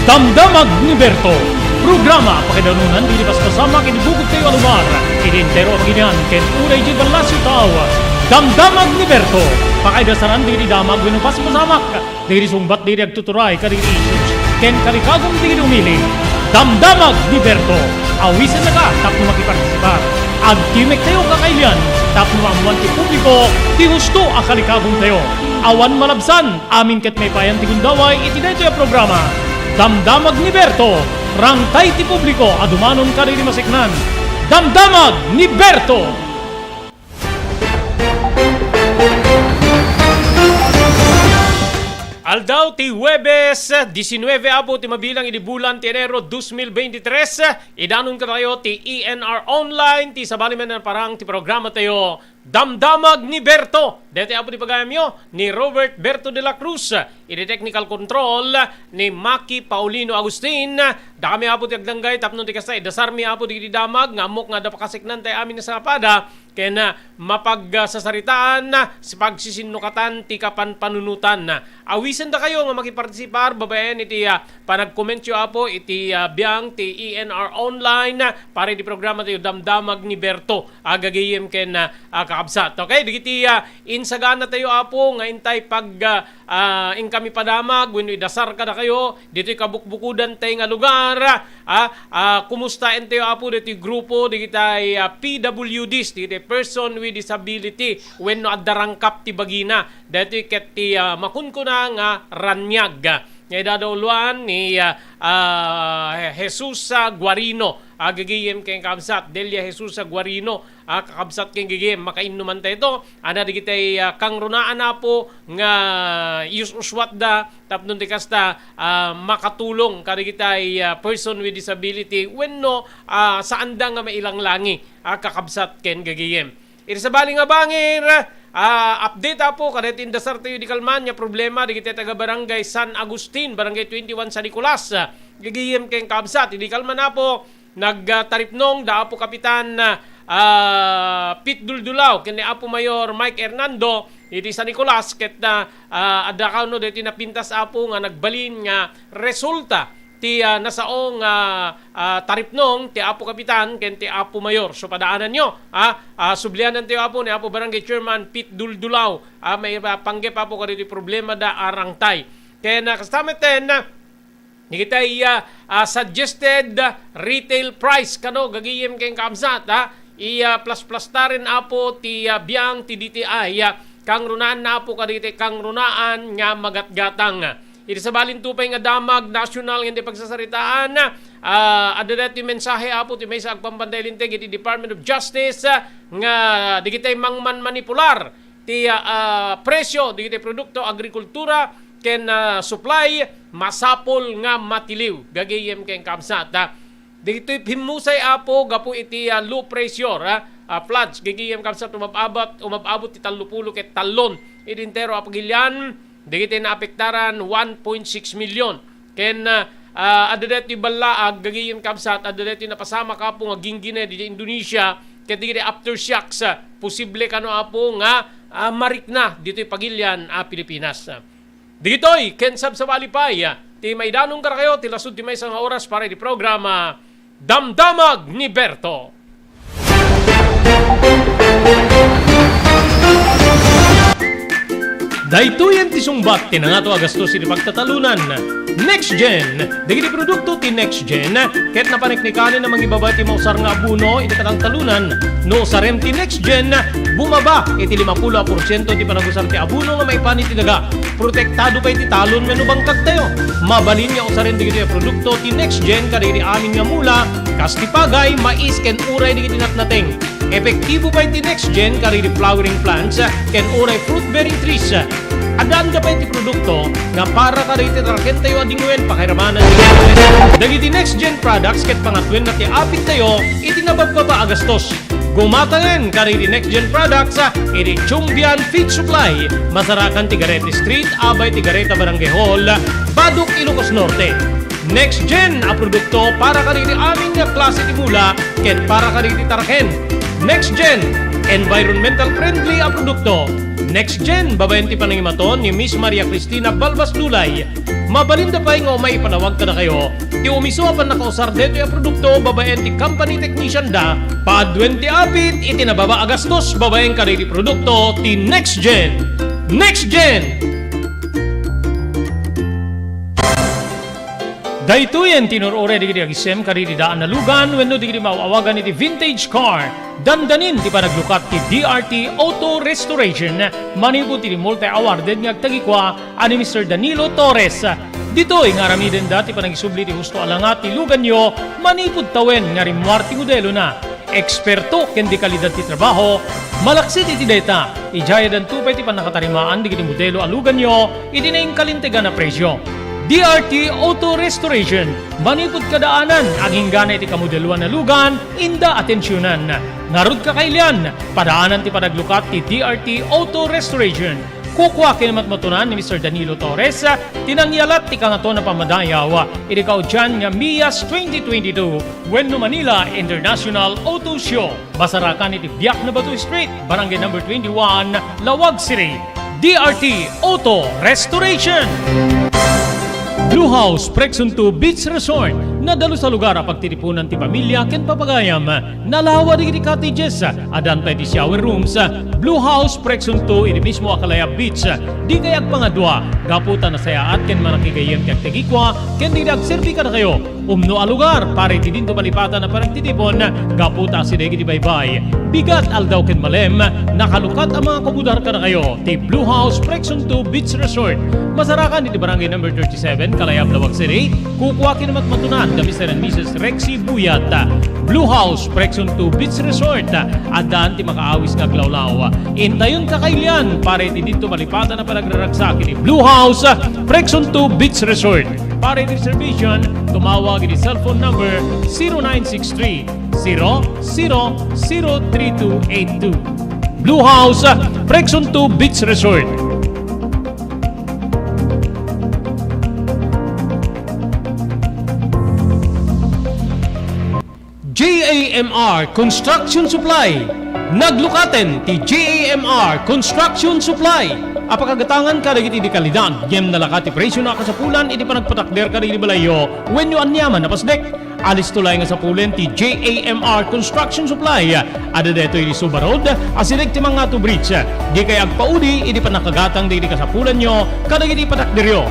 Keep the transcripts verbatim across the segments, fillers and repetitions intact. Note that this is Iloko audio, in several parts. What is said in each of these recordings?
Damdamag ni Berto, programa pakaidanunan dagiti paspasamak iti bukod tayo a lugar, iti entero a pagilian ken uray iti ballasiw tao. Damdamag ni Berto, pakaidasaran dagiti damag wenno paspasamak dagiti sungbat dagiti agtuturay kadagiti issues ken kalikagum dagiti umili. Damdamag ni Berto, awisennaka tapno makipartisipar. Agtimek tayo kakailian tapno maammuan ti publiko ti husto a kalikagum tayo. Awan malabsan, amin ket maipayan ti gundaway iti daytoy a programa. Damdamag ni Berto, rangtay ti publiko a dumanon kadagiti maseknan. Damdamag ni Berto! Aldaw ti Huwebes, disinnuebe apo ti mabilang idi bulan ti Enero dos mil veintitrés, idanon kadakayo ti E N R Online, ti sabali met a parang ti programa tayo, Damdamag ni Berto. Daytoy apo ti pagayamyo ni Robert Berto de la Cruz, idi technical control ni Maki Paulino Agustin. Dakami apo ti agdanggay tapno ti kasta, idasarmi apo dagiti damag nga ammok nga adda pakaseknan tay amin nga sangapada, ken, ah, mapag-, ah, sasaritaan, ah, si pagsisinnukatan ti kapanpanunotan. Awisen dakayo nga makipartisipar babaen iti, ah, panagkomentyo apo iti, ah, biang ti E N R Online, ah, para iti programa tayo Damdamag ni Berto, ah, gagayem ken, ah, ah, kakabsat. Okay, dagiti, ah, insagana tayo apo nga intay pag, ah, ah, inkami padamag wenno idasar kadakayo, ditoy kabukbukodan tay nga lugar, ah, ah, kumustaentayo, Apo, ditoy grupo, digitay, ah, P W Ds, digitay person with disability, wenno adda rangkap ti bagina. Daytoy ket ti, ah, makunkuna nga raniag. Nga idadauluan ni, ah, ah, Jesus, ah, Guarino, ah, gagayem ken kabsat, Delia Jesus, ah, Guarino, ah, kakabsat ken gagayem, makainnuman tayo to. Ana digitay, ah, kangrunaan, Apo, nga ius-uswatda tapno ti kasta, ah, makatulong kadagitay, ah, person with disability wenno, ah, saanda nga mailanglangi, ah, kakabsat ken gagayem. Iti sabali nga bangir, ah, update, Apo, kadagiti indasar tayo idi kalman nga problema dagiti taga Barangay San Agustin, Barangay twenty-one San Nicolas, ah, gagayem ken kabsat. Idi kalman, Apo, nagtaripnong da Apo Kapitan, ah, Pete Duldulaw ken ni Apo Mayor Mike Hernando iti San Nicolas ket, ah, ah, adda kano daytoy napintas, Apo, nga nagbalin nga resulta ti, ah, nasao nga, ah, taripnong ti Apo Kapitan ken ti Apo Mayor. So, padaananyo, ah, ah, sublianantayo, Apo, ni Apo Barangay Chairman Pete Duldulaw, ah, maipanggep, Apo, kadagiti problema da a rangtay. Ken, ah, kasta met ten, ah, Dagitay, ah, ah, suggested, ah, retail price kano gagayem ken kabsat, ah, iya plasplastaren, Apo, ti, ah, biang ti D T I, ah, kangrunaan na, Apo, kadagiti kangrunaan nga magatgatang. Iti sabalin to pay nga damag national nga di pagsasaritaan, ah, adda daytoy mensahe, Apo, ti maysa agpampanday linteg iti Department of Justice, ah, nga dagitay mangmanmanipular ti, ah, ah, presyo dagiti produkto agrikultura ken, ah, supply, masapul nga matiliw. Gagayem ken kabsat, ah. Dagitoy pimmusay, Apo, gapu iti, ah, low pressure, ah, ah, floods. Gagayem kabsat, umab-abot, umab-abot ti tallopulo ket tallon iti entero a pagilian. Dagiti naapektaran, one point six million. Ken, ah, ah, adda daytoy ballaag, gagayem kabsat, adda daytoy napasamak, Apo, nga ginggina ditoy Indonesia, ket dagiti aftershocks, ah, posible kano, Apo, nga, ah, marikna ditoy pagilian a Pilipinas. Dagitoy ken sabsabali pay, ah, ti maidanon kadakayo ti lasud ti maysa nga oras para iti programa Damdamag ni Berto. Daytoyen ti sungbat ti nangato a gastos iti pagtatalonan. Next Gen, dagiti produkto ti Next Gen, ket napaniknikanen a mangibaba ti mausar nga abono iti katangtalonan. No usarem ti Next Gen, bumaba iti limapulo a porsiento ti panagusar ti abono nga maipan iti daga. Protektado pay ti talon wenno bangkagtayo. Mabalin nga usaren dagitoy a produkto ti Next Gen kadagiti amin nga mula, kas ti pagay, mais, ken uray dagiti natnateng. Epektibo pay ti Next Gen kadagiti flowering plants ken uray fruit-bearing trees. Addaanda pay ti produkto nga para kadagiti tarakentayo a dingwen pakairamanan. Dagiti Next Gen products ket pangatwenna ti apittayo iti nababbaba a gastos. Gumatangen kadagiti Next Gen products iti Chumbian Feed Supply, Masarakan, Tigarete Street, abay Tigareta Barangay Hall, Badoc, Ilocos Norte. Next Gen a produkto para kadagiti amin nga klase ti mula ken para kadagiti taraken. Next Gen, environmental friendly a produkto. Next Gen, babaen ti panangimaton ni Miss Maria Cristina Balbas Lulay. Mabalinda pay nga umay ipalawag kadakayo ti umiso a pannakausar daytoy a produkto babaen ti company technician da, paaduen ti apit iti nababa a gastos babaen kadagiti produkto ti Next Gen. Next Gen! Daytoyen ti inur-uray dagiti agisem kadagiti daan a lugan wenno dagiti maaw-awagan iti vintage car. Dandanin ti panaglukat ti D R T Auto Restoration manipud iti multi-awarded nga agtagikua a ni Mister Danilo Torres. Ditoy nga aramidenda ti panagisubli ti husto a langa ti luganyo manipud tawen nga rimmuar ti modelona. Eksperto ken dekalidad ti trabaho, malaksid iti dayta, idiay addanto pay ti pannakatarimaan dagiti modelo a luganyo iti nainkalintegan a presio. D R T Auto Restoration, manipud kadaanan, agingga iti kamodeloan a lugan, inda atensionan. Ngarud, kakailian, padaanan ti panaglukat ti D R T Auto Restoration. Kukua ken matmatunan ni Mister Danilo Torres ti nangyalat ti Kangatoan a Pammadayaw iti kaudian nga MIAS twenty twenty-two wenno Manila International Auto Show. Masarakan iti Biak na Bato Street, Barangay Number twenty-one, Laoag City. D R T Auto Restoration. Blue House Prexon two Beach Resort, nadalus a lugar a pagtitipunan ti pamilia ken papagayam. Nalawa dagiti cottages, addan pay ti shower rooms. Blue House Prexon two iti mismo a Kalayab Beach. Dikay agpangadua, gapu ta nasayaat ken manakigayyem ti agtagikua ken dagiti agserbi kadakayo. Umno a lugar para iti dinto malipatan a panagtitipon, gapu ta asideg iti baybay, bigat, aldaw ken malem, nakalukat a mga kumudar kadakayo ti Blue House Prexon two Beach Resort. Masarakan iti Barangay Number thirty-seven, Kalayab, Laoag City. Kukua ken matmatunan da Mister and Missus Rexy Buyat. Blue House Prexon two Beach Resort. Addan ti makaawis nga aglawlaw. Intayon, kakailian para iti dinto malipatan a panagraragsak iti Blue House Prexon two Beach Resort. Para iti reservation, tumawag iti cellphone number zero nine six three, zero zero zero three two eight two. Blue House, Prexon two Beach Resort. J A M R Construction Supply. Naglukaten ti J A M R Construction Supply a pakagatangan kadagiti dekalidad ngem nalaka ti presio a kasapulan iti panagpatakder kadagiti balayyo wenno aniaman a pasdek. Alisto laeng a sapulen ti J A M R Construction Supply. Adda daytoy iti Suba Road, asideg ti Mangato Bridge. Dikay agpaudi iti pannakagatang dagiti kasapulanyo kadagiti patakderyo.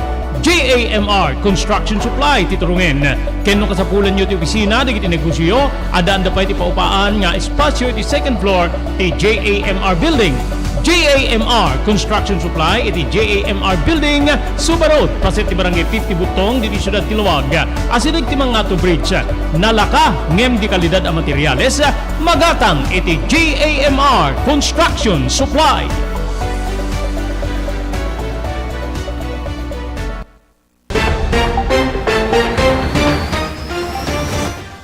J A M R Construction Supply ti turongen. Ken no kasapulanyo ti opisina dagiti negosioyo, addaanda pay ti paupaan nga espasio iti second floor ti J A M R Building. J A M R Construction Supply iti J A M R Building, Suba Road, paset ti Barangay fifty Butong, ditoy siudad ti Laoag. Asideg ti Mangato Bridge. Nalaka ngem dekalidad a materials, magatang iti J A M R Construction Supply.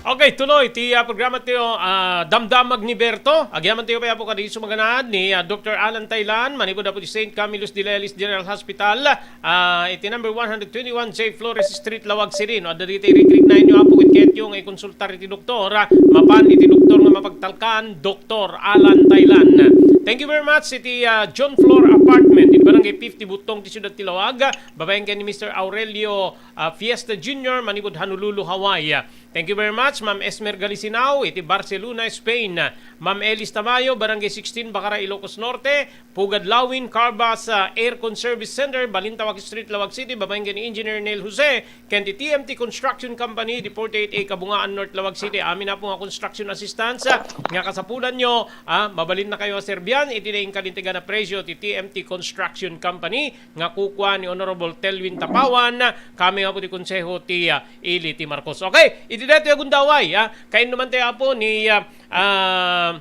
Okay, tuloy ti, ah, programa tayo, ah, Damdamag ni Berto. Agyaman tayo pay, Apo, kadagiti sumaganaed ni, ah, Doktor Alan Taylan, manipud, Apo, ti Saint Camillus de Lelis General Hospital, ah, iti number one hundred twenty-one J Flores Street, Laoag City. No, adda dagiti irikrik na inyo, Apo, ket kayatyo nga ikonsultar iti doktor, ah, mapan iti doktor nga mapagtalkan, Doktor Alan Taylan. Thank you very much iti, ah, John Flor Apartment, iti Barangay fifty Butong, ti siudad ti Laoag. Babaen ken ni Mister Aurelio, ah, Fiesta Junior, manipud Honolulu, Hawaii. Thank you very much, Ma'am Esmer Galisinao, iti Barcelona, Spain. Ma'am Elis Tamayo, Barangay sixteen, Bacara, Ilocos Norte. Pugad Lawin, Carbas, ah, Aircon Service Center, Balintawak Street, Laoag City. Babaen ken ni Engineer Neil Jose, ken ti T M T Construction Company, di forty-eight A Kabungaan North, Laoag City. Amin, Apo, nga construction assistance, ah, nga kasapulanyo, ah, mabalinna kayo a serbian iti nainkalintegan a presyo ti T M T Construction Company. nga kukua ni Honorable Telwin Tapawan, kami nga Apo ti Konseho ti, ah, Ili ti Marcos. Okay, iti daytoy a gundaway, ah, kainnuman tayo, Apo, ni, ah, ah,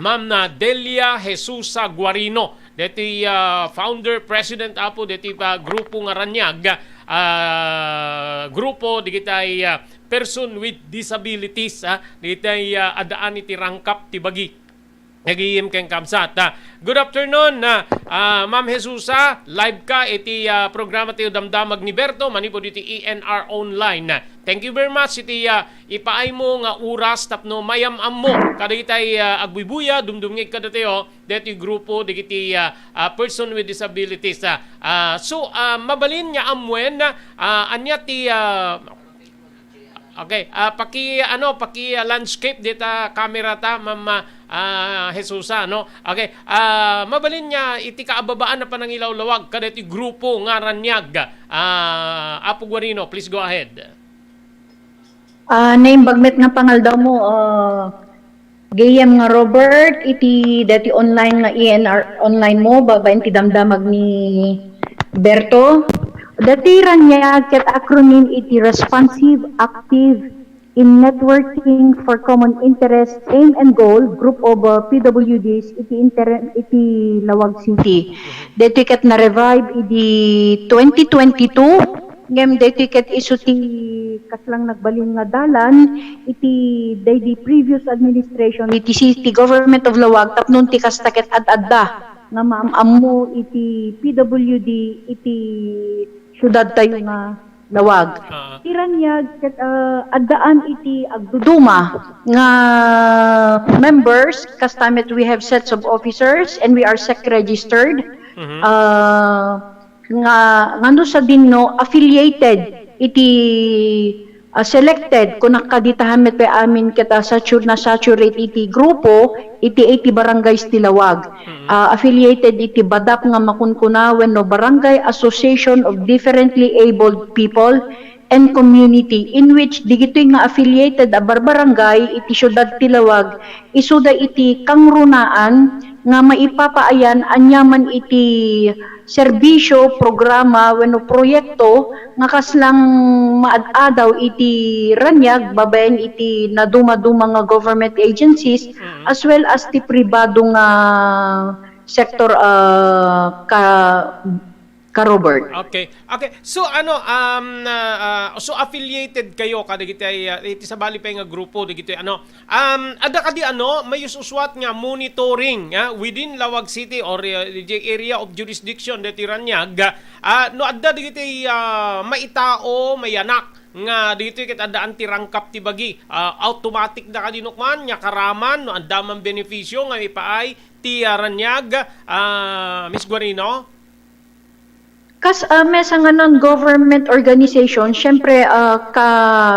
Ma'am na Delia Jesusa Guarino, deti, ah, founder president, Apo, deti, ah, grupo nga Raniag, ah, grupo digitay, ah, person with disabilities, ah, digitay, ah, addaan iti rangkap ti bagi. Nagiyim ken kabsat. Ah, good afternoon, ah, ah, Ma'am Jesusa. Live ka iti, ah, programa ti Damdamag ni Berto, manipud iti E N R Online. Thank you very much iti, ah, ipaaymo nga oras tapno mayam-ammo kadagitay, ah, agbuybuya, dumdumngeg kadatayo, deti grupo dagiti, ah, ah, person with disabilities. Ah, ah, so, ah, mabalin nga ammuen, ah, ania ti, ah, Okay, ah, paki, ano, paki, ah, landscape dita camera ta, Ma'am, ah, Jesusa, no? Okay, ah, mabalin nga iti kaababaan a panangilawlawag kadaytoy grupo nga Raniag. Ah, Apo Guarino, please go ahead. Ah, naimbag met nga pangaldawmo, ah, Gayam nga Robert, iti dati online nga E N R online mo, babaen ti damdamag ni Berto. Dati Raniag ket acronym iti Responsive, Active in Networking for Common Interest, Aim and Goal, Group of, uh, P W Ds iti inter-, iti Lawag City. Dati ket na-revive idi twenty twenty-two, ngem daytoy ket isu ti kaslang nagbalin nga dalan iti daydi previous administration iti City Government of Lawag tapno ti kasta ket ad-adda nga maam-ammo iti P W D iti siudad tayo nga Lawag. Ah. Ti Raniag ket, ah, addaan iti agduduma nga members, kasta met we have sets of officers and we are sec registered. Mhm. Ah, nga, nga no sadinno affiliated iti, ah, selected, kunak kadi ta met pay amin ket, ah, satur-, na-saturate iti grupo, iti eighty barangays ti Lawag. Mm. Ah, affiliated iti BADAP nga makunkuna wenno Barangay Association of Differently Abled People and Community, in which digitoy nga affiliated a barbarangay iti siudad ti Lawag, isuda iti kangrunaan nga maipapaayan aniaman iti serbisio, programa, wenno proyekto nga kaslang maad-adaw iti Raniag babaen iti naduma-duma nga government agencies, mm, as well as ti pribado nga sektor, ah, ka, ka Robert. Okay. Okay. So, ano, um, ah, ah, so affiliated kayo kadagiti, ah, iti sabali pay nga grupo, dagiti, ano, Um, adda kadi, ano, mayus-usuat nga monitoring, ah, within Lawag City or, uh, the area of jurisdiction deti Raniag, ah, no adda dagiti, ah, maitao, mayanak nga dagitoy ket addaan ti rangkap ti bagi, ah, automatic da kadi nukman nga karaman no adda man benepisio nga ipaay ti, ah, Raniag, ah, Miss Guarino? Kas, ah, mesa nga non-government organization, siyempre, ah, ka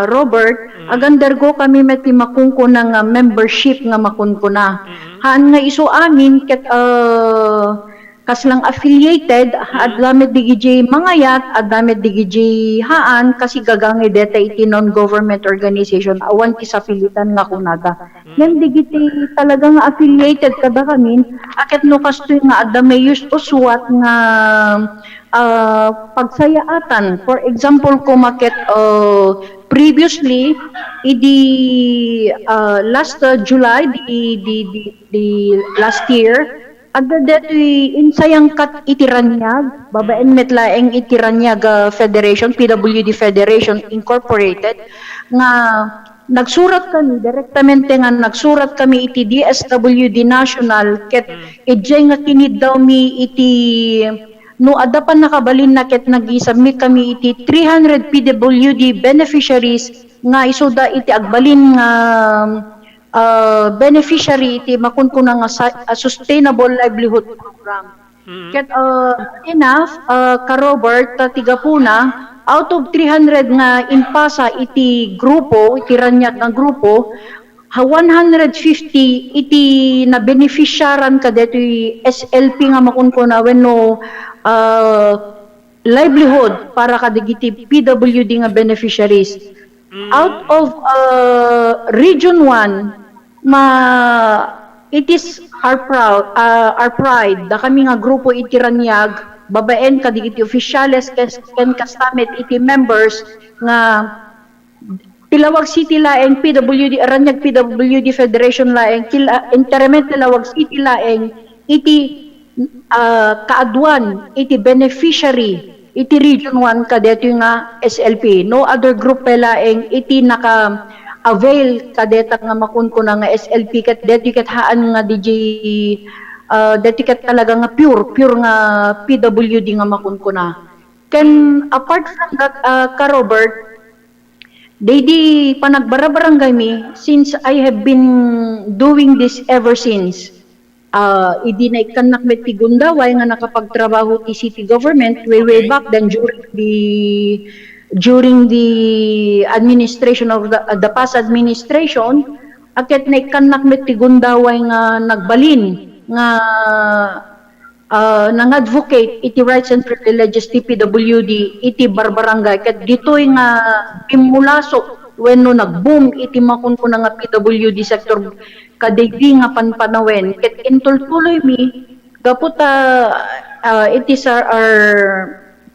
Robert, mm, ag-undergo kami met ti makunkuna nga membership nga makunkuna. Mm-hmm. Haan nga isu amin ket, ah, kaslang affiliated, mm, adda met digiti mangayat, adda met digiti haan, kasi gagangay deta iti non-government organization, awan ti sapilitan nga kunada. Ngem digiti talaga nga affiliated kadakamin, a ket no kastoy nga adda mayus-usuat nga, ah, pagsayaatan. For example, koma ket, ah, previously, idi, ah, last, ah, July, di, di, di, di last year, adda detoy insayangkat iti Raniag, babaen met laeng iti Raniag, ah, Federation, P W D Federation Incorporated, nga nagsurat kami, direktamente nga nagsurat kami iti D S W D National, ket, mm, idiay nga kiniddawmi iti, no adda pannakabalinna ket nag-submit kami iti three hundred P W D beneficiaries nga isuda iti agbalin nga, ah, beneficiary iti makunkuna nga sa-, ah, Sustainable Livelihood Program. Mm. Ket, uh, enough, uh, ka Robert, ta ti gapuna, out of three hundred nga impasa iti grupo, iti Raniag nga grupo, ha one hundred fifty iti nabenefisiaran kadetoy S L P nga makunkuna wenno, uh, livelihood para kadagiti P W D nga beneficiaries. Mm. Out of, uh, Region one, ma-, it is our proud, uh, our pride, dakami nga grupo iti Raniag, babaen kadagiti officials, kes-, ken kasta met iti members nga ti Lawag City laeng, P W D, Raniag P W D Federation laeng, ti la-, enteramente Lawag City laeng, iti, ah, kaaduan, iti beneficiary, iti Region one kadetoy nga S L P. No other group pay laeng, iti naka, avail kadeta nga makunkuna nga S L P ket deti ket haan nga D J, ah, deti ket talaga nga pure, pure nga P W D nga makunkuna. Ken apart from that, ah, ka Robert, daydi panagbarabarangay mi, since I have been doing this ever since, ah, idi naikkannak met ti gundaway nga nakapagtrabaho ti city government way, way Okay. back then during the, during the administration of the, uh, the past administration, a ket naikkannak met ti gundaway nga nagbalin nga, ah, nang-advocate iti rights and privileges ti P W D iti barbarangay. Ket ditoy nga bimmulasok wenno nag-boom iti makunkuna nga P W D sector kadaydi nga panpanawen. Ket intultuloymi gapu ta, ah, it is our, our,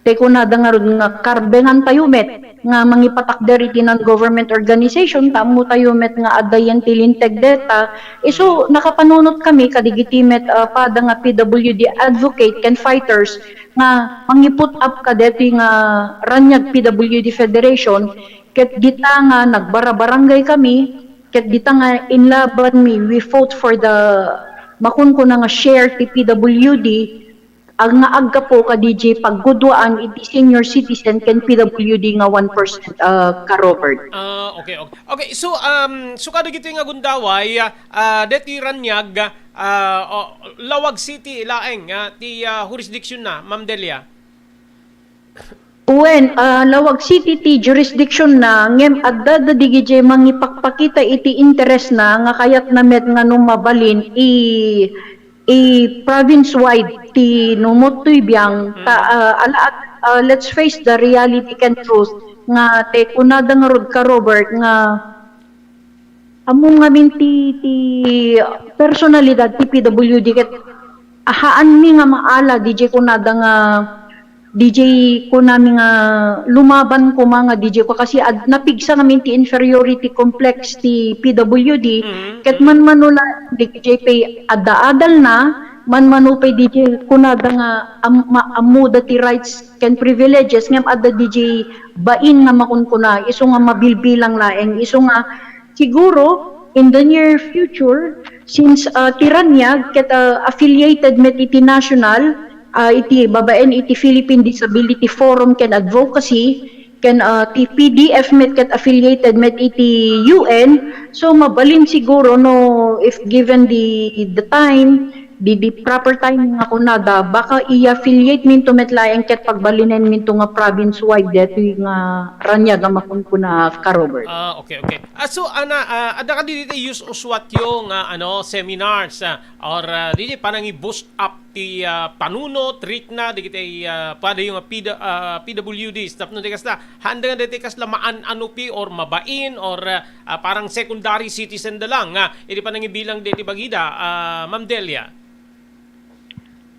ti kunada ngarud nga karbengan tayo met nga mangipatakder iti non-government organization, ta ammo tayo met nga adda yan ti linteg deta. Isu, nakapanunot kami kadigiti met, ah, pada nga P W D advocate ken fighters nga mangi-put up kadeti nga Raniag P W D Federation, ket dita nga nagbarabarangay kami, ket dita nga inlaban mi, we fought for the makunkuna nga share ti P W D, ag-, nga aggapu ka D J pagguduaan iti senior citizen ken P W D nga one percent, ah, ka Robert. Ah, okay, okay. Okay, so, um, so kadagitoy nga gundaway, ah, ah, deti Raniag, ah, o, Laoag City laeng, ah, ti, ah, jurisdiction na, Ma'am Delia? Wen, ah, Laoag City ti jurisdiction na, ngem adda da D J mangipakpakita iti interes na nga kayat na met nga no mabalin i, i province-wide ti numot toy biang, ta, ah, ala, ah, let's face the reality ken truth nga te kunada ngarud ka Robert nga ammo ngamin ti, ti personalidad ti P W D ket haanmi nga maala, D J kunada nga, D J kunami nga lumaban koma nga D J ko kasi ad-, napigsa ngamin ti inferiority complex ti P W D, ket manmano la, D J pay adda-adal na, manmano pay D J kunada nga am-, ma-, ammoda ti rights ken privileges, ngem adda D J bain nga makunkuna, isu nga mabilbilang laeng, isu nga siguro, in the near future, since, ah, ti Raniag ket, ah, affiliated met iti national, ah, iti babaen iti Philippine Disability Forum ken Advocacy, ken, ah, ti P D F met ket affiliated met iti U N. So, mabalin siguro no, if given the, the time, di, di proper timing nga kunada, baka i-affiliate minto met laeng ket pagbalinen minto nga province-wide detoy nga Raniag a makunkuna ka Robert. Ah, okay, okay. Ah, so, ana, ah, adda kadi ditoy us-, usuatyo nga, ano, seminars, ah, or, ah, di, di, panangi-boost up ti, ah, panunot, rikna, dagiti, ah, padayo nga P D, ah, P W Ds, tapno di kasta, handa nga dati kasla maan-anupi or mabain or, ah, ah, parang secondary citizen da lang, ah, iti panangibilang deti bagida, ah, Ma'am Delia?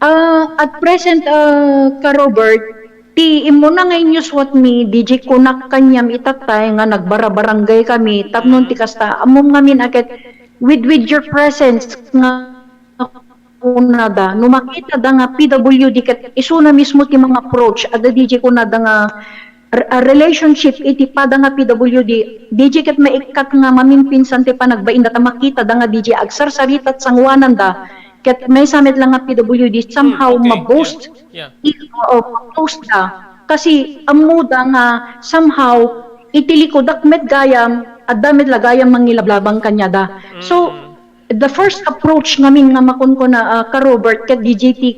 Ah, at present, ah, ka Robert, ti immuna nga inyuswat mi, D J kunak kaniam itatay nga nagbarabarangay kami, tapno ti kasta, ammom ngamin a ket with, with your presence nga kunada, no makita da nga P W D ket isuna mismo ti mga approach, adda D J kunada nga r-, a relationship iti pada nga P W D, D J ket maikkat nga mamimpinsan ti panagbainda ta makita da nga D J agsarsaritat sanguananda, ket maysa met la nga P W D somehow okay, ma-boost, yeah, yeah, i-, oo, ma-boost da. Kasi ammoda nga somehow iti likudak met gayam, adda met la gayam mangilablabang kaniada. So, the first approach ngamin nga makunkuna, ah, ka Robert, ket D J ti,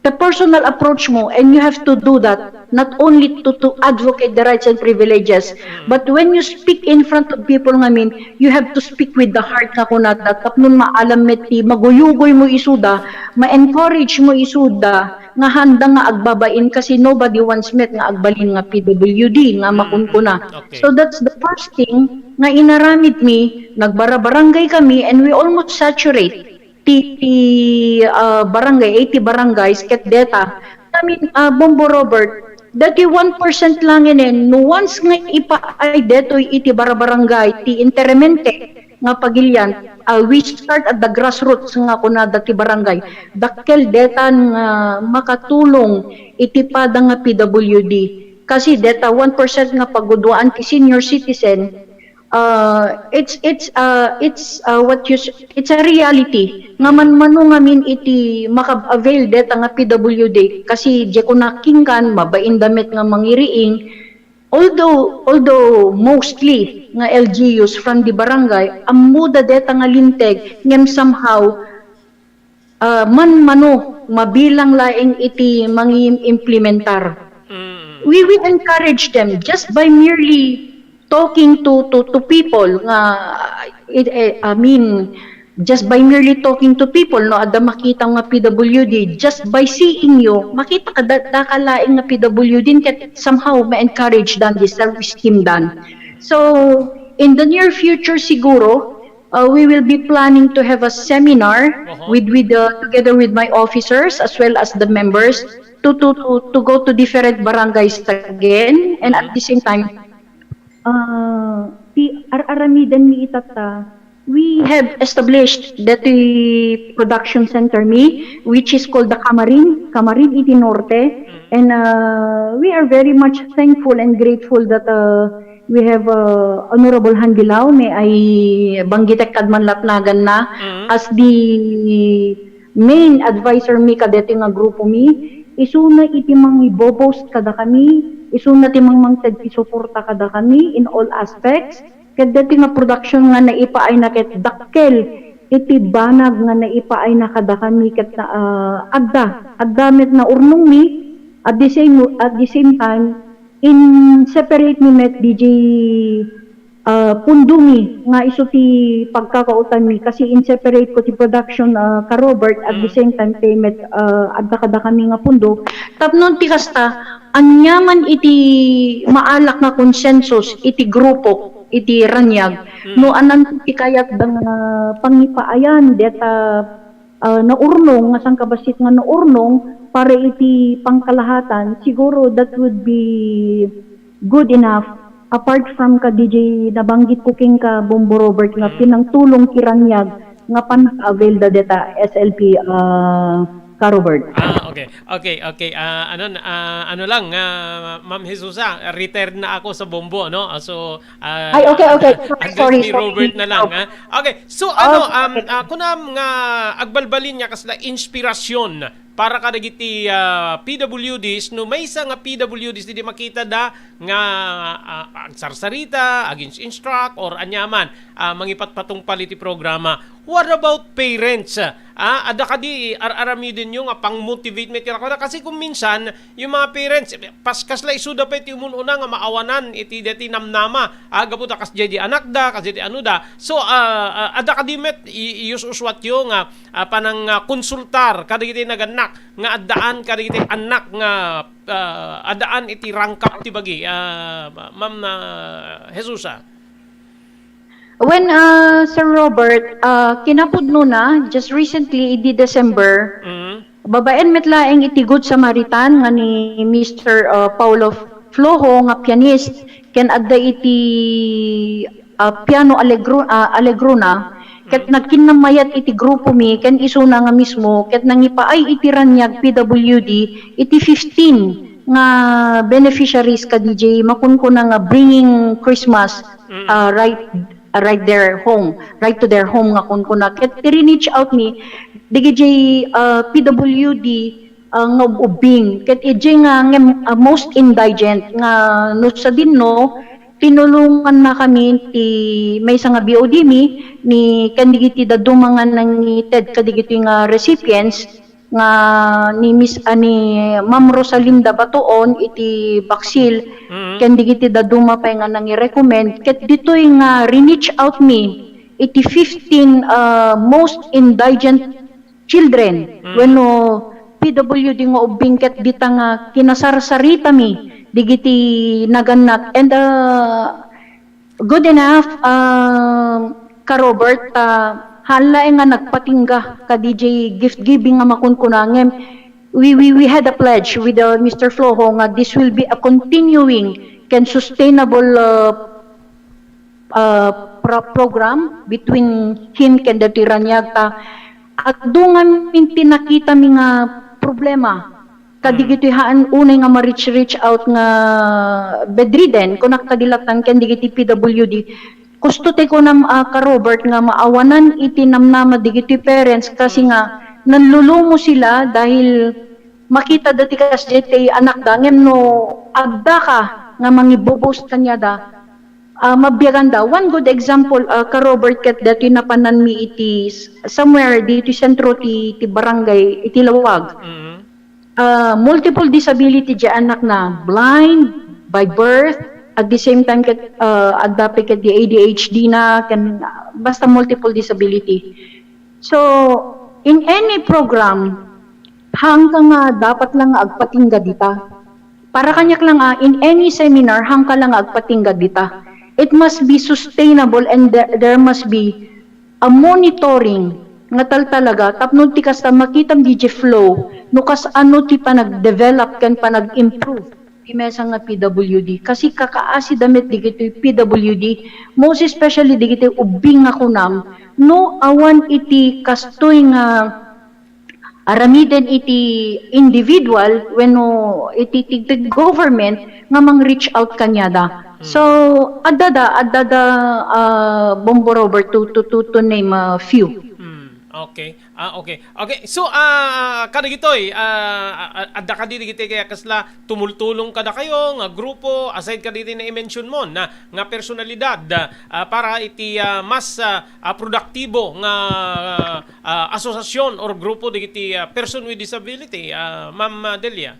the personal approach mo, and you have to do that, not only to, to advocate the rights and privileges, but when you speak in front of people ngamin, you have to speak with the heart nga kunada, tapno maalam met ti maguyugoy mo isuda, ma-encourage mo isuda, nga handa nga agbabain kasi nobody wants met nga agbalin nga P W D nga makunkuna. Okay. So that's the first thing nga inaramid mi, nagbarabarangay kami and we almost saturate ti, ti, ah, barangay, eighty barangays ket deta. Amin, ah, Bombo Robert, dati one percent lang inen, no once nga ipaay detoy iti barabarangay ti interemente, nga pagilian, ah, we start at the grassroots nga kunada ti barangay. Dakkel detan nga makatulong iti pada nga P W D. Kasi deta one percent nga paguduaan ti senior citizen, Uh, it's it's uh, it's uh, what you s- it's a reality nga manmano ngamin iti makab-avail deta nga P W D kasi diay ko nakkinkan mabain da met nga mangiriing, although although mostly nga L G Us from the barangay ammoda deta nga linteg ngem somehow uh, manmano mabilang laeng iti mangiimplementar. We will encourage them just by merely talking to to to people nga it, eh, I mean just by merely talking to people no adda makita nga P W D just by seeing you makita ka da, da ka laeng nga P W D ket somehow ma-encourage dan the self-esteem dan. So in the near future siguro uh, we will be planning to have a seminar with with uh, together with my officers as well as the members to to to, to go to different barangays again and at the same time uh, ti ar-aramiden mi itatta we have established that the production center mi which is called the Camarin Camarin iti Norte and uh, we are very much thankful and grateful that uh, we have uh, Honorable Handilaw, may I banggitek kad man latnagan na as the main advisor mi kadeti nga grupo mi. Isuna iti mangibobos kada kami, isuna ti mangmangted ti suporta kada kami in all aspects. Kadeti nga production nga naipaayna ket dakkel iti banag nga naipaayna kada kami ket uh, adda adda met na urnong mi at the same at the same time in separate mi met D J ah, pundo mi nga isu ti pagkakaotan mi kasi in separate ko ti production ah, ka Robert at the same time payment ah, adda kada kami nga pundo tapno ti kasta aniaman iti maalak nga consensus iti grupo iti raniag no anan ti kayat da nga pangipaayan deta ah, naurnong nga sangkabassit nga naurnong para iti pangkalahatan siguro that would be good enough apart from ka D J nabanggit ko king ka Bombo Robert nga pinangtulong kiranyag nga pan-avail da deta S L P ah, ka Robert. Ah, okay. Okay, okay. Ah, ano, ah, ano lang, ah, Ma'am Jesusa, retired na ako sa Bombo, no? Ah, so, ah, Ay, okay, okay. Sorry, address sorry, ni sorry. Robert na lang, ah. Okay, so ano, um, ah, kunam nga agbalbalin nga kasla inspirasyon para kadagiti ah, P W Ds, no maysa nga P W Ds, di makita da nga ah, agsarsarita, ag-instruct, or anyaman, ah, mangipatpatungpal iti programa. What about parents? Ah, adda kadi ar-aramidenyo nga pang-motivate met irakuada? Kasi kung minsan, yung mga parents, pas-, kasla isuda pay ti umun-una nga maawanan iti deti namnama. Ah, gapu ta kasdiay di anakda, kasdiay di anuda. So, ah, ah, adda kadi met i-, iyus-uswatyo nga ah, panang, ah, konsultar kadagiti nagannak nga addaan kadagiti annak nga, ah, addaan iti rangkap ti bagi, ah, Ma'am, ah, Jesusa? When, ah, Sir Robert, ah, kinapudnona, just recently, idi December, Mm. babaen met laeng iti Good Samaritan nga ni Mister, ah, Paulo Flojo nga pianist, ken adda iti, ah, piano allegro, ah, allegrona, ket nagkinnammayat iti grupo mi ken isuna nga mismo ket nangipaay iti raniag P W D iti fifteen nga beneficiaries ka D J makunkuna nga bringing Christmas, ah, right, right there home, right to their home nga kunkuna. Ket i-reach out mi dagiti, ah, P W D, ah, nga ub-ubbing. Ket idiay nga ngem, ah, most indigent nga no sadinno, tinulongannakami ti maysa nga B O D mi ni ken dagiti dadduma nga nangited kadagiti nga recipients nga ni Miss, ah, ni Ma'am Rosalinda Batuon iti Baksil, Mm. ken dagiti dadduma pay nga nangi-recommend. Ket ditoy nga re-reach out mi iti fifteen, ah, most indigent children Mm. wenno P W D nga ubbing ket dita nga kinasarsaritami digiti nagannak. And, ah, good enough, ah, ka Robert, ah, haan laeng nga nagpatingga ka D J gift giving nga makunkuna ngem we, we, we had a pledge with, uh, Mister Flojo nga this will be a continuing ken sustainable, uh, uh, pro- program between him ken the Tiraniag ta adu ngamin ti nakita mi nga problema kadigiti haan unay nga ma-reach reach out nga bedridden kunak kadi latan ken digiti P W D Kusto ti kunam, ah, ka Robert, nga maawanan iti namnama digiti parents kasi nga nanlulumo sila dahil makita da ti kasdiay ti anakda ngem no adda ka nga mangibubus kaniada, ah, mabiaganda. One good example, ah, ka Robert, ket datoy napananmi iti s-, somewhere ditoy sentro ti, ti barangay, iti Lawag. Ah, multiple disability ti anakna, blind by birth, at the same time ket, ah, adda pay ket di A D H D na, ken, ah, basta multiple disability. So, in any program, haanka nga dapat lang nga agpatingga dita. Para kaniak lang, ah, in any seminar, haanka lang nga agpatingga dita. It must be sustainable and there, there must be a monitoring nga taltalaga tapno ti kasta makitam diay flow no kasano ti panag-develop ken panag-improve ti mesa nga P W D. Kasi kakaasida met digitoy P W D, most especially digitoy ubbing nga kunam, no awan iti kastoy nga aramiden iti individual wenno iti, iti, iti government nga mang-reach out kaniada. So, adda da, adda da, ah, Bombo Robert, to, to, to, to name a few. Hmm, okay. Ah, okay. Okay. So, ah, kadagitoy, ah, ah, adda kadi dagiti kaya kasla tumultulong kadakayo nga grupo aside kadagiti na-mention mo na nga personalidad, ah, para iti, ah, mas, ah, ah, produktibo nga, ah, asosasyon or grupo dagiti, ah, person with disability, ah, Ma'am, ah, Delia?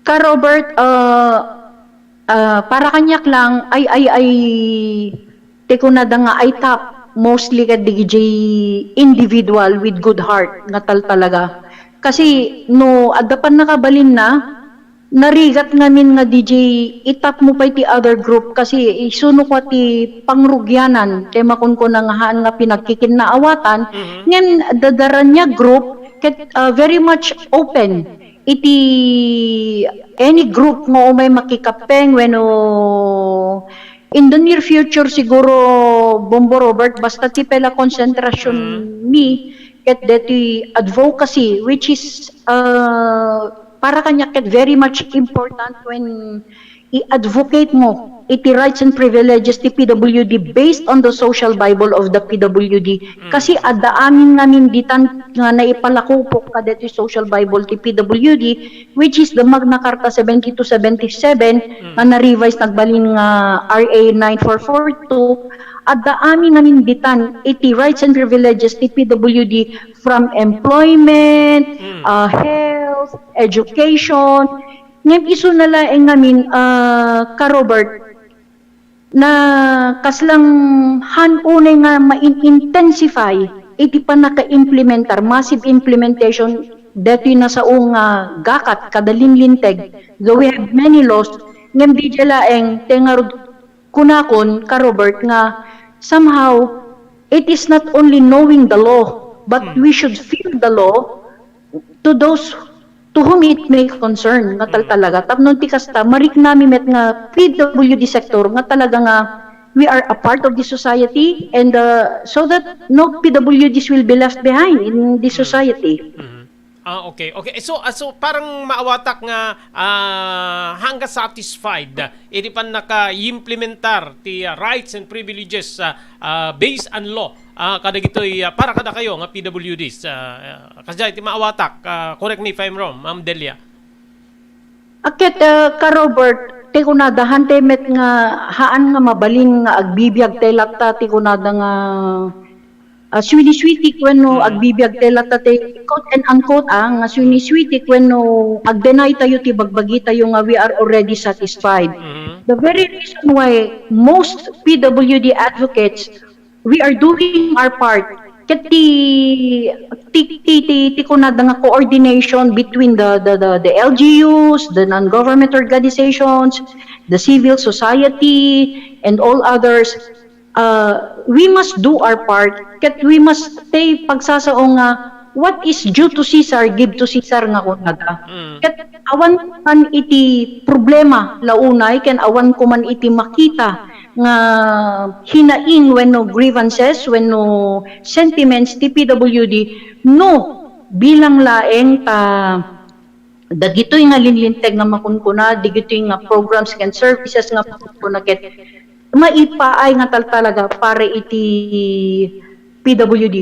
Ka Robert, ah, ah, para kaniak lang, ay, ay, ay, ti kunada nga I tap mostly kadagiti individual with good heart nga taltalaga. Kasi no adda pannakabalinna, narigat ngamin nga diay i-tap mo pay ti other group kasi isuno ko ti pangrugianan ti makunkuna nga haan nga pinagkikinnaawatan, ngem the, the Raniag group ket, ah, very much open iti any group nga umay makikapeng wenno in the near future siguro, Bombo Robert, basta ti pay la konsentrasyon mi ket detoy advocacy, which is, uh, para kaniak ket very much important when i-advocate mo iti rights and privileges ti P W D based on the social Bible of the P W D. Kasi adda amin ngamin ditan nga naipalakupok kadetoy social Bible ti P W D, which is the Magna Carta seventy-two seventy-seven nga na-revise nagbalin nga R A nine four four two. Adda amin ngamin ditan iti rights and privileges ti P W D from employment, ah, health, education. Ngem isuna laeng ngamin, ah, ka Robert, na kasla haan unay nga ma-intensify iti pannakaimplementar, massive implementation detoy nasao nga gakat kada linlinteg, though we have many laws, ngem diay laeng ti ngarud kunakon, ka Robert, nga somehow it is not only knowing the law, but we should feel the law to those to whom it may concern nga tal-, talaga. Tapno ti kasta, mariknami met nga P W D sector nga talaga nga we are a part of the society and, uh, so that no P W Ds will be left behind in the society. Ah, okay. Okay. So, ah, so parang maawatak nga, ah, hangga satisfied, ah, iti pannakaimplementar ti, ah, rights and privileges, ah, ah, based on law, ah, kadagitoy, ah, para kadakayo nga P W Ds. Ah, ah, kasdiay ti maawatak, ah, correct me if I'm wrong, Ma'am Delia. Aket, ah, ka Robert, ti kunada, hantay met nga haan nga mabalin nga agbibiag tay latta ti kunada nga, ah, suini-suitik wenno agbibiag tay latta ti quote and unquote, ah, nga suini-suitik wenno agdenay tayo ti bagbagi tayo nga we are already satisfied. The very reason why most P W D advocates, we are doing our part. Ket ti, ti, ti, ti, ti kunada nga coordination between the, the, the, the L G Us, the non-government organizations, the civil society, and all others, uh, we must do our part. Ket we must tay pagsasao nga what is due to Caesar, give to Caesar nga kunada. Ket awan man iti problema la unay, ken awan ko man iti makita nga hinaing wenno grievances wenno sentiments ti P W D no bilang laeng ta dagitoy nga linlinteg nga makunkuna, dagitoy nga programs ken services nga makunkuna ket maipaay nga tal-, talaga para iti P W D.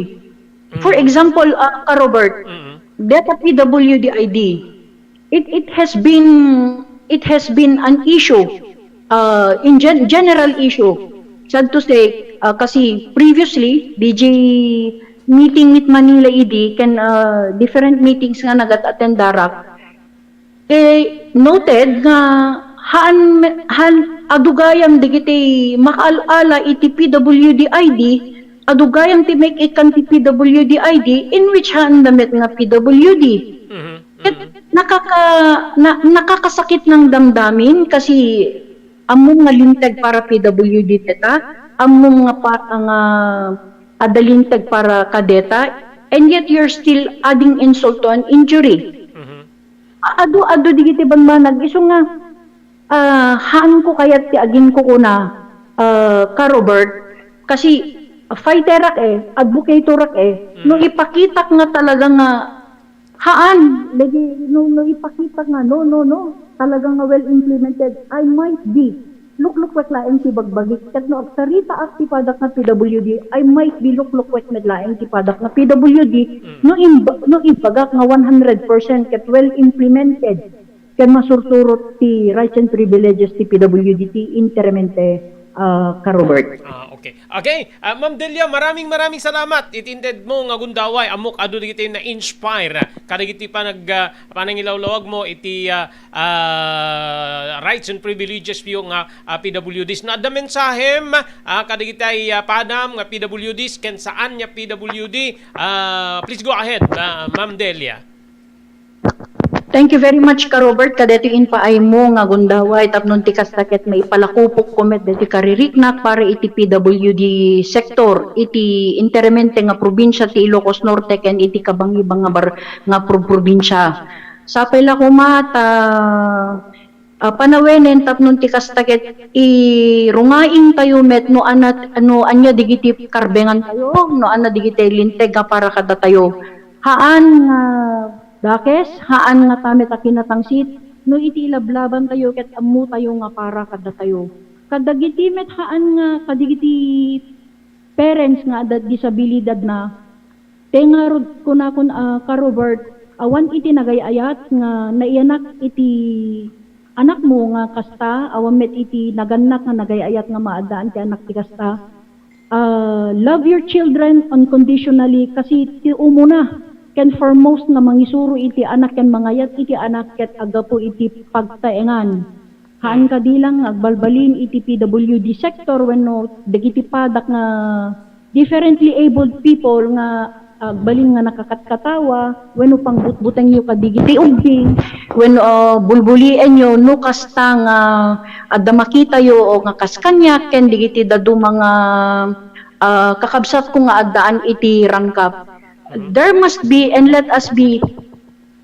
For Mm. example, ah, ka Robert, Mm. deta P W D I D, it, it has been, it has been an issue, uh, in gen-, general issue. Sad to say, uh, kasi previously, D J meeting with Manila E D, ken, uh, different meetings nga nagat-attendarak. Eh, noted nga haan, haan adu gayam dagiti makaal-ala iti P W D I D, adu gayam ti maik-ikkan ti P W D I D, in which haan da met nga P W D. Mhm, Ket mhm. nakaka-, na-, nakakasakit ng damdamin kasi ammom nga linteg para P W D deta, ammom nga pa-, nga adda linteg para kadeta, and yet you're still adding insult to an injury. Mhm. A-, adu, adu digiti bambanag, isu nga, ah, haanko kayat ti aginkukuna, ah, ka Robert, kasi fighter-ak eh, advocator-ak eh. No Mm. ipakitak nga talaga nga haan, lagi, no, no ipakitak nga, no, no, no, talaga nga well implemented, I might be luklukwek laeng ti bagbagik. Ket no agsaritaak ti padak nga P W D, I might be luklukwek met laeng ti padak nga P W D, Mm. no imba-, no imbagak nga one hundred percent ket well implemented ken masursurot ti rights and privileges ti P W D ti interim ente, ah, ka Robert. Ah, okay. Okay, ah, Ma'am Delia, maraming, maraming salamat iti inted mo nga gundaway. Ammok adu dagiti na-inspire kadagiti panag-, ah, panangilawlawagmo iti, ah, ah, rights and privileges piyo nga, ah, P W Ds. No adda mensahem, ah, kadagiti, ah, padam nga P W Ds ken saan nga P W D, ah, please go ahead, ah, Ma'am Delia. Thank you very much, ka Robert, kadaytoy impaaymo nga gundaway tapno ti kasta ket maipalakupokko met daytoy kaririknak para iti P W D sector iti interim ente nga probinsia ti Ilocos Norte ken iti kabangibang nga bar-, nga pro-, probinsia. Sapay la koma ta, ah, panawenen tapno ti kasta ket irungaingtayo met no anat-, no ania digiti karbengantayo, no ania digiti linteg nga para kadatayo. Haan nga dakes, haan nga ta met a kinatangsit, no iti ilablabantayo ket ammotayo nga para kadatayo. Kadagiti met haan nga kadigiti parents nga adda disabilidadna, te ngarud kunakon a ka Robert, awan iti nagay-ayat nga naiyanak iti anakmo nga kasta, awan met iti nagannak nga nagay-ayat nga maaddaan ti anak ti kasta. Ah, love your children unconditionally, kasi ti umuna ken foremost nga mangisuro iti anak ken mangayat iti anak ket aggapu iti pagtaengan. Haan kadi lang nga agbalbalin iti P W D sector wenno dagiti padak nga differently abled people nga agbalin nga nakakatkatawa wenno pangbutbutengyo kadigiti ubbing wenno, ah, bulbulienyo no kasta nga adda makitayo o nga kas kaniak ken dagiti dadduma nga, ah, kakabsatko nga addaan iti rangkap. There must be and let us be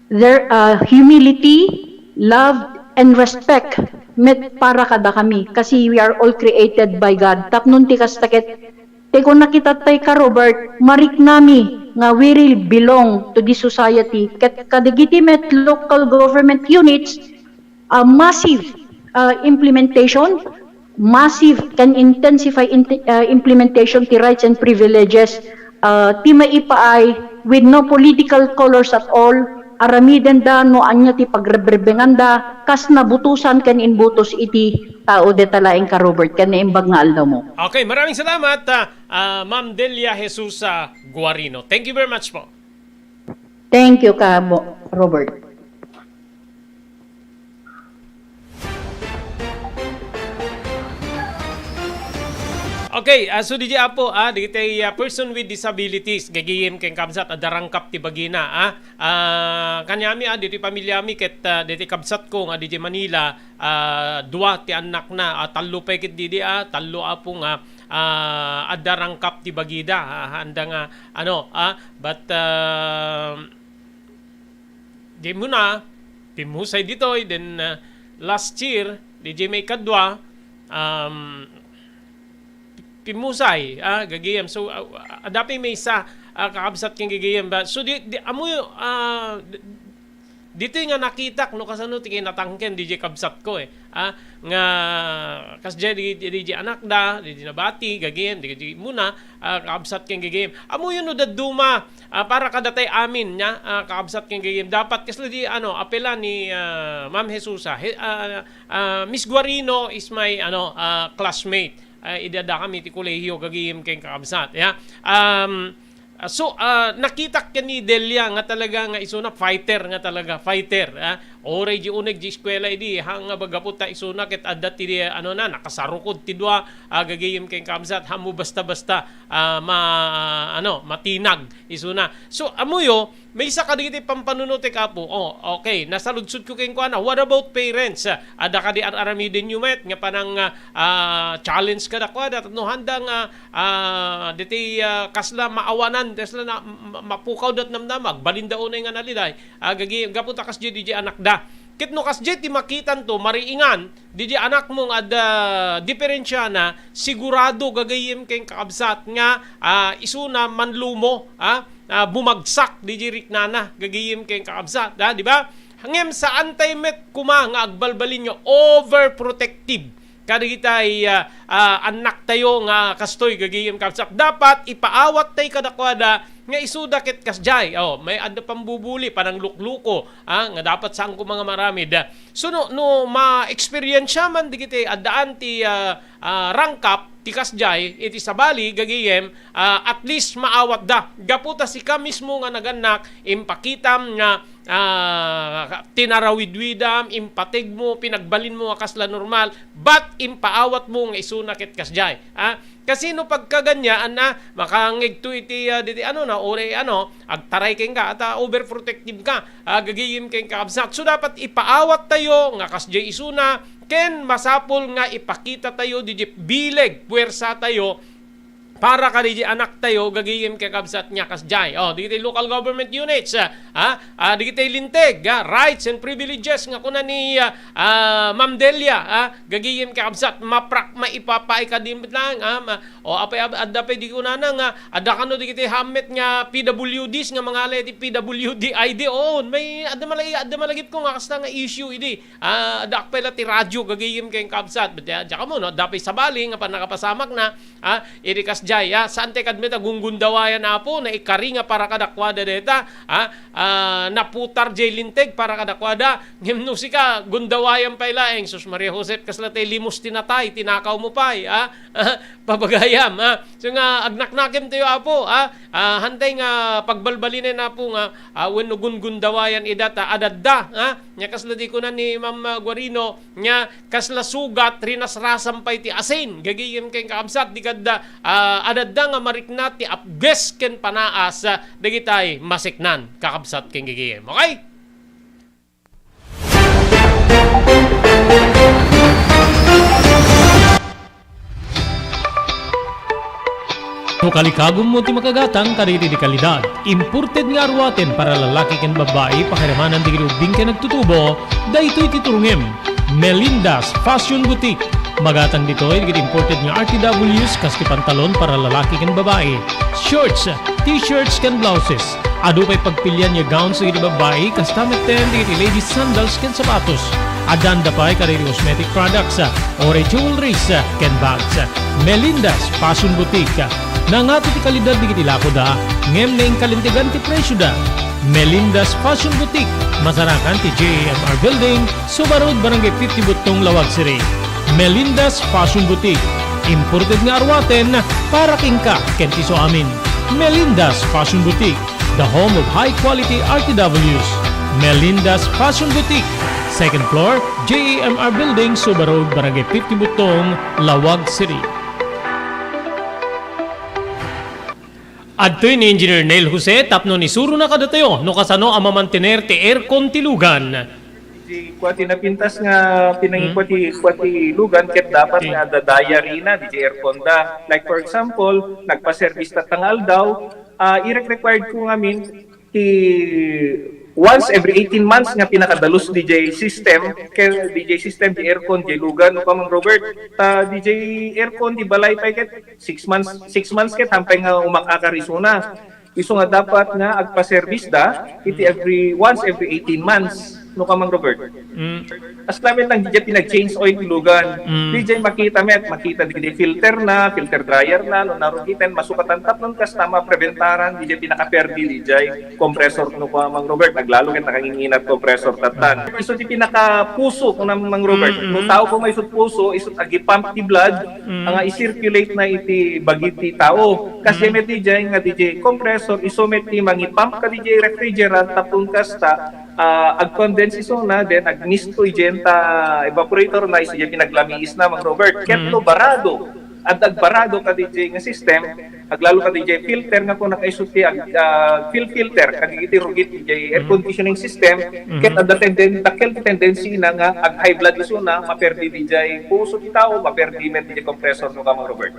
there, uh, humility, love, and respect met para kadakami, kasi we are all created by God. Tapno ti kasta ket, ti kuna kitattay ka, Robert, mariknami nga we really belong to this society. Ket kadagiti met local government units, uh, massive, uh, implementation, massive can intensify inte-, uh, implementation ti rights and privileges, uh, ti maipaay with no political colors at all, aramidenda no ania ti pagrebrebenganda, kas nabutosan ken imbutos iti tao deta laeng ka Robert, ken naimbag nga aldawmo. Okay, maraming salamat, ah, ah, Ma'am Delia Jesus, ah, Guarino. Thank you very much po. Thank you ka, Bo-, Robert. Okay, ah, so D J Apo, ah, dagiti, ah, person with disabilities, gagayem ken kabsat, adda rangkap ti bagina, ah. Ah, kaniami, ah, ditoy pamilyami ket, ah, ditoy kabsatko nga ditoy Manila, ah, dua ti annakna, ah, tallo pay ket didi, ah, tallo, Apo, nga, ah, adda rangkap ti bagida, ah, anda nga, ano, ah, but, ah, di mo na, pimmusay ditoy, then, ah, last year, di di may kadwa, um, pimmusay, ah, gagayem. So, ah, adda pay maysa, ah, kakabsat ken gagayem ba? So, di, di, amo, ah, d-, Ditoy nga nakitak no kasano ti kinatangken D J kabsatko, eh. Ah, nga kasdiay di, di, di anakda, di, di nabati, gagayem, di, di muna, ah, kabsat ken gagayem. Ammoyo no dadduma, ah, para kadatay amin, nia, ah, kabsat ken gagayem. Dapat kasla di, ano, apela ni, ah, Ma'am Jesusa. He, ah, ah, Miss Guarino is my, ano, ah, classmate. Ah, idi adda kami ti kolehiyo, gagayem ken kakabsat. Ya. Um, Ah, so, ah, nakitak ken ni Delia nga talaga nga isuna fighter nga talaga, fighter, ah. Uray di uneg di eskuela idi, ha, nga bagapu ta isuna ket adda ti, ano na, nakasarukod ti dua, ah, gagayem ken kabsat, ammo basta-basta, ah, ma-, ano, matinag isuna. So, ammoyo, maysa kadagiti pampanunotek, Apo. Oh, okay, nasaludsodko kenkuana. What about parents? Ah, adda kadi ar-aramidenyo met nga panang, ah, ah, challenge kadakuada tapno handa nga ah, ditoy, ah, kasla maawanan, kasla na, ma-, mapukaw dat namnama, agbalinda unay nga naliday. Ah, gagi-, gapu ta kasdiay diay anakda. Ket no kasdiay ti makitanto, mariingan, diay anakmo nga adda diferensiana, sigurado gagayem ken kakabsat nga, ah, isuna manlumo, ah, ah, bumagsak diay riknana, gagayem ken kakabsat, ah, di ba? Ngem saan tayo met kuma nga agbalbalin nga overprotective kadagitay, ah, ah, annaktayo nga kastoy, gagayem kabsat. Dapat ipaawat tay kadakuada nga isuda ket kasdiay. Oh, may adda pambubuli, pananglukluko, ah, nga dapat saan koma nga maaramid. So, no, no ma-experience man dagiti addaan ti, ah, ah, rangkap ti kasdiay iti sabali, gagayem, ah, at least maawatda. Gapu ta sika mismo nga nagannak, impakitam nga ah, tinarawidwidam, impategmo, pinagbalinmo a kasla normal, but impaawatmo nga isuna ket kasdiay. Ah, kasino pagkaganiaanna, makangegto iti, ah, diti ano na, uri ano, agtaray kenka, at, ah, overprotective ka, ah, gagayem ken kakabsat. So, dapat ipaawat tayo nga kasdiay isuna, ken masapul nga ipakita tayo, didi bileg, puwersa tayo, para kadagiti anaktayo, gagayem kakabsat nga kasdiay. Oh, dagiti local government units, ah, ah, ah, dagiti linteg, ah, rights and privileges nga kuna ni, ah, ah, Ma'am Delia, ah, gagayem kakabsat, maprak-, maipapaay kadi met lang, ah, ma-, oh, apay, ab-, adda pay di kunana nga, adda kano dagiti hammet nga P W Ds nga mangala iti P W D I D, oo, may, adda malagi-, adda malagipko nga kasta nga issue idi, ah, adda pay la ti radyo, gagayem kakabsat, but, ah, diak ammo, no, adda pay sabali nga pannakapasamakna, Ah, iri kasdiay, ah, saan tay kadmet a gunggundawayan, Apo, naikari nga para kadakuada dayta, ah, ah, naputar jay linteg para kadakuada, ngem no sika, gundawayam pay laeng, sus Maria Josep, kasla tay limos ti natay, tinakawmo pay, ah, pabagayam, ah. So nga, agnaknakem tayo, Apo, ah, ah, hantay nga pagbalbalinen, Apo, nga, ah, wenno gunggundawayan ida ta adadda, ah, nga kasla di kuna ni Ma'am, ah, Guarino, nga kasla sugat, rinasrasan pay ti asin. Gagayem ken kakabsat, di kadda, ah, adadda nga marikna ti apges ken panaas, ah, dagitay maseknan, kakabsat ken gagayem. Okay? No kalikagummo ti makagatang kadagiti di kalidad, imported nga aruaten para lalaki ken babbai, pakiramanan dagiti ubbing ken agtutubo, daytoy ti turongem. Melinda's Fashion Boutique. Magatang ditoy dagiti imported nga R T Ws kas ti pantalon para lalaki ken babbai, shorts, t-shirts ken blouses. Adu pay pagpilian nga gowns dagiti babbai, kasta metten dagiti ladies sandals ken sapatos. Addanda pay kadagiti cosmetic products, uray jewelries, ken bags. Melinda's Fashion Boutique. Nangato ti kalidad dagiti lakoda, ngem naingkalintegan ti presioda. Melinda's Fashion Boutique, masarakan ti J A M R Building, Suba Road, Barangay fifty Buttong, Laoag City. Melinda's Fashion Boutique, imported nga aruaten para kenka ken ti isuamin. Melinda's Fashion Boutique, the home of high quality R T Ws. Melinda's Fashion Boutique, second floor, J A M R Building, Suba Road, Barangay fifty Buttong, Laoag City. Adtoy ni Engineer Neil Jose tapno isurona kadatayo no kasano a mamantener ti aircon ti lugan. Di kua ti napintas nga pinangikua ti, kua ti lugan ket dapat nga adda diary na di aircon da. Like for example, nagpa-service ta nga aldaw, ah, irek-required ko ngamin ti once every eighteen months nga pinakadalus di jay system, kay di jay system, di aircon, di lugan, no, Kamang Robert, ta di jay aircon, di balay pay ket six months, six months ket hampay nga umakakar isuna. Isu nga dapat nga agpa-service da iti every, once every eighteen months, no ka, Mang Robert? Mm. As lamet lang, didiay pinag-change oil ti lugan. Mm. Didiay makita met, makita didiay filter na, filter dryer na, no narugiten, masukatan tapnon kasta mapreventaran didiay pinakaperdi didiay compressor, no ka, Mang Robert? Naglalo ket nakanginginat compressor tattan. Isu ti pinakapuso, kuna, Mang Robert. Mm, mm. No tao ko may isut puso, isut agi-pump ti blood, Mm. nga i-circulate na iti bagi ti tao. Kasi Mm. met didiay nga didiay compressor, isu met ti mangi-pump ka didiay refrigerant, tapno kasta, ah, ag-condense isuna, then ag-mist to didiay ta evaporator na, isu didiay pinaglamiis na, Mang Robert. Ket Mm. no barado, adda agbarado ka didiay nga system, aglalo ka didiay filter nga kuna, isu ti ag-, ah, fil-, filter kadagiti rugit didiay air Mm. conditioning system, Mm-hmm. ket adda tenden-, dakkel ti tendency na nga ag-high blood isuna, maperdi didiay puso ti tao, maperdi met didiay compressor, no ka, Mang Robert?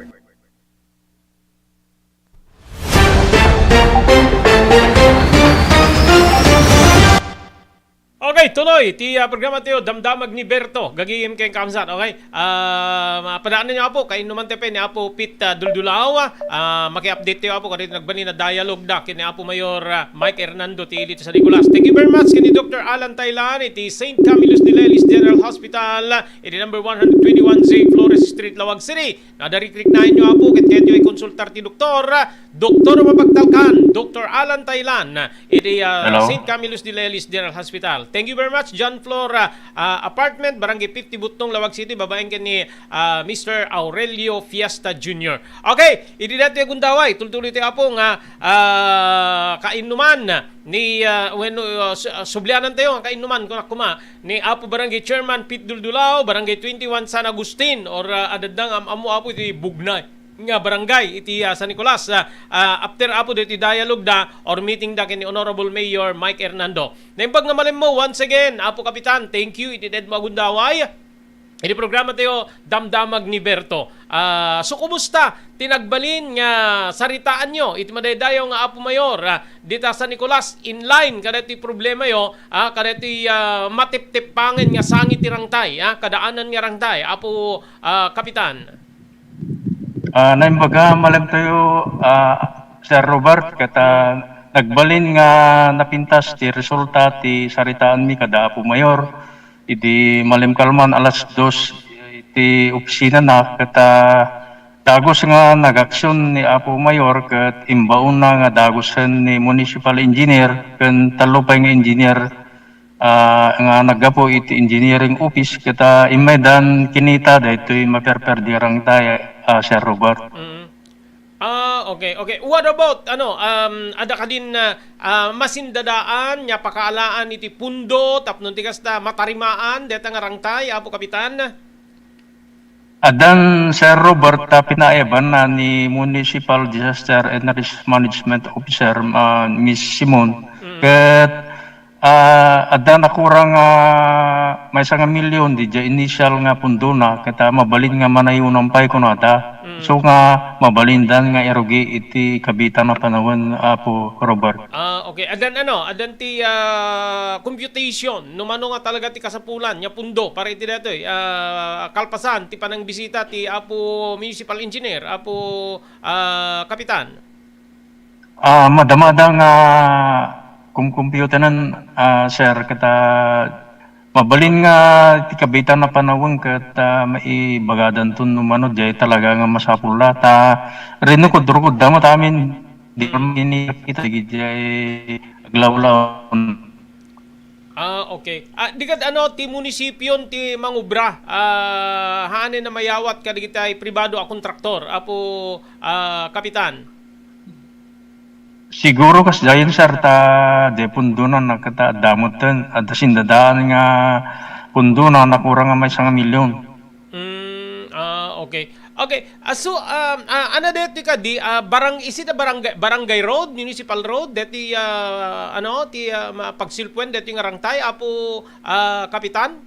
Okay, tuloy ti, ah, programa tayo, Damdamag ni Berto, gagayem ken kamsat, okay? Ah, padaanen niyo, Apo, kainnuman tayo ni Apo Pete, ah, Duldulao, ah, maki-update tayo, Apo, kadagiti nagbalin a dialogue da ken ni Apo Mayor, ah, Mike Hernando ti ili ti San Nicolas. Thank you very much ken ni Doctor Alan Taylan iti Saint Camillus de Lelis General Hospital, iti number one hundred twenty-one J Flores Street, Laoag City. Nadarikrik na inyo, Apo, ket kayatyo ikonsultar ti doktor, doktor a mapagtalkan, Doctor Alan Taylan, iti, ah, Hello. Saint Camillus de Lelis General Hospital. Thank you very much, John Flor, ah, ah, Apartment, Barangay fifty, Butnong, Laoag City, babaen ken ni, ah, Mister Aurelio Fiesta Junior. Okay, idi dati agundaway, tultuloy ti Apo nga, ah, kainnuman ni, ah, wenno, ah, su-, ah, sublianan tayo nga kainnuman, kuna, kuma, ni Apo Barangay Chairman Pete Duldulao, Barangay twenty-one San Agustin, or, ah, adda nga am-ammo, Apo, iti Bugnay nga barangay iti, ah, San Nicolas. Ah, ah, after, Apo, diti dialogue da or meeting da ken ni Honorable Mayor Mike Hernando. Naimbag nga malemmo, once again, Apo Kapitan, thank you iti dayta mo agundaway iti programa tayo, Damdamag ni Berto. Ah, so, kumusta ti nagbalin nga saritaanyo iti madaydayaw nga Apo Mayor, ah, dita San Nicolas, in line kadati problemayo, ah, kadati, ah, matiptippangen nga sangi ti rangtay, ah, kadaanan nga rangtay, Apo, ah, Kapitan? Ah, naimbaga, malemtayo, ah, Sir Robert, ket, ah, nagbalin nga napintas ti resulta ti saritaanmi kada Apo Mayor. Idi malemkalman alas dos iti opisinana, ket, ah, dagus nga nagaksion ni Apo Mayor ket imbaonna nga dagusen ni Municipal Engineer ken tallo pay nga engineer, ah, nga naggapu iti engineering office ket, ah, immaydan kinita daytoy maperperdi a rangtay, ah, Sir Robert. Mm. Ah, okay, okay. What about, ano, um, adda kadin, ah, ah, masindadaan nga pakaalaan iti pundo tapno ti kasta matarimaan dayta nga rangtay, Apo Kapitan? Addan, Sir Robert, ta pinaebanna ni Municipal Disaster and Risk Management Officer, ah, Miss Simon. Mm. Ket, ah, adda nakurang, ah, maysa nga milyon didiay initial nga pundona, ket, ah, mabalin nga manayunan pay kunada. Mm. So nga, mabalindan nga irugi iti kabitan a panawen, Apo Robert. Ah, okay. Addan, ano, addan ti, ah, computation, no mano nga talaga ti kasapulan nga pundo para iti daytoy, ah, kalpasan ti panangbisita ti Apo Municipal Engineer, Apo, ah, Kapitan? Ah, madamada nga kumkumputanan, ah, sir, ket, ah, mabalin nga ti kabitan a panawen ket, ah, maibagadanton no mano diay talaga nga masapulda. Ta rinukod-rukodda met amin, di kami nakita diay aglawlaw. Ah, okay. Ah, di kad ano, ti munisipion ti mangubra, ah, haanen a mayawat kadagiti pribado a kontraktor, Apo, ah, Kapitan? Siguro kasdiayen, sir, ta diay pundona ket adda metten, adda sindadaan nga pundona, nakurang nga maysa nga milyon. Mm, ah, okay. Okay. Ah, so, um, ah, ano daytoy kadi, ah, barang-, is it a barangay, barangay road, municipal road, daytoy, ah, ano, ti, ah, ma-, pagsilpuen daytoy nga rangtay, Apo, ah, Kapitan?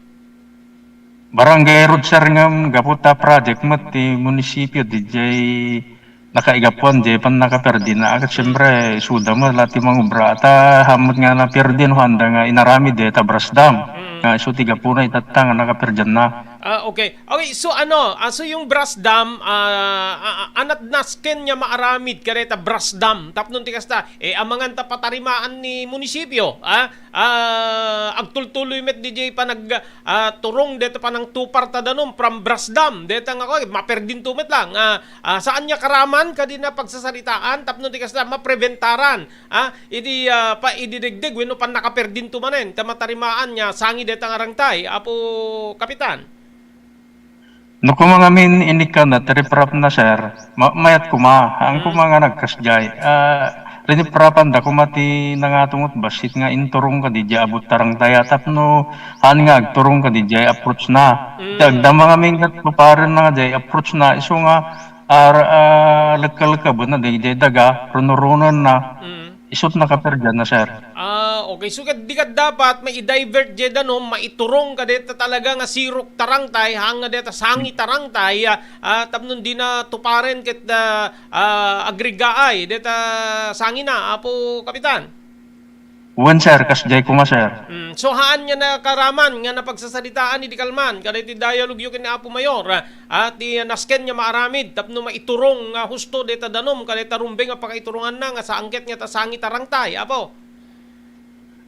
Barangay road, sir, ngem gapu ta project met ti munisipio, didiay nakaigapuan, diay pannakaperdina. Ket siyempre, isuda met la ti mangubra. Ta haanmo nga naperdin, handa nga inaramid, diay ta Bras Dam. Mm. Nga isu ti gapuna itatta nga nakaperdianna. Ah, okay. Okay, so ano, ah, so yung brush dam, ah, ah, ah, anat nasken nga maaramid kadeta brush dam. Tapno ti kasta, eh, amangan ta patarimaan ni munisipyo, ah, ah, agtultuloy met D J panag, ah, turong deta panangtupar ta danum from brush dam. Deta nga, okay, maperdinto met lang. Ah, ah, saan nga karaman, kadina pagsasaritaan, tapno ti kasta, mapreventaran. Ah, idi, ah, pa, idi degdeg, wenno pannakaperdinto manen, ta matarimaan nga sangi deta nga rangtay, Apo Kapitan. No kuma ngamin inikkan na, riprap na, sir. Ma-, mayat kuma. Ang Mm. kuma nga nagkasjay. Ah, riniprapan da kuma ti nangatungot bassit nga inturong ka di jay abot tarang tayatap no han nga agturong ka di jay approach na. Mm. Ti agdama ngamin kat paparen na nga jay approach na. Isu nga, ar-, ah, lekka-lekka na di jay daga, runo-runon na. Mm. Isut nakaperdian na, sir. Ah, okay. So, kad-, di ka dapat mai-divert jay danum, maiturong ka deta talaga nga sirok tarangtay, hang nga deta sangi tarangtay, ah, ah, tapno di na tuparen ket, ah, ah, agrigaay deta sangi na, Apo Kapitan. Wen, sir, kasjay kuma, sir. Mm, so, haan nga nakaraman nga napagsasaritaan idi kalman, kada iti dialogue yo ken ni Apo Mayor, ah, ah, ti nasken nga maaramid tapno maiturong nga husto deta danum, kadeta rumbeng nga pakaituronganna nga saangket nga ta sangi tarangtay, Apo.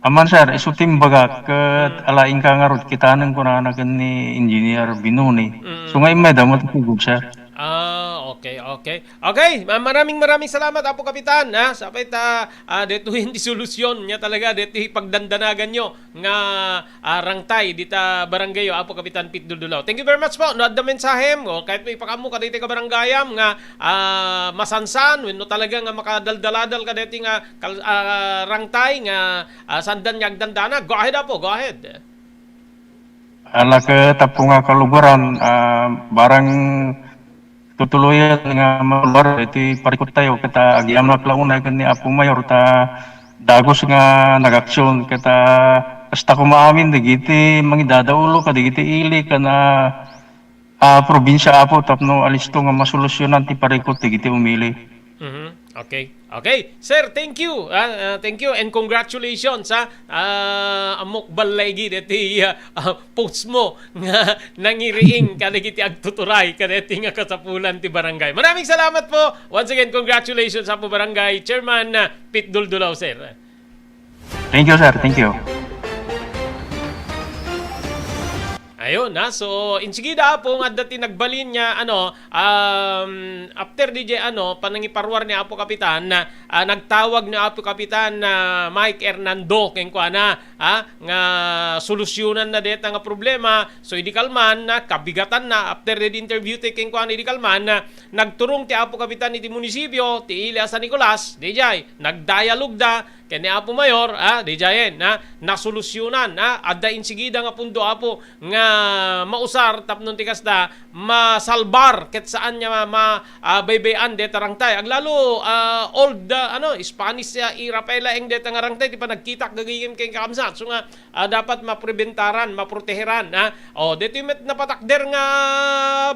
Aman, sir, isu ti imbagak, ket Mm. ala inka ngarud, kitanen kunana ken ni Engineer Binuni. Mm. So, nga immay damo ti tugod, sir. Ah, okay, okay. Okay, ma-, maraming, maraming salamat, Apo Kapitan, ha? Sapay ta, ah, detoy ti solusyon nga talaga, detoy pagdandanagan nyo nga, ah, rangtay dita barangay, Apo Kapitan Pete Duldulaw. Thank you very much po. No adda mensahem, o kahit may pakamu kadagiti kabarangayam nga, ah, masansan, wenno talaga nga makadaldaladal kadagiti nga kal-, ah, rangtay nga, ah, sandan nga agdandana. Go ahead, Apo. Go ahead. Ala ket tapno nga kalugaran, ah, barang tutuloyan nga malugar iti parikut tayo, ket, ah, agyamanak la unay ken ni Apo Mayor ta dagus nga nagaksyon, ket, ah, kasta kuma amin dagiti mangidadaulo kadigiti ili ken, ah, ah, probinsia, Apo, tapno alisto nga masolusyonan ti parikut dagiti umili. Mhm. Okay. Okay. Sir, thank you. Ah, ah, thank you and congratulations, ha. Ah, ammok balligi deti, ah, ah, post mo nga nangiriing kadagiti agtuturay kadagiti nga kasapulan ti barangay. Maraming salamat po. Once again, congratulations, Apo Barangay Chairman, ah, Pete Duldulaw, sir. Thank you, sir. Thank you. Ayun, ha. So, insigida, Apo, nga adda ti nagbalin nga, ano, um, after D J, ano, panangiparuar ni Apo Kapitan, ah, nagtawag ni Apo Kapitan, ah, Mike Hernando, kenkuana, ha, nga solusyonan na deta nga problema. So, idi kalman, na, kabigatan na, after the interview ti kenkuana, idi kalman, na, nagturong ti Apo Kapitan iti munisipyo, ti Ili a San Nicolas, D J, nagdialogue da, ken ni Apo Mayor, ah, D J, na, nasolusyonan, ah, adda insigida nga pundo, Apo, nga mausar tapno ti kasta masalbar ket saan nga ma-, ma-, ah, baybay-an deta rangtay. Aglalo, ah, old, ah, ano, Spanish, ah, era pa laeng deta nga rangtay ti panagkitak gagayem ken kakabsat. So nga, ah, dapat mapreventaran, maproteheran, ah. O, detoy met napatakder nga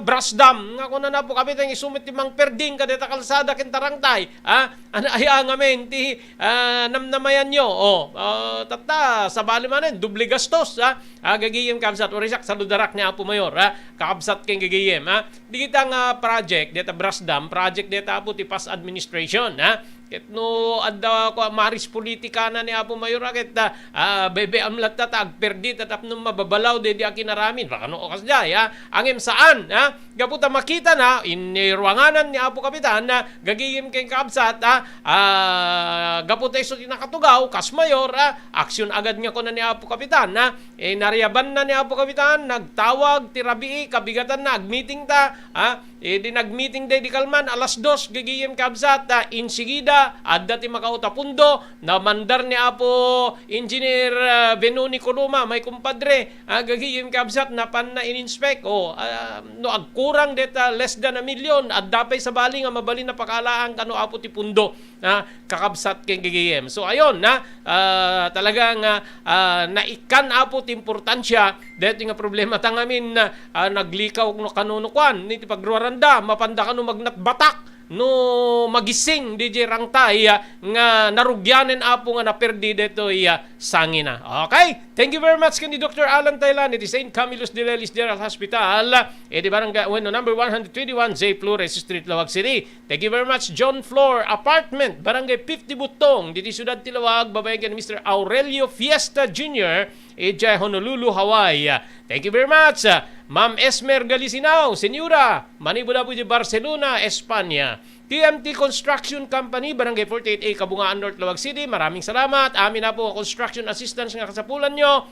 brush dam, nga kunana, Apo Kapitan, isu met ti mangperding kadeta kalsada ken ta rangtay, ah. Ano aya ngamin ti, ah, namnamayan nyo? O, ah, tatta, sabali manen, doble gastos, ha? Ah, gagayem, kabsat, uri siak, saludarak ni Apo Mayor, ha? Kakabsat ken gagayem, ha? Di kita nga project, deta brush dam, project deta, Apo, ti past administration, ha? Ket no adda ko maris politika na ni Apo Mayor, ha? Ket, ah, ah, bebe amlat ta, ta agperdi, ta tapno mababalaw, de, di akinaramin. Baka no, o kasdiay, ha? Angem saan, ha? Gapu ta makita na, iniruanganan ni Apo Kapitan na gagayem ken kaabsat, ah, ah, gapu ta isu ti nakatugaw, kas mayor, ah, aksyon agad nga kuna ni Apo Kapitan, ah, eh, nariaban na ni Apo Kapitan, nagtawag ti rabii, kabigatan na, agmeeting ta, ah, eh, di nagmeeting day di kalman, alas dos, gagayem kaabsat, ah, insigida, adda ti makauta pundo, namandar ni Apo Engineer, ah, Benoni Coloma, may kumpadre, ah, gagayem kaabsat, napan na in-inspect. O, ah, no agkurang deta less than a million, adda pay sabali nga mabalin a pakaalaan kano, Apo, ti pundo, ah, kakabsat ken gagayem. So, ayun, na, ah, talaga nga, ah, naikkan, Apo, ti importansya deti nga problema ta ngamin, ah, naglikaw no kano no kuan, ni ti pagruaranda, mapanda kano magnatbatak, no magising diay rangtay, ah, nga narugianen, Apo, nga naperdi daytoy, ah, sangina. Okay? Thank you very much ken ni Doctor Alan Taylan iti Saint Camillus de Lelis General Hospital, iti barangay, wenno, number one hundred twenty-one J Flores Street, Laoag City. Thank you very much, John Floor Apartment, Barangay fifty Butong, diti siudad ti Laoag, babaen ken ni Mister Aurelio Fiesta Junior, idiay Honolulu, Hawaii. Thank you very much, ah, Ma'am Esmer Galisinao, Senyora, manipud-apo idiay Barcelona, Espanya. T M T Construction Company, Barangay forty-eight A, Kabungaan North, Laoag City. Maraming salamat. Amin, Apo, nga construction assistance nga kasapulanyo,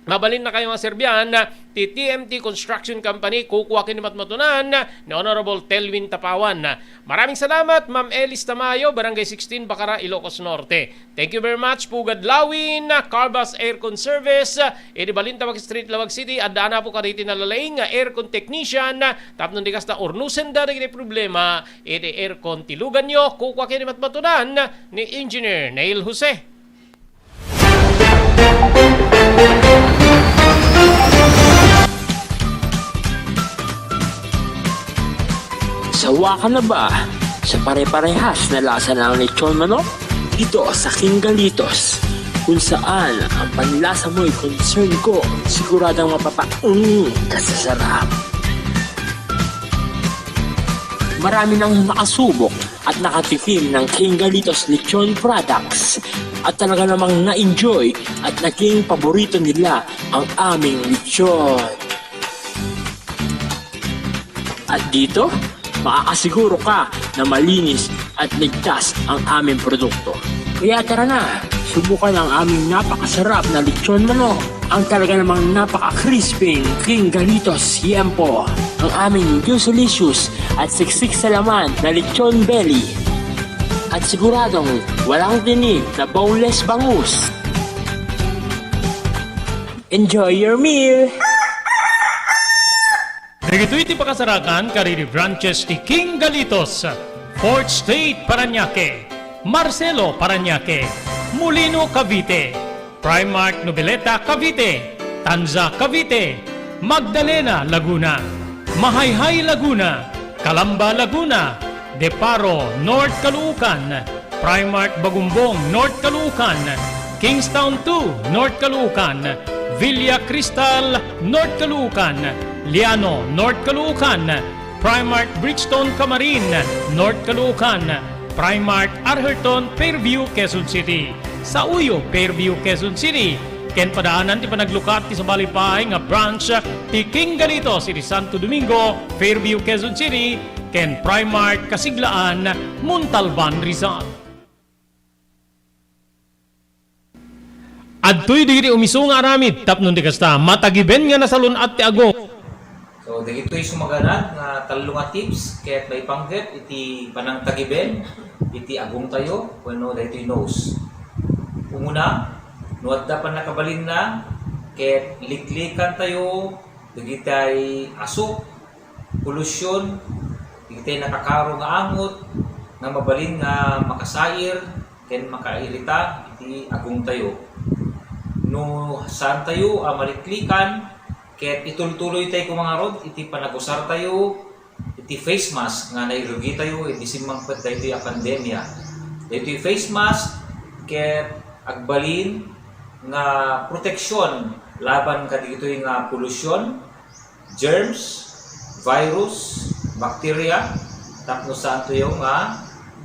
mabalinna kayo nga serbian ti T M T Construction Company. Kukua ken ni matmatunan ni Honorable Telwin Tapawan. Maraming salamat, Ma'am Elis Tamayo, Barangay sixteen, Bacara, Ilocos Norte. Thank you very much, Pugad Lawin, Carbas Aircon Service, iti Balintawak Street, Laoag City. Addaan, Apo, kadagiti nalalaing nga aircon technician tapno di kasta, urnosenda dagiti problema iti aircon ti luganyo. Kukua ken ni matmatunan ni Engineer Neil Jose. Sawa ka na ba sa pare-parehas na lasa ng lechon manok? Dito sa King Galitos, kung saan ang panlasa mo'y concern ko, siguradong mapapaungi ka sa sarap. Marami nang nakasubok at nakatikim ng King Galitos Lechon Products at talaga namang na-enjoy at naging paborito nila ang aming lechon. At dito, makakasiguro ka na malinis at ligtas ang aming produkto. Kaya tara na, subukan ang aming napakasarap na lechon manok, ang talaga namang napaka-crispy King Galitos Yempo, ang aming juicylicious at siksik sa laman na lechon belly, at siguradong walang tinik na boneless bangus. Enjoy your meal! Dagitoy ti pakasarakan kadagiti branches ti King Galitos, Fourth Street, Parañaque, Marcelo, Parañaque, Molino, Cavite, Primark Noveleta, Cavite, Tanza, Cavite, Magdalena, Laguna, Mahayhay, Laguna, Calamba, Laguna, Deparo, North Caloocan, Primark Bagumbong, North Caloocan, Kingstown two, North Caloocan, Villa Cristal, North Caloocan, Liano, North Caloocan, Primark Bridgestone, Camarin, North Caloocan, Primark Atherton, Fairview, Quezon City, Sauyo, Fairview, Quezon City, ken padaanan ti panaglukat ti sabali pay nga branch ti King Galitos iti Santo Domingo, Fairview, Quezon City, ken Primark Kasiglaan, Montalban, Rizal. Adtoy dagiti umisu nga aramid tapno di kasta, matagiben nga nasalun-at ti agong. So, dagitoy sumaganad nga tallo nga tips ket maipanggep iti panangtagiben iti agongtayo wenno daytoy nose. Umuna, no adda pannakabalinna ket liklikantayo dagitay asuk, polusyon, dagitay nakakaro nga angot nga mabalin nga makasair ken makairita iti agongtayo. No saantayo a maliklikan ket itultuloytay koma ngarud iti panagusartayo iti face mask nga nairugitayo iti simmangpet daytoy a pandemia. Daytoy face mask ket agbalin nga proteksyon laban kadagitoy nga polusyon, germs, virus, bakterya, tapno saantayo nga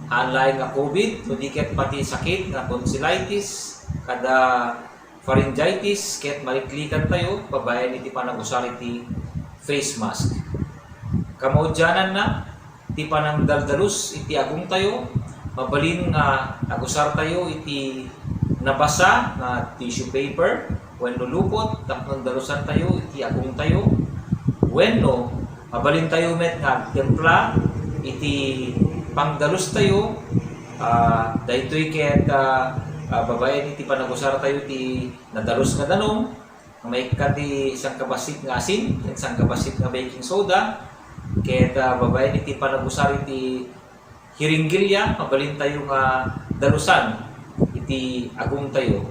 haan laeng nga covid, no di ket pati sakit nga tonsillitis, kada pharyngitis, ket maliklikantayo babaen iti panagusar iti face mask. Kamaudiananna, ti panangdaldalus iti agongtayo, mabalin nga agusartayo iti nabasa nga tissue paper wenno lupot tapno dalusantayo iti agongtayo, wenno mabalintayo met nga agtempla iti pangdalustayo, ah, daytoy ket, ah, ah, babaen iti panagusartayo ti nadalus nga danum, nga maikkat ti sangkabassit nga asin ken sangkabassit nga baking soda, ket, ah, babaen iti panagusar iti hiringgilya, mabalintayo nga dalusan iti agongtayo.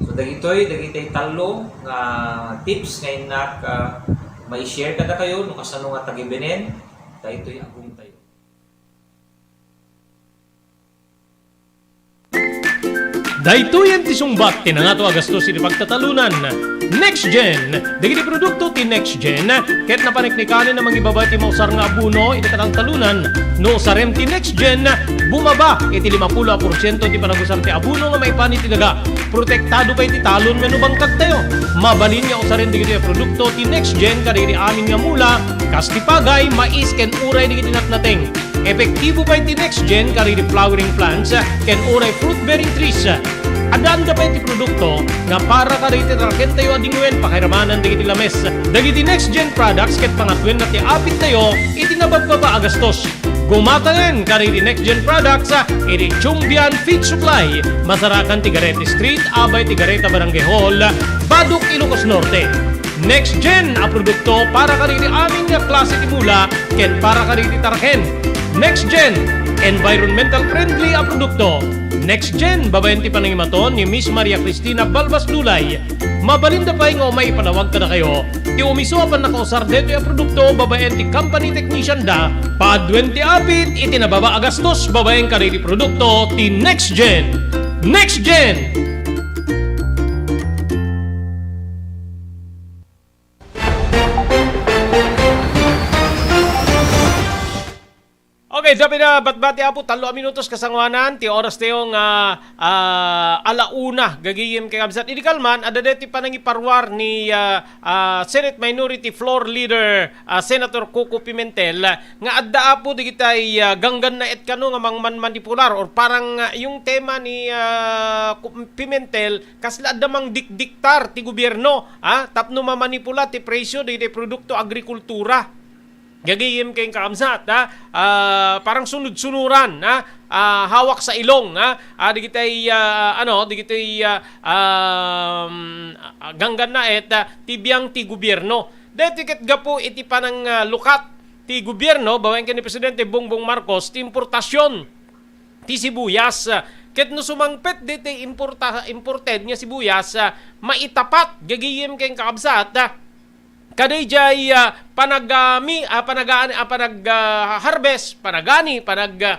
So, dagitoy, dagitoy tallo nga tips nga innak, ah, mai-share kadakayo no kasano nga tagibenen daytoy agongtayo. Daytoyen ti sungbat ti nangato a gastos iti pagtatalunan. Next Gen. Dagiti produkto ti Next Gen ket napaniknikanen a mangibaba iti mausar nga abono iti kataltalunan. No usarem ti Next Gen, bumaba iti limapulo a porsiento ti panagusar ti abono nga maipan iti daga. Protektado pay ti talon wenno bangkagtayo. Mabalin nga usaren dagitoy a produkto ti Next Gen kadagiti amin nga mula, kas ti pagay, mais, ken uray dagiti natnateng. Epektibo pay ti Next Gen kadagiti flowering plants ken uray fruit-bearing trees. Addaanda pay ti produkto nga para kadagiti tarakentayo a dingwen pakairamanan dagiti lames. Dagiti Next Gen products ket pangatuenna ti apittayo iti nababbaba a gastos. Gumataen kadagiti Next Gen products iti Chumbian Feed Supply, masarakan ti Garete Street, abay ti Gareta Barangay Hall, Badoc, Ilocos Norte. Next Gen a produkto para kadagiti amin nga klase ti mula ken para kadagiti taraken. Next Gen, environmental friendly a produkto. Next Gen, babaen ti panangimaton ni Miss Maria Cristina Balbas Dulay. Mabalinda pay nga umay ipanawag kadakayo ti umiso a pannakausar daytoy a produkto babaen ti company technician da. Paaduen ti apit iti nababa a gastos babaen kadagiti produkto ti Next Gen. Next Gen! Okay, dapita batbati, Apo, tallo a minutos kasangoanan ti oras tayo nga, ah, ala una, gagayem ken kabsat. Idi kalman, adda daytoy panangiparuar ni, ah, ah, Senate Minority Floor Leader, ah, Senator Coco Pimentel, nga adda, Apo, digitay, ah, ganggannaet kano nga mangmanmanipular or parang, ah, yung tema ni, ah, Cu-, Pimentel, kasla adda mangdikdiktar ti gobierno, ah, tapno mamanipula ti presyo dagiti produkto agrikultura. Gagayem ken kakabsat, ah, ah, parang sunud-sunuran, ah, ah, hawak sa ilong, ah, ah, dagitay, ah, ano, dagitay, ah, um, ah, ganggannaet, ah, ti biang ti gobierno. Daytoy ket gapu iti panang, ah, lukat ti gobierno babaen ken ni Presidente Bongbong Marcos ti importasion ti sibuyas. Ket no sumangpet daytoy importa-, imported nga sibuyas, ah, maitapat gagayem ken kakabsat, ah, kadaydiay, ah, panagami-, ah, panagaan-, ah, panag-, ah, harvest, panagani, panag-, ah,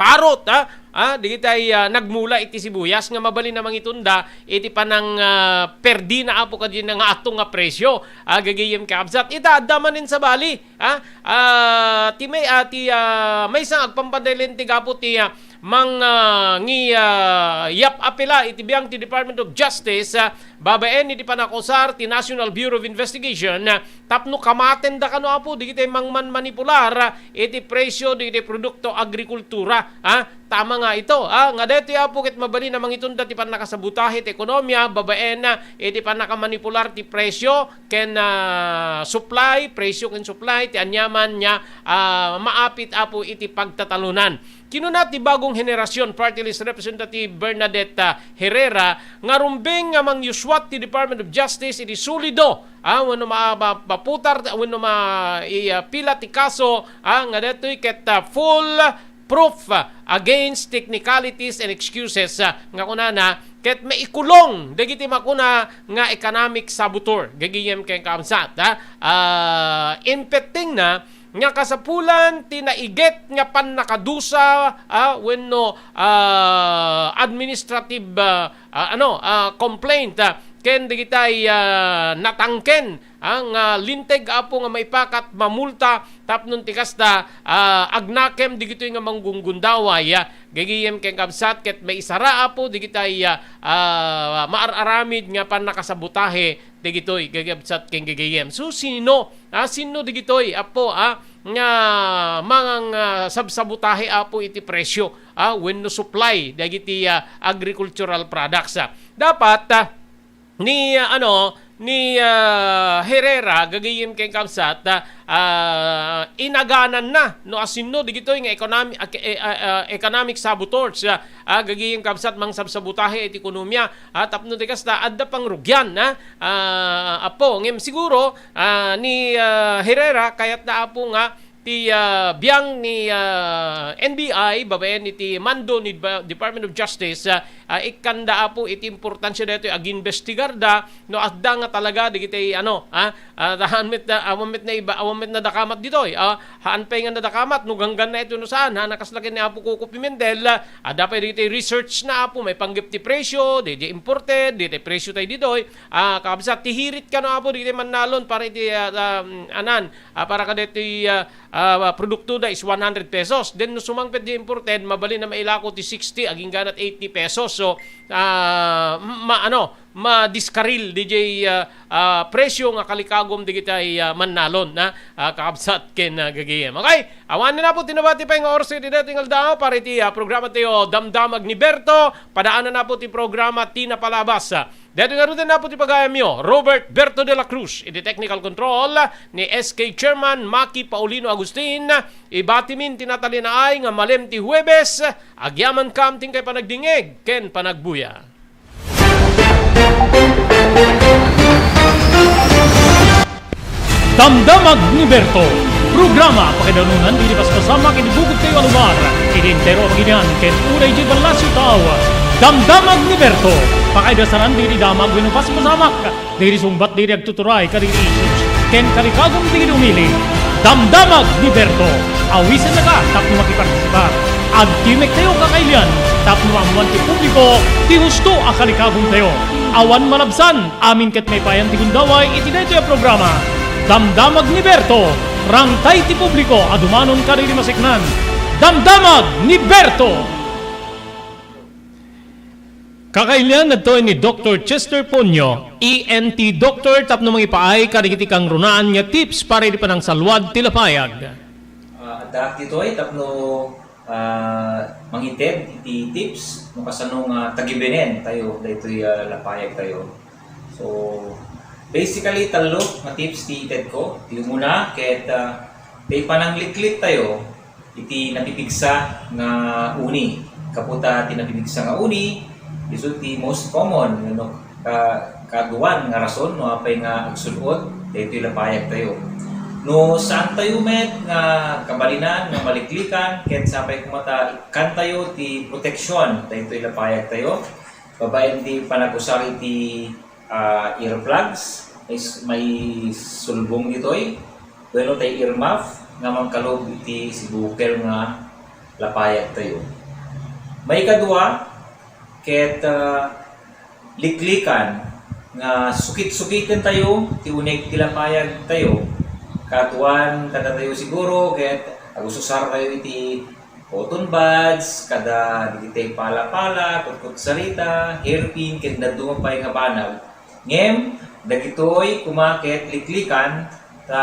parot, ah, ah, digitay, ah, nagmula iti sibuyas nga mabalin a mangitunda iti panang, ah, perdina, Apo, kadaydiay nga atong nga presyo, ah, gagayem kakabsat. Ita, adda manen sabali, ah, ah, ti may, ah, ti, ah, maysa nga agpampanday linteg, Apo, ti, ah, mang, ah, ngi, ah, yap apela iti biang ti Department of Justice, ah, babaen iti panakausar ti National Bureau of Investigation, ah, tapno kamaten da kano, Apo, digiti mangmanmanipular, ah, iti presyo digiti produkto agrikultura, ah, tama nga ito, ah, nga daytoy, Apo, ket mabalin a mangitunda ti pannakasabotahe ti ekonomia babaen, ah, iti pannakamanipular ti presyo ken, ah, supply, presyo ken supply, ti aniaman nga, ah, maapit, Apo, iti pagtatalunan. Kinuna ti Bagong Henerasyon Party List Representative Bernadette, ah, Herrera nga rumbeng nga mangyuswat ti Department of Justice iti sulido, ah, wenno ma-, ma-, maputar, wenno ma-, i-, ah, pila ti kaso, ah, nga daytoy ket, ah, full proof, ah, against technicalities and excuses, ah, nga kunana, ket maikulong dagiti makuna nga economic saboteur, gagayem ken kakabsat, ah. Ah, impettingna nga kasapulan ti naiget nga pannakadusa, ah, wenno, ah, administrative, ah, ah, ano, ah, complaint, ah, ken dagitay, ah, natangken, ah, nga linteg, Apo, nga maipakat mamulta tapno ti kasta, ah, agnakem digitoy nga manggungundaway, ah, gagayem ken kabsat ket maisara, Apo, digitay, ah, ah, maar-aramid nga pannakasabotahe dagitoy gagabsat ken gagayem. So, sino, ah, sino dagitoy, Apo, ah, nga mangang, ah, sabsabotahe, Apo, iti presyo, ah, wenno supply dagiti, ah, agricultural products, ah? Dapat, ah, ni, ah, ano, ni, ah, Herrera, gagayem ken kabsat, ah, ah, inagananna no asino dagitoy nga economic, ah, eh, ah, ah, economic saboteurs, ah, ah, gagayem kabsat mangsabsabotahe iti ekonomia, ah, tapno ti kasta adda pangrugian, ah, ah, Apo. Ngem siguro, ah, ni, ah, Herrera, kayatna, Apo, nga ti, ah, biang ni, ah, N B I, babaen iti mando ni Ba-, Department of Justice, ah, ah, ikkanda, Apo, iti importansia daytoy, agimbestigarda, no adda nga talaga dagiti, ano, ah, ah, haan met na, awan met na iba, awan met na dakamat ditoy, ah, haan pay nga nadakamat, no gangganna ito no saan, haan a kasla ken ni Apo Coco Pimentel, ah, adda pay dagiti research na, Apo, maipanggep ti presyo, di, di imported, di, di presyo tayo ditoy, ah, kakabsat, ti hirit kano, Apo, dagiti mannalon para iti, ah, ah, anan, ah, para kadagiti, ah, ah, produkto da is one hundred pesos. Then, no sumangpet di imported, mabalin na mailako ti sixty, agingganat eighty pesos. So, ah, ma-, ano, madiskaril dagiti, ah, ah, presyo nga kalikagum dagiti, ah, mannalon, na, ah, kakabsat ken, ah, gagayem. Okay, awan na po, tinabati pa nga oras iti daytoy nga aldaw para iti, ah, programa tayo, Damdamag ni Berto. Padaanan na po ti programa, Tina Palabas. Daytoy ngaruden na po ti pagayamyo, Robert Berto de la Cruz, iti technical control ni S K Chairman Maki Paulino Agustin. Ibatimin ti natalinaay nga malem ti Huwebes, agyaman kam ti inkay panagdingeg ken panagbuya. Damdamag ni Berto, programa pakaidarunan iti paspasamak iti bukod tayo a lugar, iti entero a Pangilinan, ken uray iti ballasiw tao. Damdamag ni Berto, pakaidasaran iti damag wenno paspasamak, dagiti sungbat dagiti agtuturay kadagiti issues, ken kalikagum dagiti umili. Damdamag ni Berto, awisennaka tapno makipartisipar. Agtimek tayo kakailian tapno maammoan ti publiko ti husto a kalikagum tayo. Awan malabsan, amin ket maipayan ti gundaway iti daytoy a programa. Damdamag ni Berto, rangtay ti publiko a dumanon kadagiti maseknan. Damdamag ni Berto! Kakailian, adtoy ni Doktor Chester Ponyo, E N T doctor, tapno mangipaay kadagiti kangrunaan nga tips para iti panangsalwad ti lapayag. Ah, addaak ditoy tapno, ah, mangited iti tips no kasano nga tagibenen tayo daytoy, ah, lapayag tayo. So, basically, tallo nga tips ti ited ko. Ti umuna, ket, ah, ti panangliklik tayo iti napipigsa nga uni. Gapu ta ti napipigsa nga uni, isu ti most common, no, ka-, kaaduan nga rason no apay nga agsul-ot daytoy lapayag tayo. No saan tayo met nga kabalinan nga maliklikan, ket sapay koma ta ikkan tayo ti proteksyon daytoy lapayag tayo, babaen ti panag-usar iti ah, earplugs, is may sulbong ditoy, wenno tay earmuff nga mangkalub iti sibukel nga lapayag tayo. Maikadua, ket, ah, liklikan nga sukit-sukiten tayo ti uneg ti lapayag tayo. Kaaduan kadatayo siguro, ket agususar tayo iti cotton buds, kada dagiti pala-pala, kutkutsarita, hairpin, ken dadduma pay nga banag. Ngem, dagitoy koma ket liklikan ta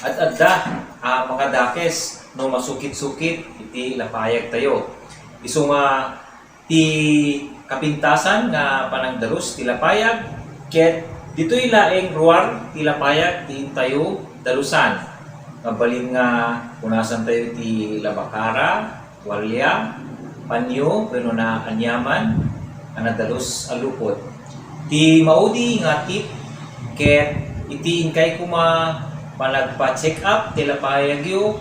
ad-adda a makadakes no masukit-sukit iti lapayag tayo. Isu nga ti kapintasan nga panangdalus ti lapayag, ket ditoy laeng ruar ti lapayag ti intayo dalusan. Mabalin nga punasan tayo ti labakara, tualya, panyo, wenno naaniaman a nadalus a lupot. Ti maudi nga tip, ket iti inkay koma panagpa-check up ti lapayagyo,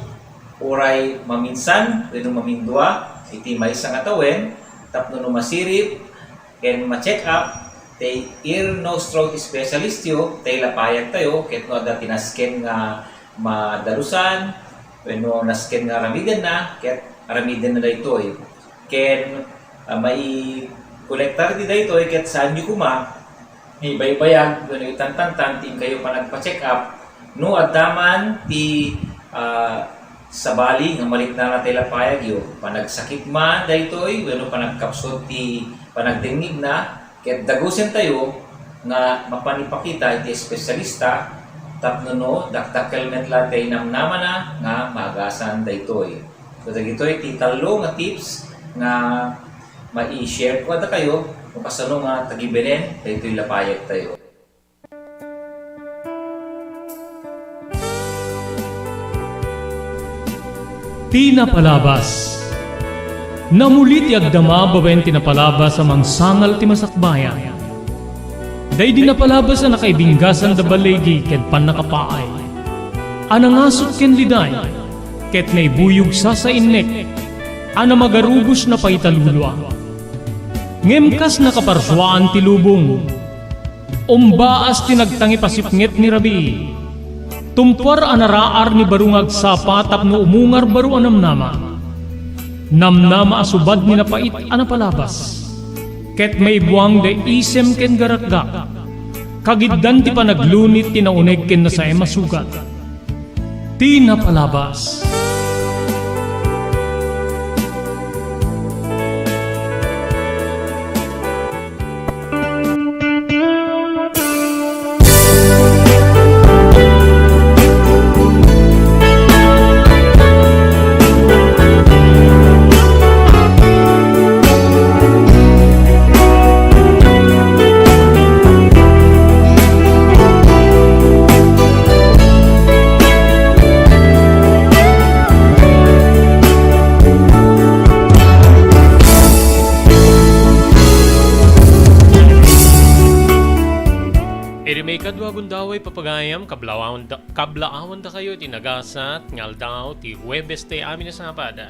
uray maminsan wenno mamindua iti maysa nga tawen tapno no masirib ken ma-check up ti ear, nose, throat specialist yo, ti lapayag tayo, ket no adda ti nasken nga madalusan wenno nasken nga aramidenna, ket aramidenna daytoy. Ken, ah, maikolektar ti daytoy, ket saanyo koma ibaybayag wenno itantantan ti inkayo panagpa-check up no adda man ti, ah, sabali nga maliknana ti lapayagyo, panagsakit man daytoy wenno panagkapsut ti panagdengngegna, ket dagusentayo nga mapan ipakita iti espesyalista tapno no dakdakkel met la ti namnamana nga maagasan daytoy. So, dagitoy ti tallo nga tips nga mai-share ko kadakayo no kasano nga tagibenen daytoy lapayag tayo. Ti napalabas. Namuli ti agdama babaen ti napalabas a mangsangal ti masakbayan. Daydi napalabas a nakaibinggasan da baligi ken pannakapaay. A nangasut ken liday. ket naibuyog sasainnek a namagarubos na pay ta lulua. Ngem kas nakaparsuaan ti lubong, umbaas ti nagtangipasipnget ni rabii. Tumpuar a naraar ni baro nga agsapa tapno umungar baro a namnama. Namnama a subad ni napait a napalabas. Ket maibuang da isem ken garakgak. Kagiddan ti panaglunit ti nauneg ken nasaem a sugat. Ti napalabas. Iti maikadua a gundaway, papagayam, kablaawanda-, kablaawandakayo iti nagasat nga aldaw ti Huwebes ti amin a Sabado.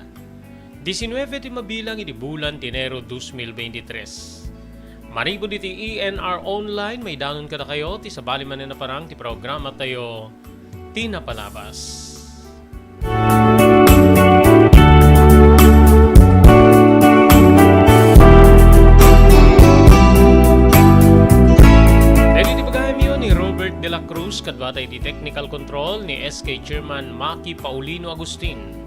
Diecinueve ti mabilang iti bulan ti Enero dos mil veintitrés. Manipud iti E N R Online, maidanon kadakayo ti sabali manen a parang ti programatayo, Ti Napalabas. Daytoy ti pagayamyo ni Robert de la Cruz, kaduata iti technical control ni S K Chairman Maki Paulino Agustin.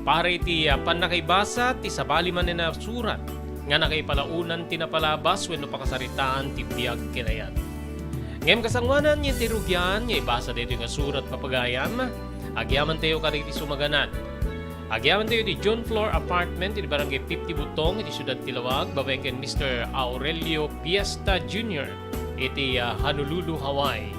Para iti, ah, pannakaibasa ti sabali manen a surat nga nakaipalaonan ti napalabas wenno pakasaritaan ti biag ken ayat. Ngem kasangoanan nga iti rugian nga ibasa daytoy nga surat, papagayam, agyamantayo kadagiti sumaganan. Agyamantayo iti John Floor Apartment iti Barangay fifty Butong iti siudad ti Laoag, babaen ken Mister Aurelio Piesta Junior iti, ah, Honolulu, Hawaii.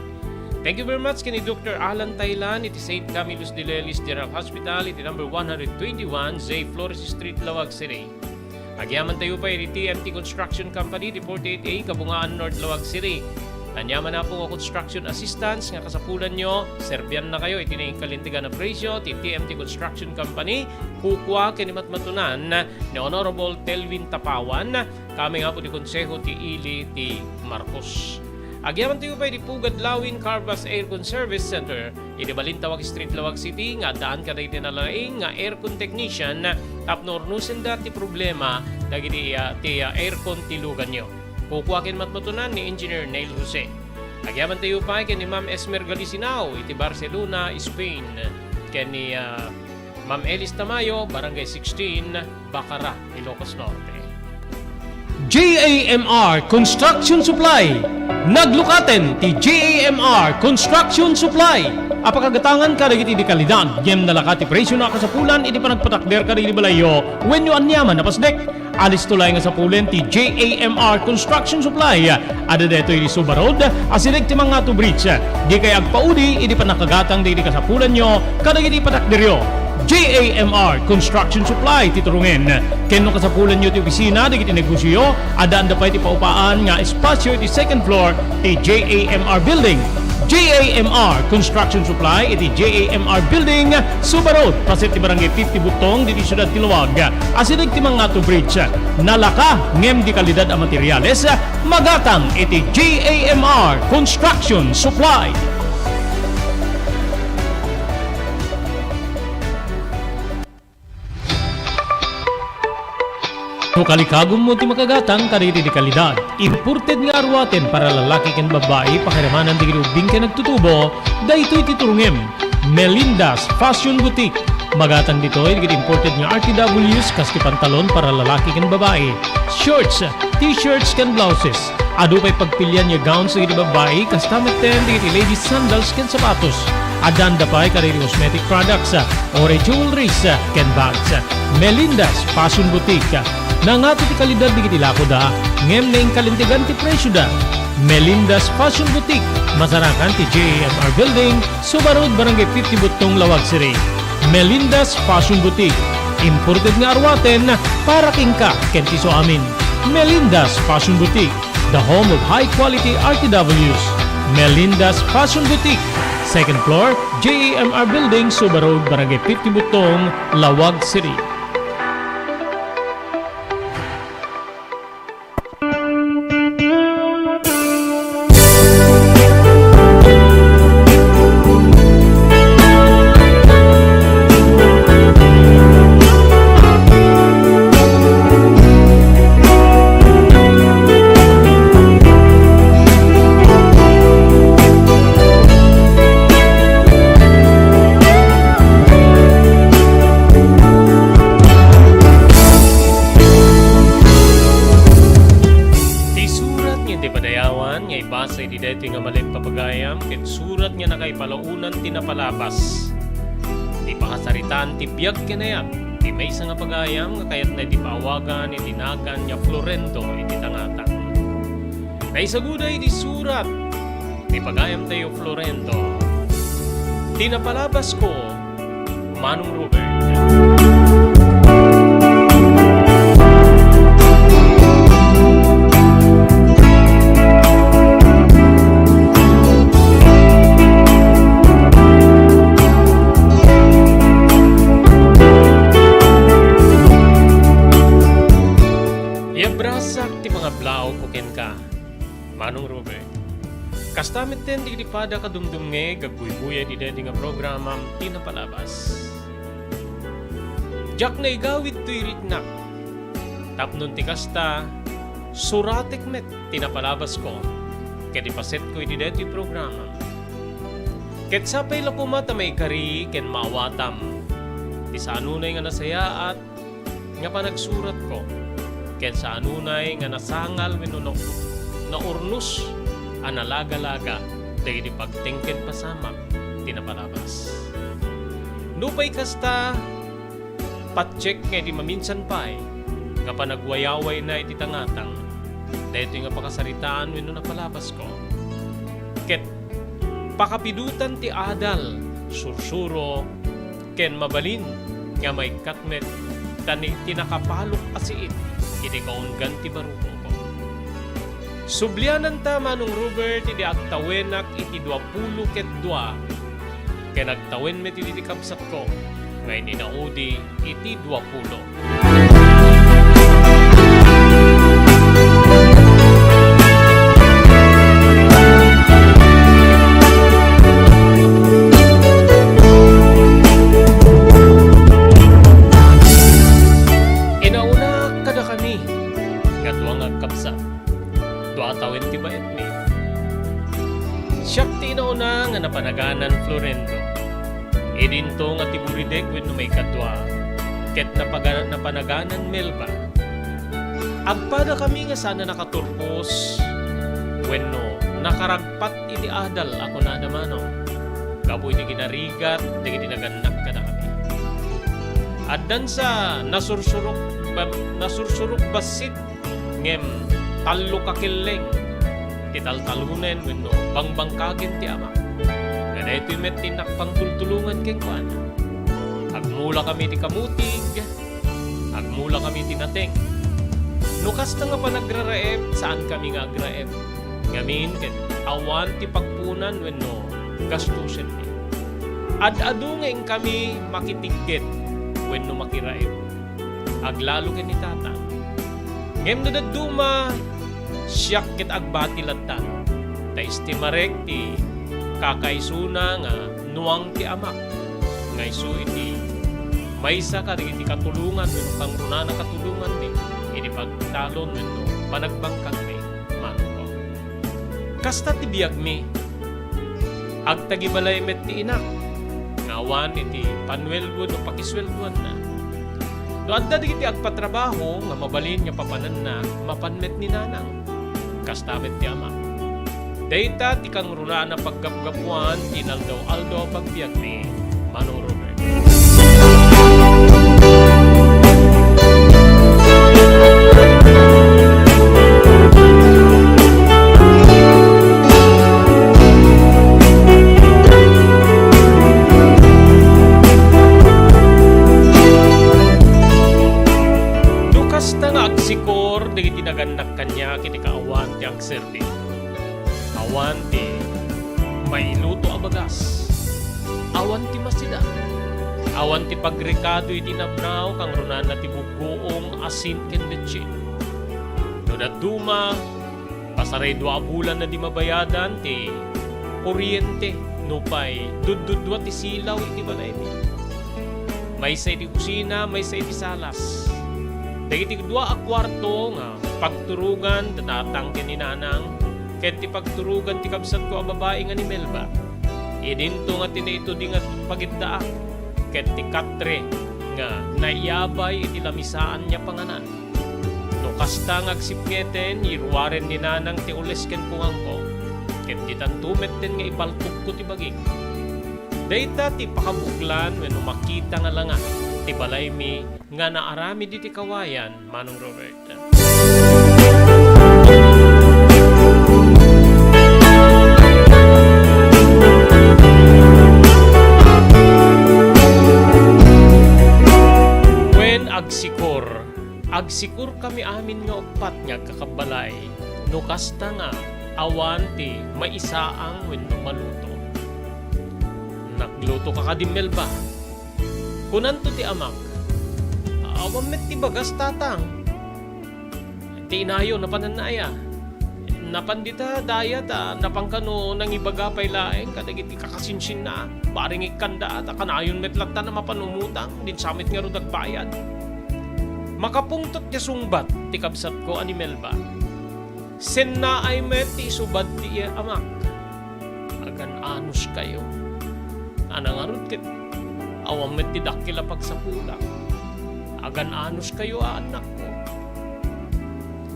Thank you very much ken ni Doctor Alan Taylan iti Saint Camillus de Lelis General Hospital iti number one hundred twenty-one J Flores Street, Laoag City. Agyamantayo pay iti T M T Construction Company iti forty-eight A Kabungaan North, Laoag City. Ania man, Apo, nga construction assistance nga kasapulanyo, serbiannakayo iti nainkalintegan a presio ti T M T Construction Company, kukua ken ni matmatunan ni Honorable Telvin Tapawan, kami nga Apo ti Konseho ti Ili ti Marcos. Agyamantayo pay iti Pugad Lawin Carvas Aircon Service Center iti Balintawak Street, Laoag City, nga addaan kadagiti nalaing nga aircon technician tapno urnosenda ti problema dagiti, ah, ti, ah, aircon ti luganyo. Kukua ken matmatunan ni Engineer Neil Jose. Agyamantayo pay ken ni Ma'am Esmer Galisinao iti Barcelona, Spain, ken ni, ah, Ma'am Elis Tamayo, Barangay sixteen, Bacara, Ilocos Norte. J A M R Construction Supply. Naglukaten ti J A M R Construction Supply a pakagatangan kadagiti di kalidad, ngem nalaka ti presio a kasapulan iti panagpatakder kadagiti balayyo wenno aniaman a pasdek. Alisto laeng nga sapulen ti J A M R Construction Supply. Adda daytoy iti Suba Road, asideg ti Mangato Bridge. Dikay agpaudi idi pannakagatang dagiti kasapulanyo kadagiti patakderyo. J A M R Construction Supply ti turungen. Ken no kasapulanyo ti opisina dagiti negosioyo, addaanda pay ti paupaan nga espasio iti second floor ti J A M R Building. J A M R Construction Supply iti J A M R Building, Suba Road, paset ti Barangay fifty Butong, ditoy siudad ti Laoag. Asideg ti Mangato Bridge. Nalaka ngem di kalidad a materials, magatang iti J A M R Construction Supply. No kalikagummo ti makagatang kadagiti di kalidad, imported nga aruaten para lalaki ken babbai, pakiramanan dagiti ubbing ken agtutubo, daytoy ti turungem. Melinda's Fashion Boutique. Magatang ditoy dagiti imported nga R T Ws, kas ti pantalon para lalaki ken babbai, shorts, t-shirts ken blouses. Adu pay pagpilian nga gowns dagiti babbai, kasta metten dagiti ladies sandals ken sapatos. Addaanda pay kadagiti cosmetic products, ore jewelries, ken bags. Melinda's Fashion Boutique. Nangato ti kalidad dagiti lakoda, ngem nainkalintegan ti presioda. Melinda's Fashion Boutique, masarakan ti J A M R Building, Suba Road, Barangay fifty Butong, Laoag City. Melinda's Fashion Boutique, imported nga aruaten para kenka ken ti isuamin. Melinda's Fashion Boutique, the home of high quality R T Ws. Melinda's Fashion Boutique, second floor, J M R Building, Suba Road, Barangay fifty Butong, Laoag City. Ti surat nga ti padayawan nga ibasa iti daytoy nga malem a pagayam ket surat nga nakaipalaonan ti napalabas. Ti pakasaritaan ti biag ken ayat ti maysa nga pagayam nga kayatna iti paawagan iti nagan nga Florendo iti tangatang. Naisaguda iti surat ti pagayamtayo Florendo. Ti napalabasko, Manong Robert. Iabrasak ti pangablaaw ko kenka, Manong Robert. Kasta metten dagiti pada kadumdumngeg, agguyguyaw iti daytoy nga programam ti napalabas. Diak naigawid toy riknak. Tapno ti kasta, suratek met ti napalabasko ket ipasetko iti daytoy programam. Ket sapay la koma ta maikari ken maawatam ti sanunay nga nasayaat nga panagsuratko, ken sanunay nga nasangal wenno na-, naurnos a nalagalaga dagiti pagteng ken pasamak ti napalabas. Nupay kasta, patiek nga idi maminsan pay nga panagwayawayna iti tangatang daytoy nga pakasaritaan wenno napalabasko, ket pakapidotan ti adal, sursuro, ken mabalin nga maikkat met ta ni-, ti nakapalok a siit iti kaunggan ti barukongko. Subliananta, Manong Robert, idi agtawenak iti duapulo ket dua, ken agtawen met iti kabsatko nga ininaudi iti duapulo. Inauna kadakami nga dua nga agkabsat. Dua a tawen ti baetmi. Siak ti inauna nga napanaganan Florendo. Idinto nga ti buridek wenno maikadua, ket napaga-, napanaganan Melba. Agpadakami nga saan a nakaturpos wenno nakaragpat iti adal a kunada, Manong, gapu iti kinarigat dagiti nagannak kadakami. Addansa nasursurok, ba-, nasursurok bassit ngem tallo ka kelleng ti taltalonen wenno bangbangkagen ti amak. Nga daytoy met ti innak pangtultulongan kenkuana. Agmulakami ti kamutig, agmulakami ti nateng. No kasta nga panagraraep, saankami nga agraep. Ngamin ket awan ti pagpunan wenno gastusenmi. Ad-adu nga inkami makitigget wenno makiraep. Aglalo ken ni Tatang. Ngem no dadduma, siak ket agbati lattan. Ta estimarek ti kakaisuna nga nuang ti amak, nga isu iti maysa kadagiti katulongan wenno kangrunaan a katulonganmi iti pagtalon wenno panagbangkagmi, Manong. Kasta ti biagmi. Agtagibalay met ti inak nga awan iti panueldo no pakisueldoanna. No adda dagiti agpatrabaho nga mabalin nga papananna, mapan met ni nanang. Kasta met ti ama. Dayta ti kangrunaan a paggapgapuan ti inaldaw-aldaw a pagbiagmi, Manong Robert. No kasta nga agsikor dagiti nagannak kaniak iti kaawan ti agserbi. Awan ti mailuto a bagas. sida. Awan ti pagrekado iti inabraw, kangrunana ti buggoong, asin ken betsin. No dadduma, pasaray dua a bulan a di mabayadan ti kuryente, nupay duddudua ti silaw iti balaymi. Maysa iti kusina, maysa iti salas. Dagiti dua a kuarto nga pagturogan da tatang ken ni nanang, ket ti pagturogan ti kabsatko a babai nga ni Melba. Idinto nga tinaitudi nga pagiddaak, ket ti katre nga naiyabay iti lamisaan nga panganan. No kasta nga agsipngeten, iruaren ni nanang ti ules ken kungangko, ket ditanto metten nga ipaltokko ti bagik. Dayta ti pakabuklan wenno makita nga langa ti balaymi nga naaramid iti kawayan, Manong Robert. Wen agsikor, agsikorkami amin nga uppat nga agkakabbalay, no kasta nga awan ti maisaang wenno maluto. Nagluto ka kadi, Melba? Kunanto ti amak, "Awan met ti bagas, tatang." Ti inayo, napananna aya? Napan dita dayat a napan kano nangibaga pay laeng kadagiti kakasinsinna. Bareng ikkanda ta kanayon met latta a mapan umutang, dinsa met ngarud agbayad. Makapungtot ti sungbat ti kabsatko a ni Melba. Sennaay met ti isubad ti iya amak. Agan-anos kayo. Ana ngarud ket awan met ti dakkel a pagsapulak. Agan-anoskayo a annakko.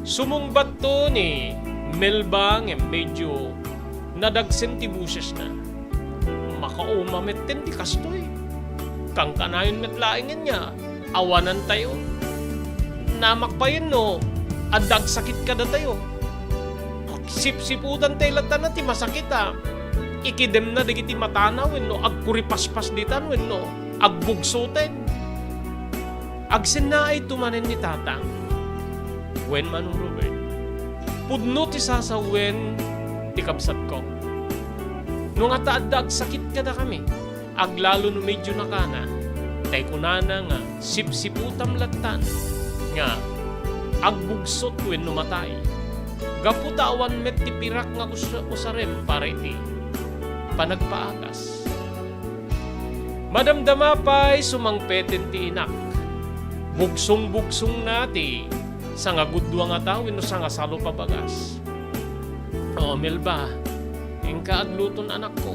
Sumungbatto ni Melba ngem medyo nadagsen ti bosesna. Makauma metten ti kastoy. Kankanayon met laengen nga awanantayo. Namakpayen no adda agsakit kadatayo. Sipsiputantay latta ti masakit a ikidemna dagiti matana wenno agkuripaspas ditan wenno agbugsoten. Agsennaayto manen ni tatang wen Manong Robert. Pudno ti sasawen ti kabsatko. No ngata adda agsakit kadakami, aglalo no medyo nakana, tay kunana nga sipsiputam lattan nga agbugsot wenno matay. Gapu ta awan met ti pirak nga us-, usarem para iti panagpaagas. Madamdama pay sumangpeten ti inak. Bugsong-bugsongna ti sangagudua ngata wenno sangasalup a bagas. O, Melba, inka agluton, anakko.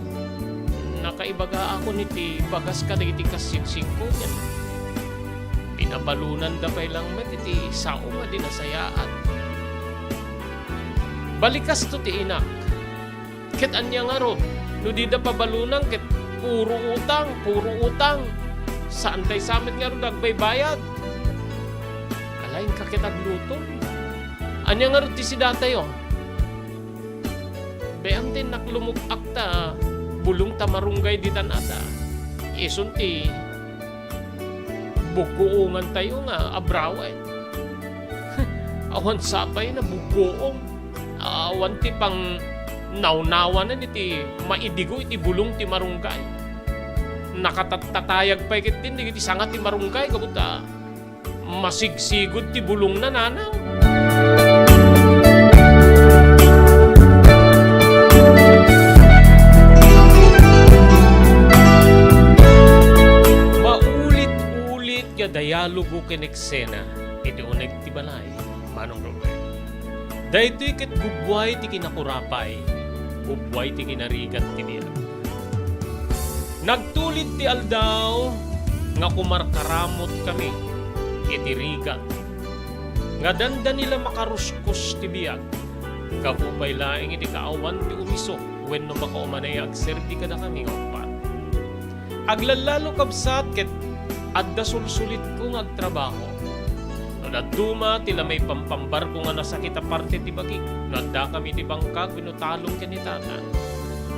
Nakaibagaakon iti bagas kadagiti kassingsingko ngem pinabalonanda pay lang met iti sao nga di nasayaat. Balikasto ti inak. Ket ania ngarud, no dida pabalonan ket puro utang, puro utang. Saantay sa met ngarud agbaybayad. Ala, inka ket agluton. Ania ngarud ti sidatayo? Be, amten naklumuk-ak ta bulong ta marunggay ditan a ta. Isun ti buggoongantayo nga abrawen. Awan sapay na buggoong. Awan ti pang nawnawanan iti maidigo iti bulong ti marunggay. Nakatattatayag pay ketdin dagiti sanga ti marunggay gapu ta masigsigud ti bulongna, nanang. Maulit-ulit nga dialogo ken eksena iti uneg ti balay, Manong Robert. Daytoy ket gubbuay ti kinakurapay, gubbuay ti kinarigat ti biag. Nagtulid ti aldaw nga kumarkaramotkami iti rigat nga dandani la makaruskos ti biag, gapu pay laeng iti kaawan ti umisok wenno makaumanay a agserbi kadakami nga uppat. Aglallalo, kabsat, ket adda sulsulitko nga agtrabaho. No dadduma ti la maipampambarko nga nasakit a parte ti bagik, no addakami iti bangkag wenno talong ken ni Tata,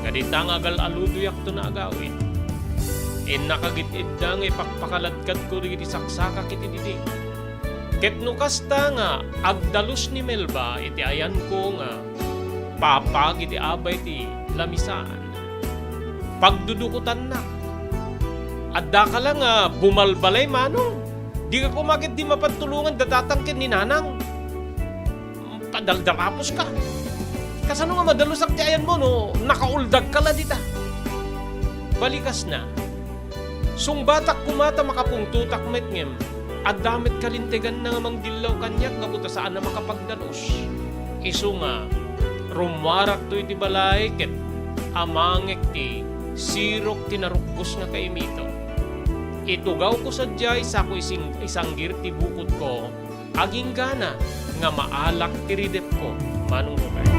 nga dita nga agal-aludoyakto nga agawid. Innakagid-idda nga ipakpakaladkadko dagiti saksakak iti didi. Ket no kasta nga agdalus ni Melba iti ayanko nga papag iti abay ti lamisaan, pagdudukotannak. Addaka la nga bumalbalay, Manong. Dika koma ketdi mapan tulongan da tatang ken ni Nanang. Padaldarapuska. Kasano nga madalusak ti ayanmo no nakauldag ka la dita? Balikasna. Sungbatak koma ta makapungtotak met ngem adda met kalinteganna nga mangdillaw kaniak gapu ta saan a makapagdalus. Isu nga, rummuarakto iti balay ket amangek ti sirok ti narukbos nga kaimitom. Itugawko sadiay sako ising-, isanggir ti bukodko, aginggana nga maalak ti ridepko, Manong Robert.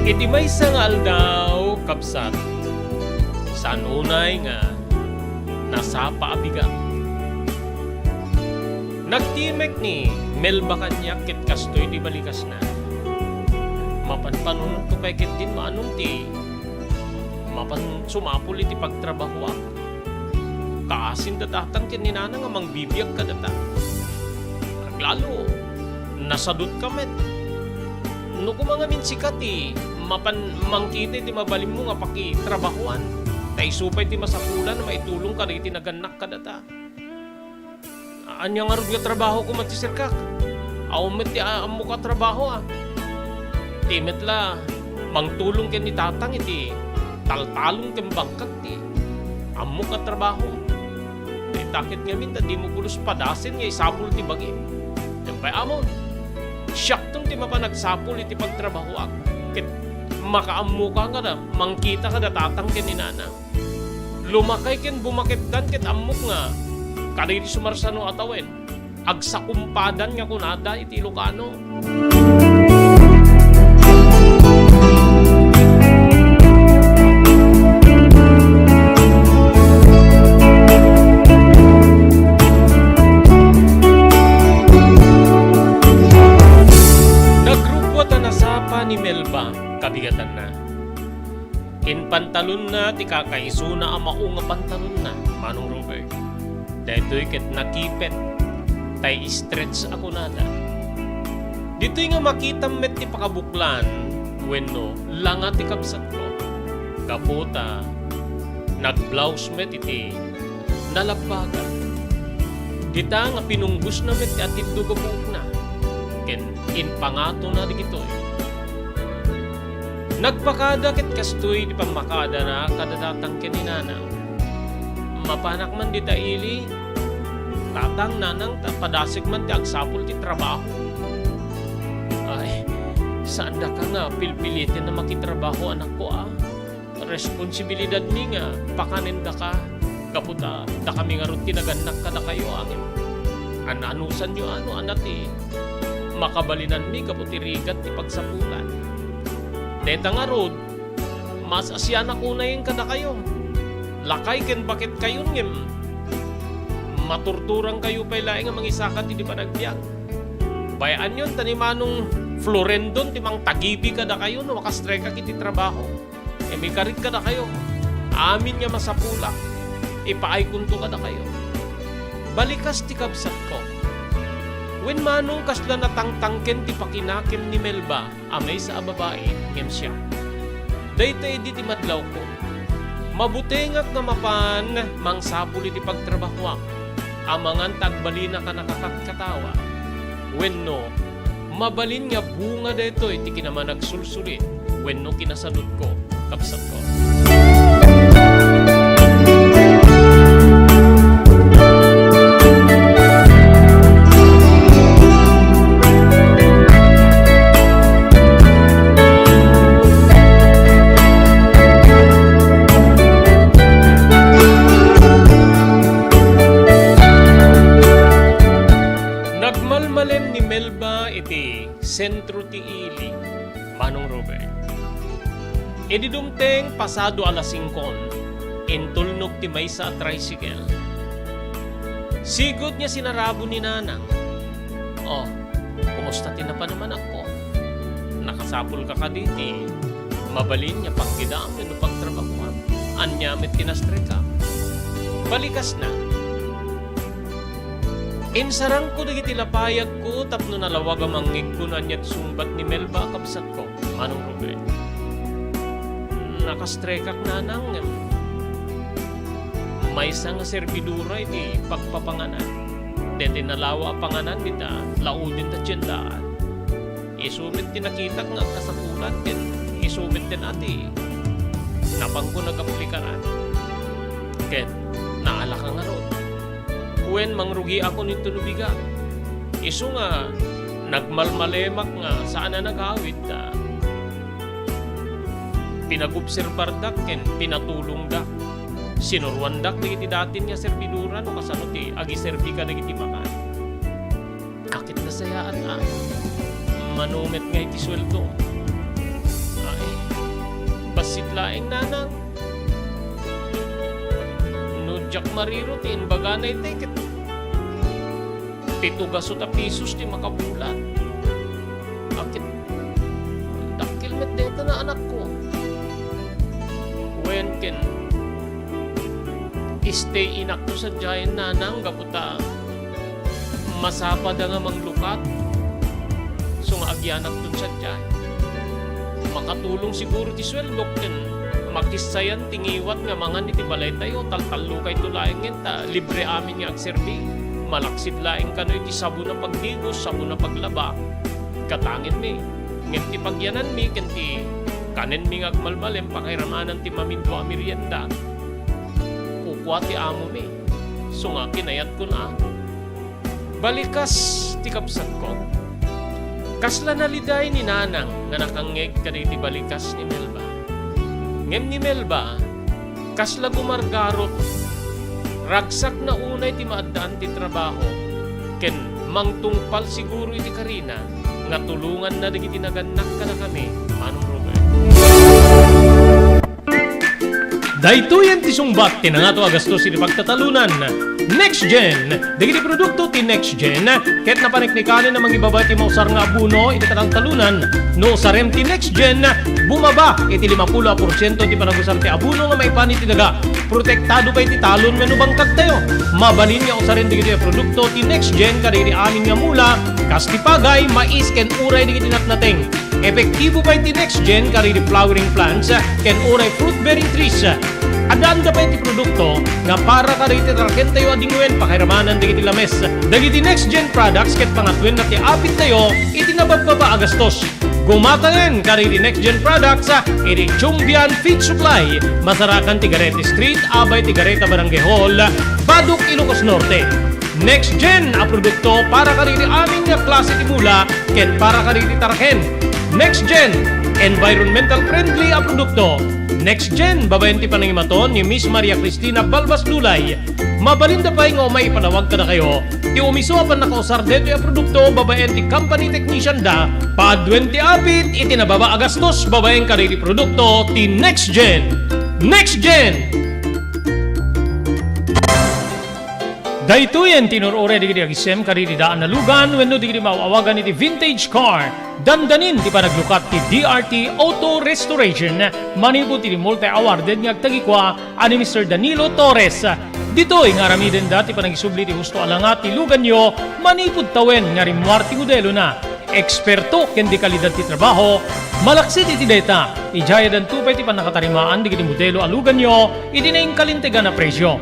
Iti maysa nga aldaw, kabsat, saan unay nga nasapa a bigat. Nagtimek ni Melba kaniak ket kastoy ti balikasna. Mapanpanunotko pay ketdin, Manong, ti mapan sumapul iti pagtrabahoak. Kaasin da tatang ken ni Nanang a mangbibiag kadata. Aglalo, nasadutka met. No koma ngamin sika ti mapan mangkita iti mabalinmo nga pakitrabahoan, ta isu pay ti masapulan a maitulong kadagiti nagannak kadata. Ania ngarud nga trabaho koma ti sirkak? Awan met ti a-, ammok a trabaho, a. Ti met la, mangtulong ken ni tatang iti taltalon ken bangkag ti ammok a trabaho. Ita ket ngamin ta dimo pulos padasen nga isapul ti bagim. Ken pay amon, siakton ti mapan agsapul iti pagtrabahoak. Ket makaammoka nga da, mangkita kada tatang ken ni Nanang. Lumakay ken bumaketdan ket ammok nga kadagiti sumarsano a tawen, agsakumpadan nga kunada iti Ilocano. Nagrubbuat a nasapa ni Melba, kabigatanna. Inpantalonna ti kakaisuna a mao nga pantalonna, Manong Robert. Daytoy ket nakipet, tay stretch a kunada. Ditoy nga makitam met ti pakabuklan wenno langa ti kabsatko. Gapu ta nagblaus met iti nalabbagan. Dita nga pinunggosna met ti atiddog a buokna, ken impangatona dagitoy. Nagpakada ket kastoy ti pammakadana kada tatang ken ni Nanang. Mapanak man dita ili, tatang, nanang, ta padasek man ti agsapul ti trabaho. Ay, saan daka nga pilpiliten a makitrabaho, anakko, a? Responsibilidadmi nga pakanen daka, gapu ta dakami ngarud ti nagannak kadakayo, a ngem an-anusanyo a no ania ti makabalinanmi gapu ti rigat ti pagsapulan. Dayta ngarud, maas-asianak unay kadakayo. Lakay ken baketkayon ngem maturturangkayo pay laeng a mangisaka ti di panagbiag. Bay-anyon ta ni Manong Florendon ti mangtagibi kadakayo no makastrikak iti trabaho. Ngem ikarik kadakayo, amin nga masapulak, ipaaykonto kadakayo. Balikas ti kabsatko. Wen, Manong, kasla natangtangken ti pakinakem ni Melba a maysa a babai ngem siak. Dayta idi ti madlawko. Mabutengak nga mapan mangsapul iti pagtrabahoak, amangan ta agbalinaka a nakakatkatawa. Wenno, mabalin nga bunga daytoy ti kinamanagsulsulit wenno kinasadutko, kabsatko. Nagmalmalem ni Melba iti sentro ti ili, Manong Robert. Idi dumteng pasado alas singkon, intulnog ti maysa a tricycle. Sigud nga sinarabo ni Nanang. "Oh, kumusta ti napanumanakko? Nakasapulka kadi ti mabalin nga panggidaam wenno pagtrabahoam? Ania met ti nastrikak?" Balikasna. Insarangko dagiti lapayagko tapno nalawag a mangngegko no ania ti sungbat ni Melba a kabsatko. Manong Robert, nakastrekak, nanang, ngem maysa nga servidora iti pagpapanganan. Daytoy nalawa a panganan dita lauden ta tiendaan. Isu met ti nakitak nga agkasapulan ken isu met ti nati. Napanko nagaplikaran. Ket naalaka ngarud. Wen, mangrugiakon inton no bigat. Isu nga nagmalmalemak nga saan a nagawid ta pinagobserbardak ken pinatulongdak. Sinuroandak dagiti datin nga servidora no kasano ti agiserbi kadagiti makan. Ket nasayaat a. Mano met nga iti sueldo. Ay, bassit laeng, nanang. No diak mariro ti imbagana iti ket pito gasut a pisos ti makabulan. Ket dakkel met dayta, anakko. Wen, ken stay inakto sadiayen, nanang, gapu ta masapada nga manglukat. So nga agyanakton sadiay. Makatulong siguro ti sueldok ken makissayan ti ngiwat nga mangan iti balaytayo, taltallokayto laeng ngem ta libre amin nga agserbi. Malaksid laeng kano iti sabon a pagdigos, sabon a paglaba. Gatangenmi. Ngem ti pagyananmi ken ti kanenmi nga agmalmalem, pakairamanan ti mamindua a merienda. Kukua ti amomi. So nga, kinayatkon a. Balikas ti kabsatko. Kasla naliday ni Nanang nga nakangngeg kadagiti balikas ni Melba. Ngem ni Melba, kasla gumargarot. Ragsakna unay ti maaddaan ti trabaho, ken mangtungpal siguro iti karina nga tulonganna dagiti nagannak kadakami, Manong Robert. Daytoyen ti sungbat ti nangato a gastos iti pagtatalonan. Next Gen. Dagiti produkto ti Next Gen ket napaniknikanen a mangibaba ti mausar nga abono iti kataltalonan. No usarem ti Next Gen, bumaba iti limapulo a porsiento ti panagusar ti abono nga maipan iti daga. Protektado pay ti talon wenno bangkagtayo. Mabalin nga usaren dagitoy a produkto ti Next Gen kadagiti amin nga mula, kas ti pagay, mais, ken uray dagiti natnateng. Epektibo pay ti Next Gen kadagiti flowering plants ken uray fruit-bearing trees. Addaanda pay ti produkto nga para kadagiti tarakentayo a dingwen, pakairamanan dagiti lames. Dagiti Next Gen products ket pangatuenna ti apittayo iti nababbaba a gastos. Gumatangen kadagiti Next Gen products iti Chumbian Feed Supply, masarakan ti Garete Street, abay ti Gareta Barangay Hall, Badoc, Ilocos Norte. Next Gen a produkto para kadagiti amin nga klase ti mula ken para kadagiti taraken. Next Gen, environmental friendly a produkto. Next Gen, babaen ti panangimaton ni Miss Maria Cristina Balbas Dulay. Mabalinda pay nga umay ipanawag kadakayo ti umiso a pannakausar daytoy a produkto babaen ti company technician da. Paaduen ti apit iti nababa a gastos babaen kadagiti produkto ti Next Gen. Next Gen! Daytoyen ti inur-uray dagiti agisem kadagiti daan a lugan wenno dagiti maaw-awagan iti vintage car. Dandanin ti panaglukat ti D R T Auto Restoration manipud iti multi-awarded nga agtagikua a ni Mister Danilo Torres. Ditoy nga aramidenda ti panagisubli ti husto a langa ti luganyo manipud tawen nga rimmuar ti modelona. Eksperto ken de kalidad ti trabaho, malaksid iti dayta, idiay addanto pay ti pannakatarimaan dagiti modelo a luganyo iti nainkalintegan a presio.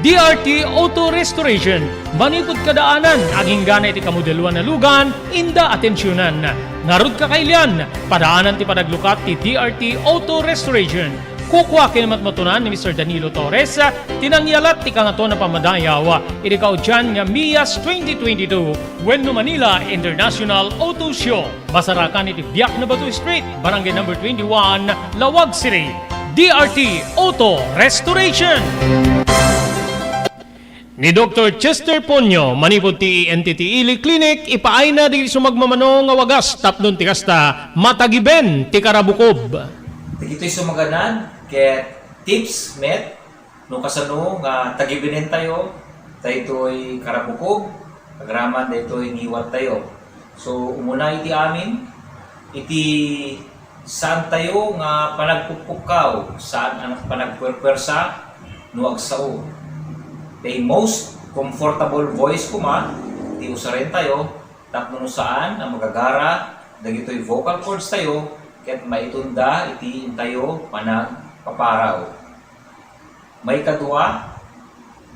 D R T Auto Restoration, manipud kadaanan, aginggana iti kamodeloan a lugan, inda atensionan. Ngarud, kakailian, padaanan ti panaglukat ti D R T Auto Restoration. Kukua ken matmatunan ni Mister Danilo Torres ti nangyalat ti Kangatoan a Pammadayaw iti kaudian nga MIAS twenty twenty-two wenno Manila International Auto Show. Masarakan iti Biaknabatu Street, Barangay Number twenty-one, Laoag City. D R T Auto Restoration. Ni Doktor Chester Ponyo, manipud ti E N T T Ili Clinic, ipaayna dagiti sumagmamano nga wagas tapno ti kasta, matagiben ti karabukob. Dagitoy sumaganad ket tips met no kasano nga tagibenentayo daytoy karabukob agraman daytoy ngiwattayo. So, umuna iti amin, iti saantayo nga panagpukpukkaw, saan a panagpuerpuersa no agsao. Tay most comfortable voice koma, Ti usaren tayo, tapno no saan a magagara dagitoy vocal cords tayo, ket maitunda iti intayo panagpaparaw. Maikadua,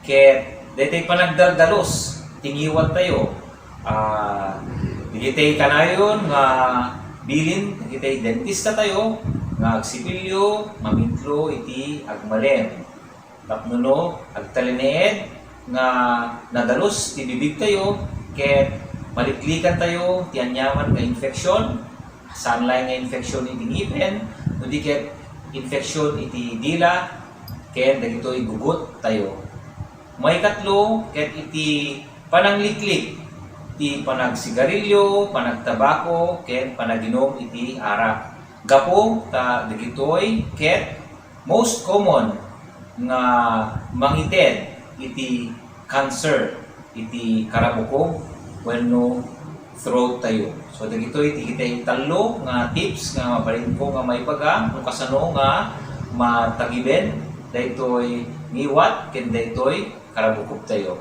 ket daytoy panagdaldalus ti ngiwat tayo. Ah, dagitoy kanayon nga bilin dagitoy dentista tayo nga agsipilyo, mamitlo iti agmalem. Tapno no agtalinaed nga nadalus ti bibig tayo, ket maliklikan tayo ti aniaman nga infeksyon, saan laeng nga infeksyon iti ngipen, no di ket infeksyon iti dila, ken dagitoy gugut tayo. Maikatlo, ket iti panangliklik ti panagsigarilyo, panagtabako, ken panaginum iti arak. Gapu ta dagitoy ket most common nga mangited iti cancer iti karabukog wenno throat tayo. So, dagitoy ti kitay tallo nga tips nga mabalinko nga maibaga no kasano nga matagiben daytoy ngiwat ken daytoy karabukog tayo.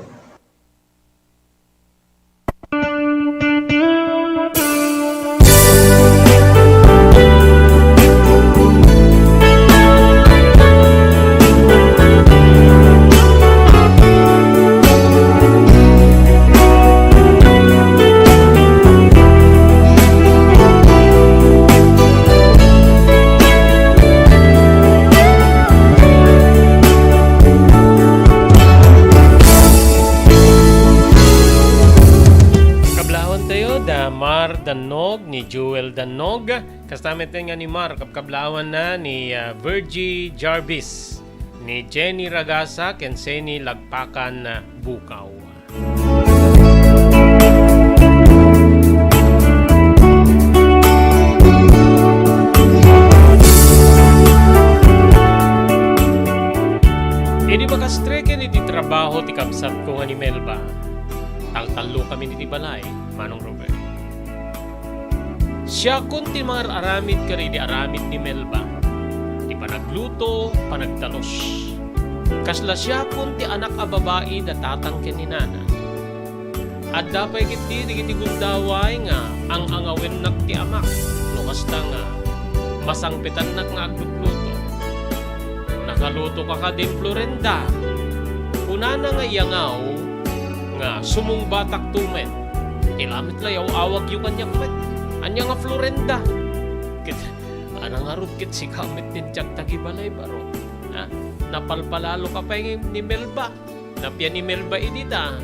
Kablaawan tayo da Mar Dannog, ni Joel Dannog, kasta met nga ni Mar, kabkablaawanna ni, ah, Virgie Jarvis, ni Jenny Ragasa, ken Seni Lagpakan, ah, Bukaw. Idi makastreken iti trabaho ti kabsatko nga ni Melba, taltallo kami iti balay, Manong Robert. Siakon ti mangar-aramid kadagiti aramid ni Melba, ti panagluto, panagtalus. Kasla siakon ti anak a babai da tatang ken ni nana. Adda pay ketdi dagiti gundaway nga ang-angawennak ti amak, no kasta nga masangpetannak nga aglutluto. Nakaluto ka kadi, Florenda? Kunana nga iyangaw nga sumungbatakto met. Ti lamet la, yaw-awagyo kaniak met. Ania nga Florenda? Ket, ana ngarud ket sika met ti diak tagibalay, baro? Ha? Napalpalalo ka pay ni Melba. Napian ni Melba idi ta,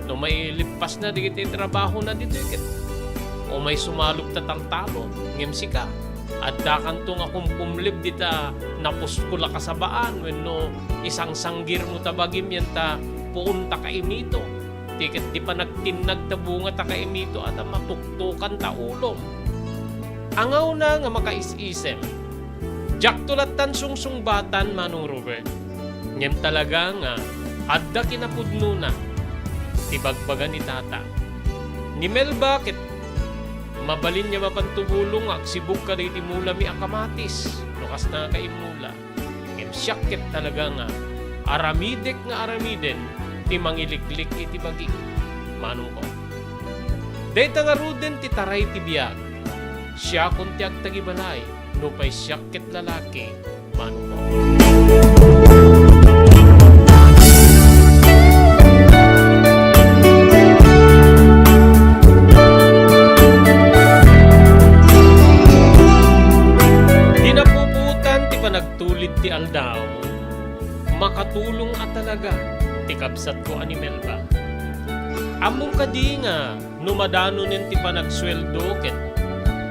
no mailippasna dagiti trabahona ditoy ket umay sumalog ta taltalon, ngem sika, addakanto nga kumkumleb dita napuskol a kasabaan wenno isangsanggirmo ta bagim yan ta puon ta kaimito. Ti ket di panagtinnag ta bunga ta kaimito a ta matuktokan ta ulom. Angawna nga makaisisem. Diakto lattan sungsungbatan, Manong Robert. Ngem talaga nga adda kinapudnona ti bagbaga ni Tata. Ni Melba ket mabalin nga mapan tumulong nga agsibug kadagiti mulami a kamatis, no kasta nga kaimmula. Ngem siak ket talaga nga aramidek nga aramiden ti mangiliklik iti bagik, manongko. Dayta ngaruden ti taray ti biag. Siakon ti agtagibalay, nupay siak ket lalaki, manongko. Di napupuotan ti panagtulid ti aldaw, makatulong a talaga ti kabsatko a ni Melba. Ammom kadi nga no madanonen ti panagsueldo ket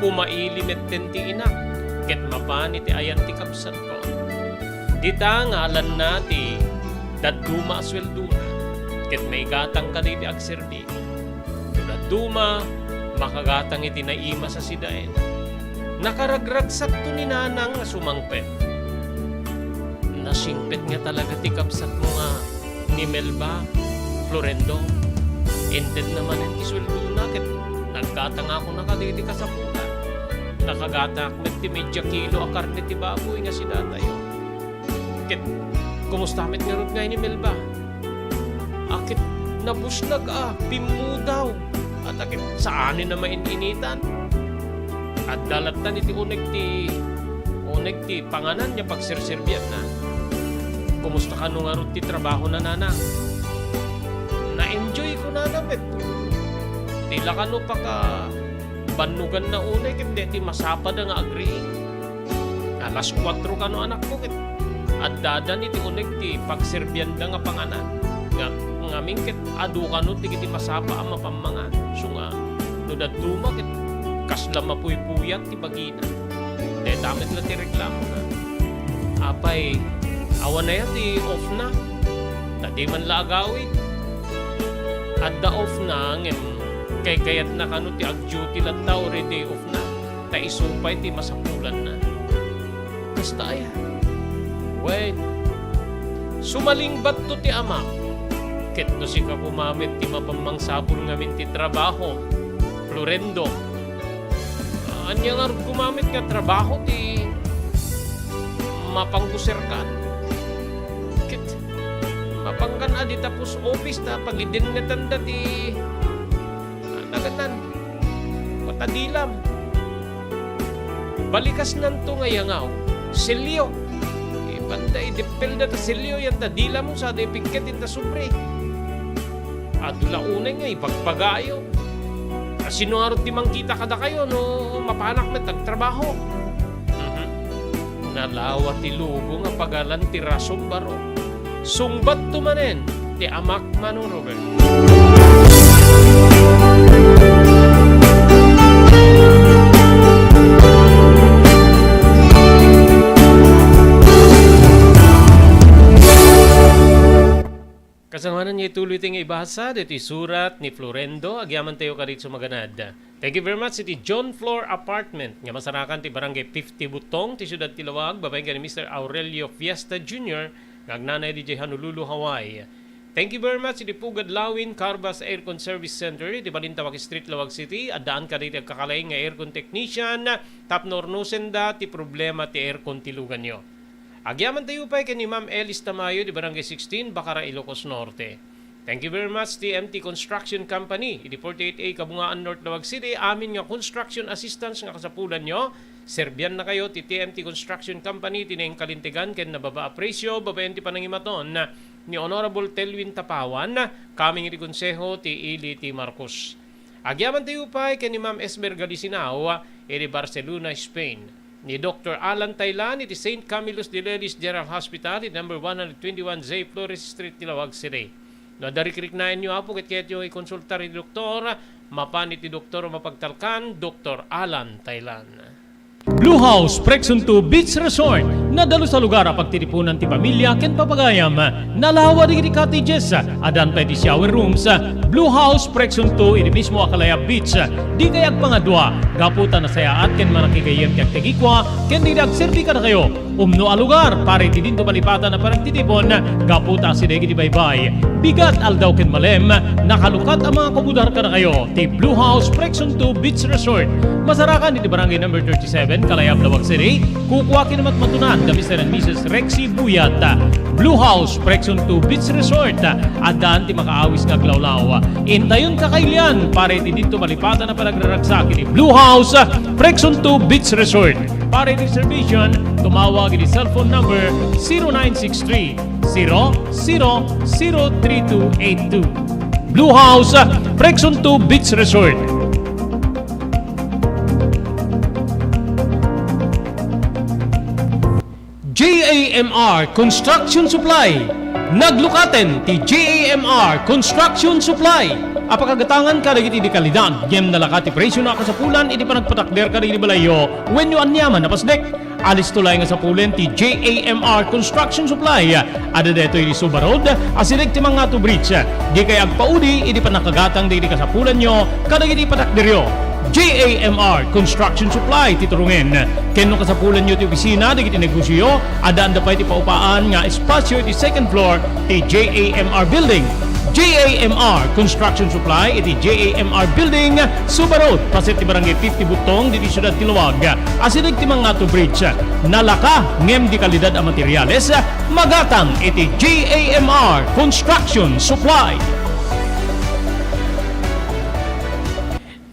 pumaili metten ti inak ket mapan iti ayan ti kabsatko. Dita nga alanna ti dadduma a sueldona ket maigatang kadagiti agserbi. No dadduma, makagatang iti naimas a sidaen. Nakaragragsakto ni Nanang nga sumangpet. Nasingpet nga talaga ti kabsatmo nga ni Melba, Florendo. Intedna manen ti sueldona ket naggatangakon a kadagiti kasapulan. Nakagatangak met ti media kilo a karne ti baboy nga sidatayo. Ket kumusta met ngarud ngay ni Melba? A ket nabusnag a pimmudaw. Ata ket saanen a main-initan. Adda lattan iti uneg ti, uneg ti panganan nga pagserserbianna. Kumusta kano ngarud ti trabahona, nanang? Na-enjoy ko, nanang, met. Ti la kano pakabannoganna unay ket daytoy masapada nga agriing. Alas kuatro kano, anakko, ket addadan iti uneg ti pagserbianda nga panganan. Nga, ngamin ket adu kano ti, ti masapa a mapammangan. Isu nga, no dadduma ket kasla mapuypuyat ti bagina. Dayta met la ti reklamona. Apay, awan aya ti off na? Ta di man la agawid. Adda off na, ngem kaykayatna kano ti ag-duty latta uray day off na? Ta isu pay ti masapulanna. Kasta aya? Wen, sumalingbatto ti amak. Ket no sika koma met ti mapammangsapul ngamin ti trabaho, Florendo, ania ngarud koma met nga trabaho ti mapangguserkan? Ket mapangkan a dita post office ta pagidenngetanda ti, ah, nagannan, patadilam. Balikasnanto nga yangaw, selyo. Ibanda, ideppelda ta selyo yan ta dilam, sa da ipigket inta sobre. Adu la unay nga ibagbagayo. Sino ngarud ti mangkita kadakayo no mapanak met agtrabaho? Mhm. Nalawa ti lubong a pagalan ti rason baro. Sungbatto manen ti amak, Manong Robert. Kasangoanan nga ituloy ti nga ibasa ditoy surat ni Florendo. Agyamantayo kadagiti sumaganad. Thank you very much iti John Floor Apartment nga masarakan ti Barangay fifty Butong ti Siudad ti Laoag, babaen ken ni Mister Aurelio Fiesta Junior nga agnanayon idiay Honolulu, Hawaii. Thank you very much iti Pugad Lawin Carbas Aircon Service Center iti Balintawak Street, Laoag City. Addaan kadagiti agkakalaing nga aircon technician tapno urnosenda ti problema ti aircon ti luganyo. Agyamantayo pay ken ni Ma'am Elis Tamayo di Barangay sixteen, Bacara, Ilocos Norte. Thank you very much, T M T Construction Company, idi forty-eight A Kabungaan North, Laoag City. Amin nga construction assistance nga kasapulanyo, serbiannakayo ti T M T Construction Company, ti naingkalintegan ken nababa a presyo, babaen ti panangimaton ni Honorable Telwin Tapawan, coming iti Konseho ti Ili ti Marcos. Agyamantayo pay ken ni Ma'am Esmer Galisinao, iti Barcelona, Spain. Ni Doktor Alan Taylan iti Saint Camillus de Lelis General Hospital iti number one hundred twenty-one J Flores Street ti Laoag City. No adda rikriknaenyo, apo, ket kayatyo ikonsultar iti doktor, mapan iti doktor a mapagtalkan, Doktor Alan Taylan. Blue House Prexon two Beach Resort, nadalus a lugar a pagtitipunan ti pamilya ken papagayam. Nalawa dagiti cottages, addan pay ti shower rooms. Blue House Prexon two iti mismo a Kalayab Beach. Dikay agpangadua, gapu ta nasayaat ken manakigayyem ti agtagikua ken dagiti agserbi kadakayo. Umno a lugar para iti dinto malipatan a panagtitipon, gapu ta asideg iti baybay, bigat, aldaw ken malem, nakalukat a mga kabudar kadakayo ti Blue House Prexon two Beach Resort. Masarakan iti Barangay Number thirty-seven, Kalayab, Laoag City. Kukua ken matmatunan da Mister and Missus Rexy Buyat. Blue House Prexon two Beach Resort. Addaan ti makaawis nga aglawlaw. Intayon kakailian para iti dinto malipatan a panagraragsak iti Blue House Prexon two Beach Resort. Para iti reservation, tumawag iti cellphone number zero nine six three, zero zero zero three two eight two. Blue House Prexon two Beach Resort. J A M R Construction Supply. Naglukaten ti J A M R Construction Supply a pakagatangan kadagiti di kalidad ngem nalaka ti presyo a kasapulan iti panagpatakder kadagiti balayyo wenno aniaman a pasnek. Alisto laeng a sapulen ti J A M R Construction Supply. Adda daytoy iti Suba Road, asideg ti Mangato Bridge. Dikay agpaudi idi pannakagatang dagiti kasapulanyo kadagiti patakderyo. J A M R Construction Supply ti turongen. Ken no kasapulanyo ti opisina dagiti negosioyo, addaanda pay ti paupaan nga espasio iti second floor ti J A M R Building. J A M R Construction Supply iti J A M R Building, Suba Road, paset ti Barangay fifty Butong, ditoy siudad ti Laoag. Asideg ti Mangato Bridge. Nalaka ngem di kalidad a materiales, magatang iti J A M R Construction Supply.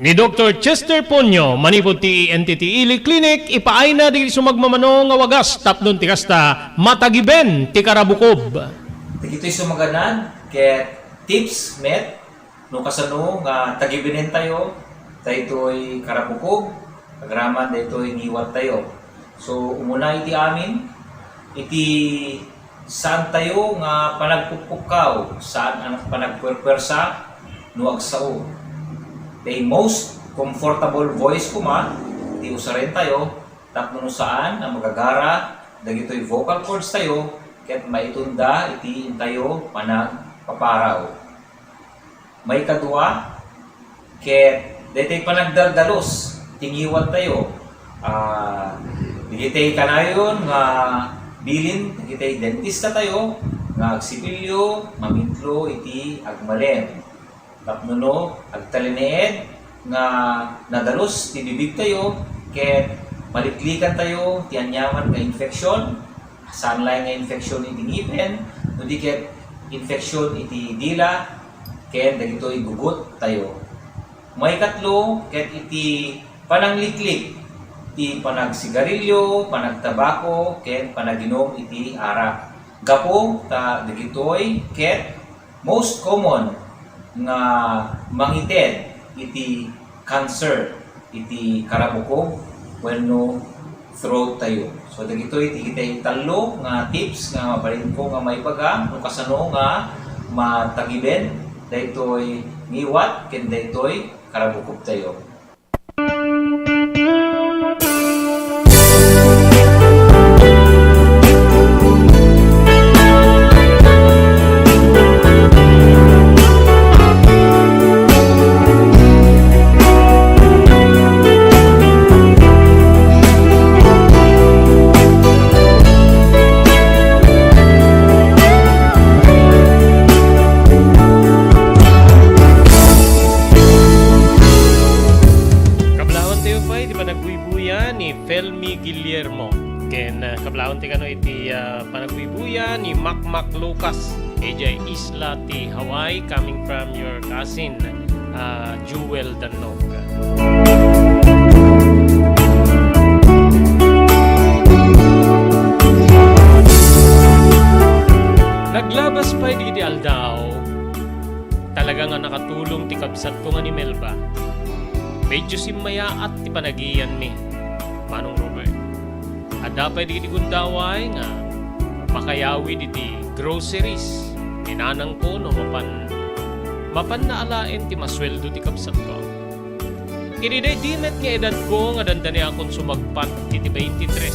Ni Doktor Chester Ponyo, manipud ti E N T T Ili Clinic, ipaayna dagiti sumagmamano nga wagas tapno ti kasta, matagiben ti karabukob. Dagitoy sumaganad ket tips met no kasano nga tagibenen tayo daytoy karabukob, agraman daytoy ngiwat tayo. So, umuna iti amin, iti saan tayo nga panagpukpukkaw, saan a panagpuerpuersa no agsao. The most comfortable voice koma ti usaren tayo tapno no saan a magagara dagitoy vocal cords tayo ket maitunda iti intayo panagpaparaw. Maikadua, ket daytoy panagdaldalus ti ngiwat tayo. Ah, dagitoy kanayon nga bilin dagitoy dentista tayo nga agsipilyo, mamitlo iti agmalem. Tapno no agtalinaed nga nadalus ti bibig tayo ket maliklikan tayo ti aniaman nga infection, saan laeng nga infection iti ngipen, no di ket infection iti dila, ken dagitoy gugut tayo. Maikatlo, ket iti panangliklik ti panagsigarilio, panagtabako, ken panaginum iti arak. Gapu ta dagitoy ket most common nga mangited iti cancer iti karabukob wenno throat tayo. So, dagitoy ti kitay tallo nga tips nga mabalinko nga maibaga no kasano nga matagiben daytoy ngiwat ken daytoy karabukob tayo. Kablawan tayo pay ti panagbuy- buya ni Felmi Guillermo. Ken, ah, kablawan ti kano iti, ah, panagbuy-buya ni Makmak Lucas, idiay isla ti Hawaii, coming from your cousin, ah, Jewel Dannog. Naglabas pay dagiti aldaw, talaga nga nakatulong ti kabsatko nga ni Melba. Medyo simmayaat ti panagiyanmi, Manong Robert. Adda pay dagiti gundaway nga makayawid iti groceries ni nanangko no mapan, mapanna alaen ti masueldo ti kabsatko. Idi daydi met nga edadko nga dandaniakon sumagpat iti twenty-three,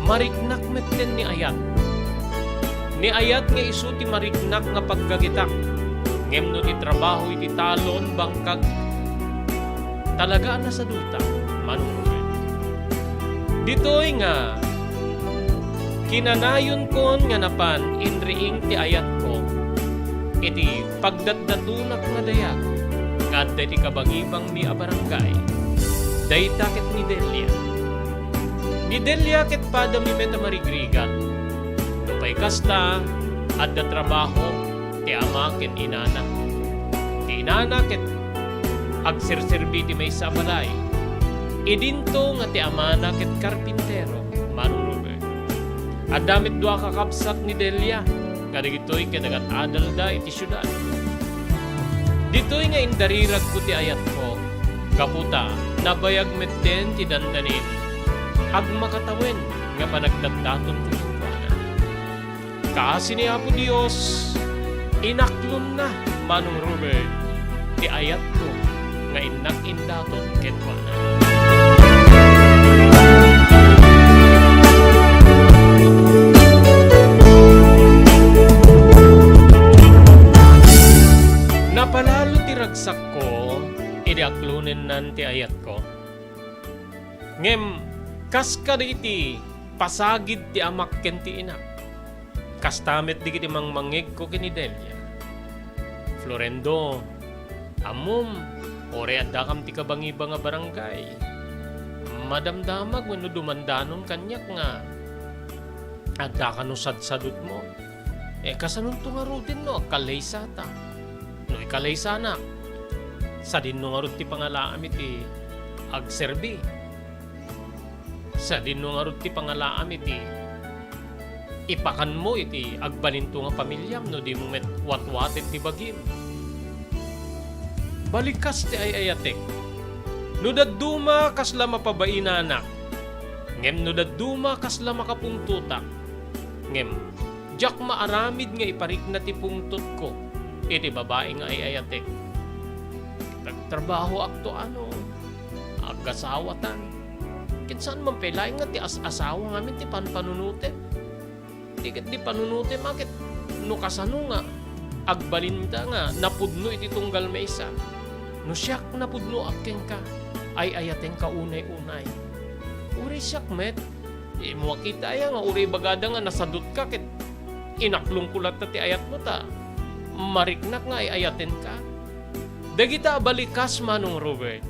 mariknak metten ni Ayat. Ni Ayat nga isu ti mariknak nga paggagitak, ngem no ti trabaho iti talon, bangkag, talaga a nasaduta, Manong Ruben. Ditoy nga kinanayonkon nga napan inriing ti ayatko iti pagdatdatunak nga dayag nga adda iti kabangibangmi a barangay. Dayta ket ni Delia. Ni Delia ket padami met a marigrigat. Nupay kasta, adda trabaho ti ama ken inana. Ti inana ket agserserbi ti maysa a balay. Idinto nga ti amana ket karpintero, Manong Ruben. Adda met dua a kakabsat ni Delia, kadagitoy ket agat-adalda iti siudad. Ditoy nga indariragko ti ayatko, gapu ta nabayag metten ti dandanin agmakatawen nga panagdatdatonko kenkuana. Kaasi ni Apo Dios, inaklonna, Manong Robert, ti ayatko nga innak indaton kenkuana. Napalalo ti ragsakko idi aklonennan ti ayatko. Ngem kas kadagiti pasagid ti amak ken ti inak, kasta met dagiti mangmangngegko ken ni Delia. Florendo, ammom, uray addakam ti kabangibang a barangay, madamdamag wenno dumandanon kaniak nga adda kano sadsadutmo. Eh, kasanonto ngaruden no agkalaysata? No ikallaysanak, Sadinno ngarud ti pangalaam iti agserbi? Sadinno ngarud ti pangalaam iti ipakanmo iti agbalinto nga pamiliam no dimo met watwaten ti bagim? Balikas ti ay-ayatek. No dadduma kasla mapabainanak, ngem no dadduma kasla makapungtotak, ngem diak maaramid nga iparikna ti pungtotko iti babai nga ay-ayatek. Nagtrabahoakto a no agasawatan. Ket saan man pay laeng nga ti as-asawa ngamin ti panpanunotem. Di ket di panunotem a ket no kasano nga agbalinta nga napudno iti tunggal maysa. No siak napudnoak kenka, ay-ayatenka unay-unay. Uray siak met, dimo a kita aya nga uray ibagada nga nasadutka ket inaklongko latta ti ayatmo ta mariknak nga ay-ayatenka. Dagita a balikas, Manong Robert,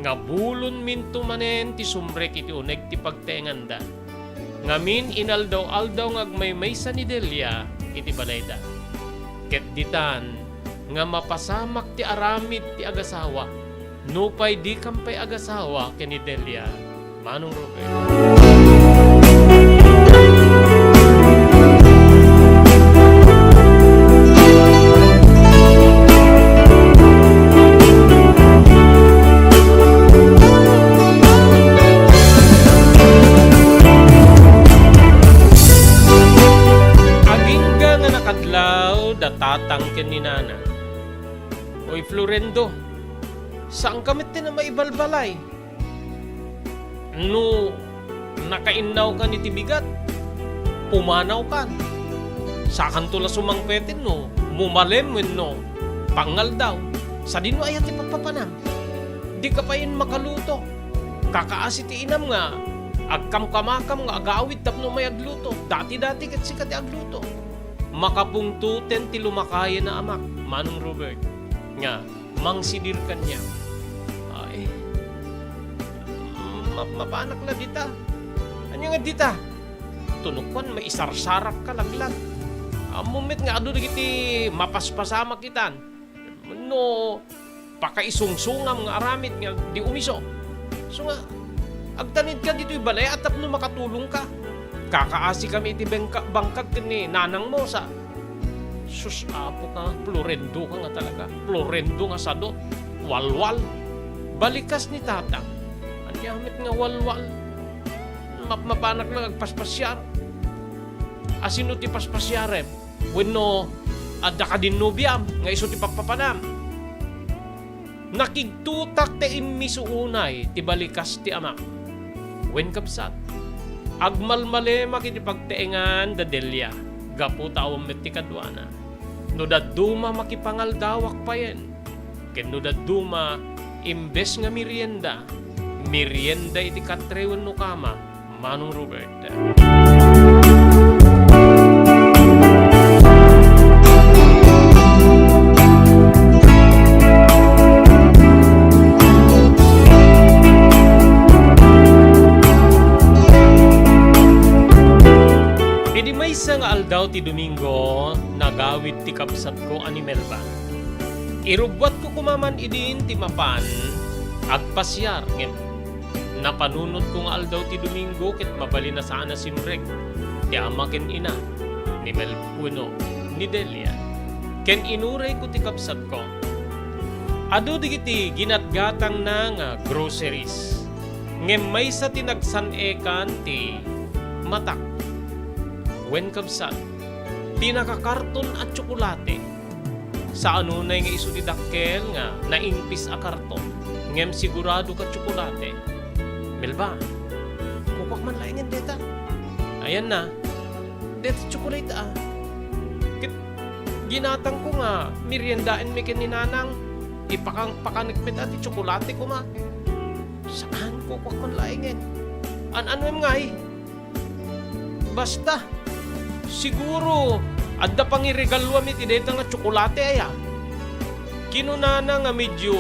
nga bulonminto manen ti sumrek iti uneg ti pagtaenganda. Ngamin, inaldaw-aldaw nga agmaymaysa ni Delia iti balayda. Ket ditan nga mapasamak ti aramid ti agasawa, nupay dikam pay agasawa ken ni Delia, Manong Robert. Agingga nga nakadlaw da tatang ken ni nana. Oy, Florendo, saanka met ti na maibalbalay? No nakainnawkan iti bigat, pumanawkan. Sakanto la sumangpeten no mumalem wenno pangngaldaw. Sadino aya ti pagpapanam? Dika pay makaluto. Kakaasi ti inam nga agkamkamakam nga agawid tapno umay agluto. Dati-dati ket sika ti agluto. Makapungtoten ti lumakayen a amak, Manong Robert, nga mangsidir kaniak. Ay, ma-, mapanak la dita. Ania nga dita? Tunukuan, maisarsarak ka laglag. Ammom met nga adu dagiti mapaspasamak itan. No pakaisungsungam nga aramid nga di umiso. So nga, agtanidka ditoy balay a tapno makatulongka. Kakaasikami iti bangka-, bangkag ken ni nanangmo sa. Sus, apo ka, Florendo ka nga talaga. Florendo nga sadot. Walwal. Balikas ni tatang. Ania met nga walwal? Map-, mapanak lang agpaspasiar. Asino ti paspasiarem? Wenno adda kadin nobiam nga isu ti pagpapanam? Nakigtotak ta immiso unay ti balikas ti amak. Wen, kabsat, agmalmalemak iti pagtaengan da Delia gapu ta awan met ti kaduana. No dadduma, makipangaldawak payen. Ken no dadduma, imbes nga merienda, merienda iti katre wenno kama, Manong Robert. Idi maysa nga aldaw ti Domingo, nagawid ti kabsatko a ni Melba. Irubbuatko koma man idin ti mapan agpasiar, ngem napanunotko nga aldaw ti Domingo ket mabalin a saan a simrek ti ama ken ina ni Mel-, wenno ni Delia. Ken inurayko ti kabsatko. Adu dagiti ginatgatangna nga groceries, ngem maysa ti nagsan-ekan ti matak. Wen, kabsat, ti nakakarton a tsokolate. Saan unay nga isu ti dakkel nga naingpis a karton, ngem sigurado ket tsokolate. Melba, kukuak man laengen deta. Ayanna, deta tsokolate a. Ket ginatangko nga meriendaenmi ken ni Nanang, ipakan-, pakanek met a ti tsokolate koma. Saan, kukuak man laengen. An-anoem ngay? Basta, siguro, adda pangiregaluam iti dayta nga tsokolate aya. Kinunana nga medio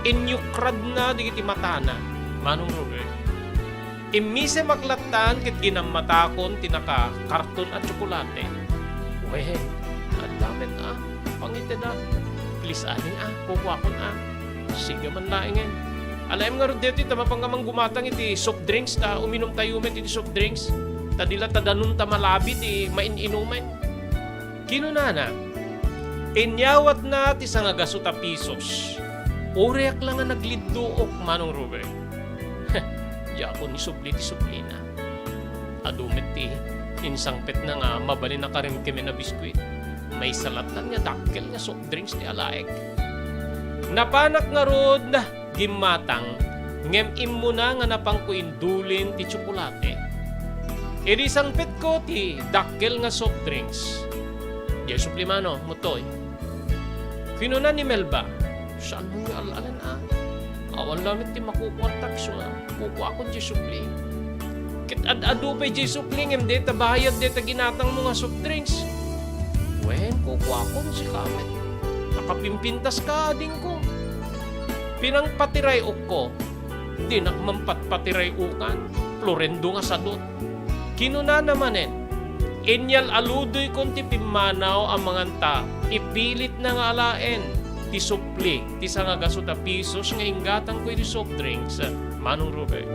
inyukradna dagiti matana, Manong Robert. Immisemak lattan ket ginammatakon ti nakakarton a tsokolate. Wen, adda met a, pangiteda. Please, aning a, kukuakon a. Sika man laengen. Alaem ngarud daytoy ta mapanka man gumatang iti soft drinks ta uminumtayo met iti soft drinks. Ta di la ta danum ta malabi ti main-inumen. Kinunana, inyawatna ti sangagasut a pisos. Urayak la nga naglidduok, Manong Ruben. Diakon isubli ti sublina. Adu met ti insangpetna nga mabalin a karimkimen a biskuit. Maysa lattan nga dakkel nga soft drinks ti alaek. Napanak ngarud gimmatang, ngem immuna nga napanko indulin ti tsokolate. Idi sangpetko ti dakkel nga soft drinks, diay suplimano, mutoy. Kinuna ni Melba, "Saanmo nga al-alen a? Awan lamet ti makukuartak isu a kukuakon diay supli. Ket ad-adu pay diay supli ngem dayta bayad dayta ginatangmo nga soft drinks." "Wen, kukuakon, sika met. Nakapimpintaska, adingko." Pinangpatiray-okko. Dinak man patpatiray-okan. Plurendo nga sadut. Kinunana manen, "Inyal-aludoykon ti pimmanaw a manganta, ipilitna nga alaen ti supli ti sangagasut a pisos nga inggatangko iti soft drinks, Manong Robert."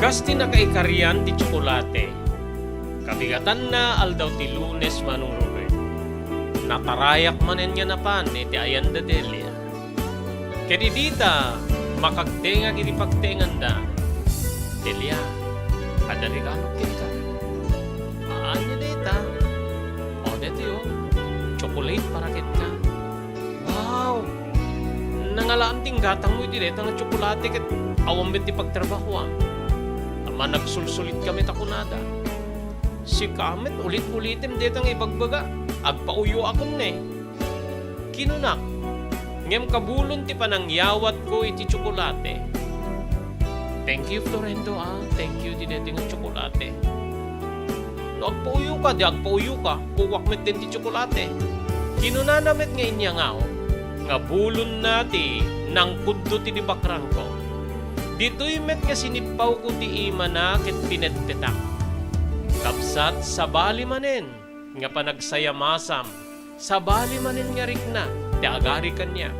Kas ti nakaikarian ti tsokolate, kabigatanna aldaw ti Lunes, Manong Ruben. Natarayak manen nga napan iti ayan da Delia. Ket idi ta makagtengag iti pagtenganda, "Delia, adda regalok kenka." "Ania dayta?" "O, daytoy, o, chocolate para kenka." "Wow! Nangalaam ti inggatangmo iti dayta nga tsokolate ket awan met ti pagtrabahoam." Amangan nagsulsulitkami ta kunada, "Sika met, ulit-ulitem dayta nga ibagbaga. Agpauyoakon ne." Kinunak, ngem kabulon ti panangyawatko iti tsokolate. "Thank you, Florendo, a. Thank you iti daytoy nga tsokolate." "No agpauyoka, di agpauyoka. Kukuak met dayta ti tsokolate." Kinunana met nga inyangawak nga bulonna ti nangkuddo ti di bakrangko. Ditoy met nga sinippawko ti imana ket pinetpetak. Kabsat, sabali manen nga panagsayamasam, sabali manen nga rikna ti agari kaniak.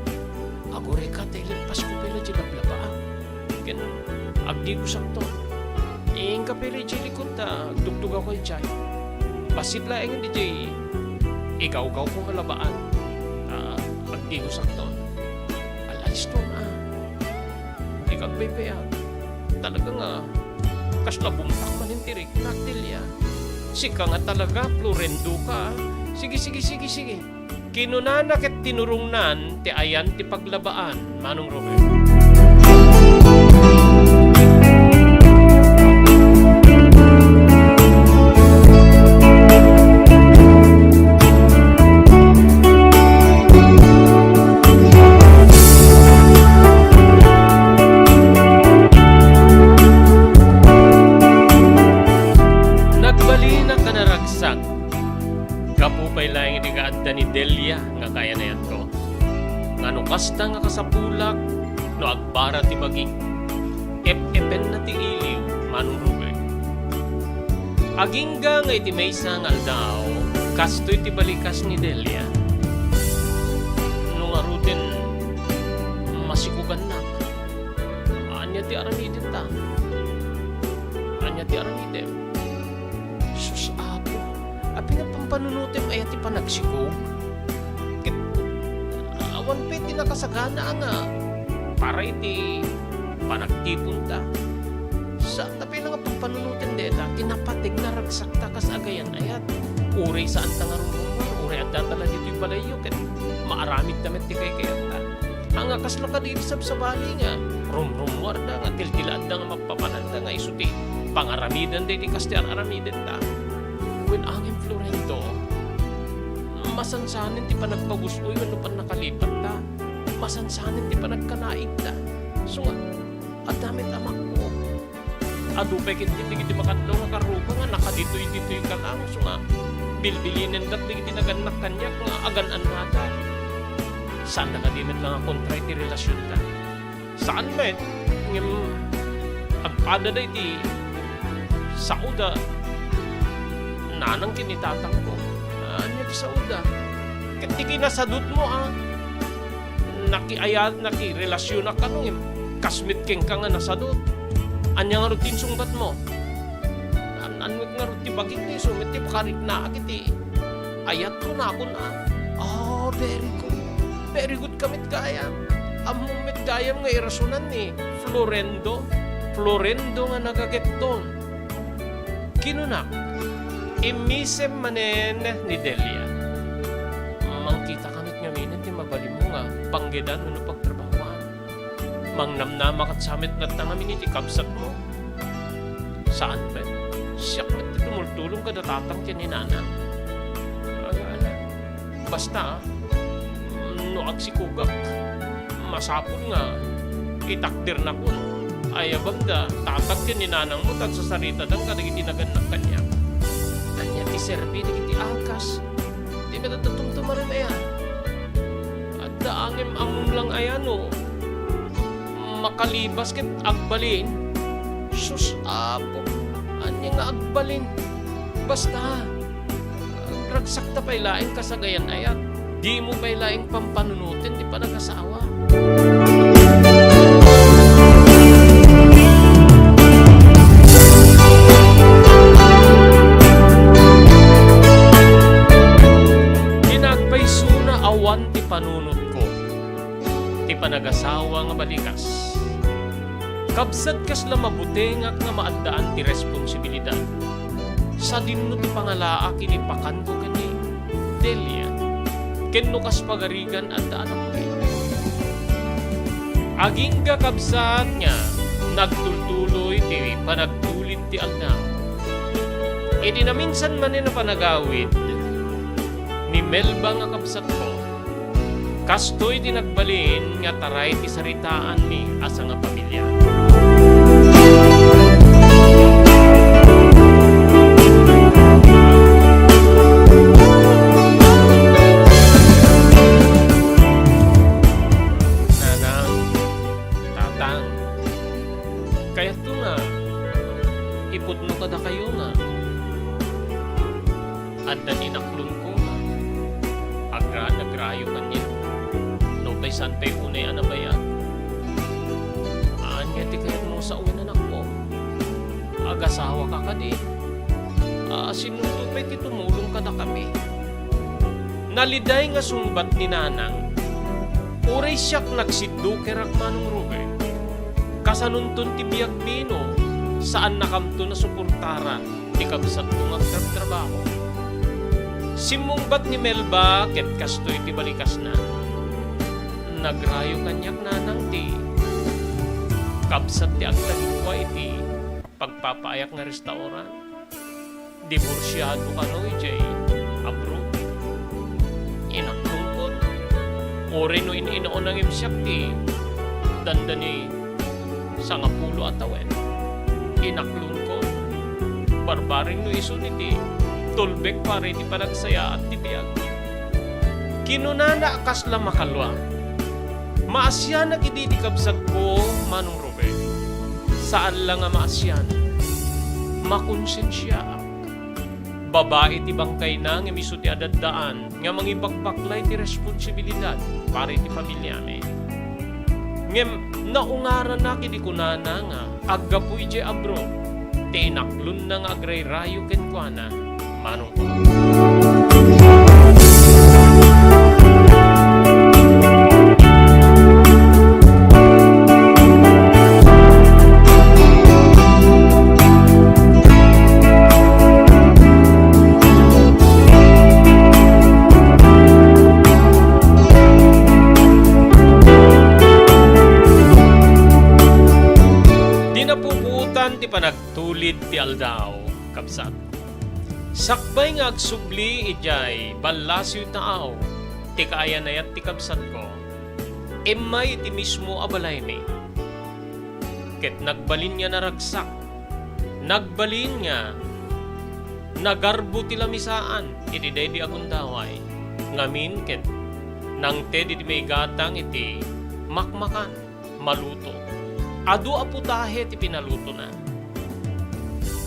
"Agurayka ta ileppasko pay la diay lablabaan ken agdigosakton. Inka pay la idiay likod ta agdugdugawko idiay. Bassit laengen idiay igawgawko nga labaan ta agdigosakton. Al-aliston, a. Dika agpaypayag. Talaga nga kasla bumtak manen ti riknak, Delia. Sika nga talaga, Florendoka, a. Sige, sige, sige, sige." Kinunana ket tinurongnan ti ayan ti paglabaan, Manong Robert. Nagbalinak a naragsak gapu pay laeng iti kaadda ni Delia nga kayan-ayatko. Nga no kasta nga kasapulak, no agbara ti bagik, ep-epenna ti iliw, Manong Robert. Agingga nga iti maysa nga aldaw, kastoy ti balikas ni Delia. No ngaruden, masikugannak. Ania ti aramidenta? Ania ti aramidem? Sus, Apo, apay nga pampanunotem aya ti panagsikog? Ket awan pay ti nakasagana nga para iti panagtiponta. Saan ta pay nga pampanunoten dayta, ti napateg, naragsakta kas agayan-ayat. Uray saanta nga rumrummuar, uray addata la ditoy balayyo, ket maaramidta met ti kaykayatta. Ania, kasla kadi ti sabsabali nga rumrummuarda, nga tiltilaadda, nga mappapananda, nga isu ti pangaramidenda iti kas ti ar-aramidenda. Wen, angem Florendo, masansanen ti panagpagus-oy wenno pannakalipatta. Masansanen ti panagkanaigda. Isu nga, adda met a makko. Adu pay ketdi dagiti makadlaw nga karruba nga nakaditoy-ditoyka laeng, isu nga bilbilinendak dagiti nagannak kaniak nga agan-annada. Saanda kadi met la nga kontra iti relasionda? Saan met, ngem agpadada iti saoda nanang ken ni tatangko. Ania ti saoda? Ket ti kinasadutmo a nakiayat, nakirelasyonak kano, ngem kas met kenka nga nasadut. Ania ngarud ti insungbatmo? An-, ania ngarud ti bagik ti isu met ti pakariknaak iti ayatko, kunakon a. Oh, very good. Very good ka met gayam. Ammom met gayam nga irasonan ni Florendo. Florendo nga nagagetton. Kinunak, immisem manen ni Delia. Mangkita ka met ngamin ti mabalinmo nga panggedan wenno pagtrabahoan. Mangnamnama ket sa met latta ngamin iti kabsatmo. Saan met? Siak met ti tumultulong kada tatang ken ni nanang. Ala, ala. Basta, ah, no agsikogak, masapul nga itakdernakon. Ayabamda, tatang ken ni nanangmo, ta agsasaritadan kadagiti nagannak kaniak. Ania ti serbi dagiti alkas? Ti met adda tumtumaren aya? Adda angem a mumlang aya no makalibas ket agbalin? Sus, Apo, ania nga agbalin? Basta, agragsakta pay laeng kasagayan ayat. Dimo pay laeng pampanunoten ti panagasawa. Ti nagpaysona, awan ti panunotko ti panagasawa nga balikas. Kabsat, kasla mabutengak nga maaddaan ti responsibilidad. Sadinno ti pangalaak idi pakanko ken ni Delia, ken no kas pagarigan adda anakmi. Agingga, kabsat, nga nagtultuloy ti panagtulid ti aldaw. Idi naminsan manen a panagawid ni Melba nga kabsatko, kastoy ti nagbalin nga taray ti saritaanmi a sangapamilia. Nanang, tatang, kayatko nga ipudno kadakayo nga adda ti inaklonko nga agra-, nagrayo kaniak. Nupay saan pay unay a nabayag. Ania ti kayatmo sawen, anakko? Agasawaka kadi? A, sinonto pay ti tumulong kadakami? Naliday nga sungbat ni nanang, uray siak nagsiddukerak, Manong Ruben. Kasanonton ti biagmi no saannakamton a suportaran ti kabsatko nga agtrabtrabaho. Simmungbat ni Melba ket kastoy ti balikasna. Nagrayo kaniak, nanang, ti kabsat ti agtalingko iti pagpapaayak nga restaurant. Diborsiado kano idiay abroad. Inaklongkon. Uray no in-inauna ngem siak ti dandani sangapulo a tawen. Inaklongkon. Barbareng no isu ni ti tulbek para iti panagsayaat ti biag. Kinunana a kasla makalua, "Maasianak idi ti kabsatko, Manong Ruben. Saan la nga maasian. Makonsensiaak. Babai ti bangkayna ngem isu ti adaddaan nga mangibakbakla iti responsibilidad para iti pamiliami." Ngem naungaranna ket kunana nga aggapu idiay abroad ti inaklonna nga agrayrayo kenkuana, Manong Juan. Iti aldaw, kabsat, sakbay nga agsubli idiay ballasiw taaw ti kaayan-ayat ti kabsatko, immay iti mismo a balaymi. Ket nagbalin nga naragsak, nagbalin nga nagarbo ti lamisaan iti daydi a gundaway, ngamin ket nangted iti maigatang iti makmakan. Maluto. Adu a putahe ti pinalutona.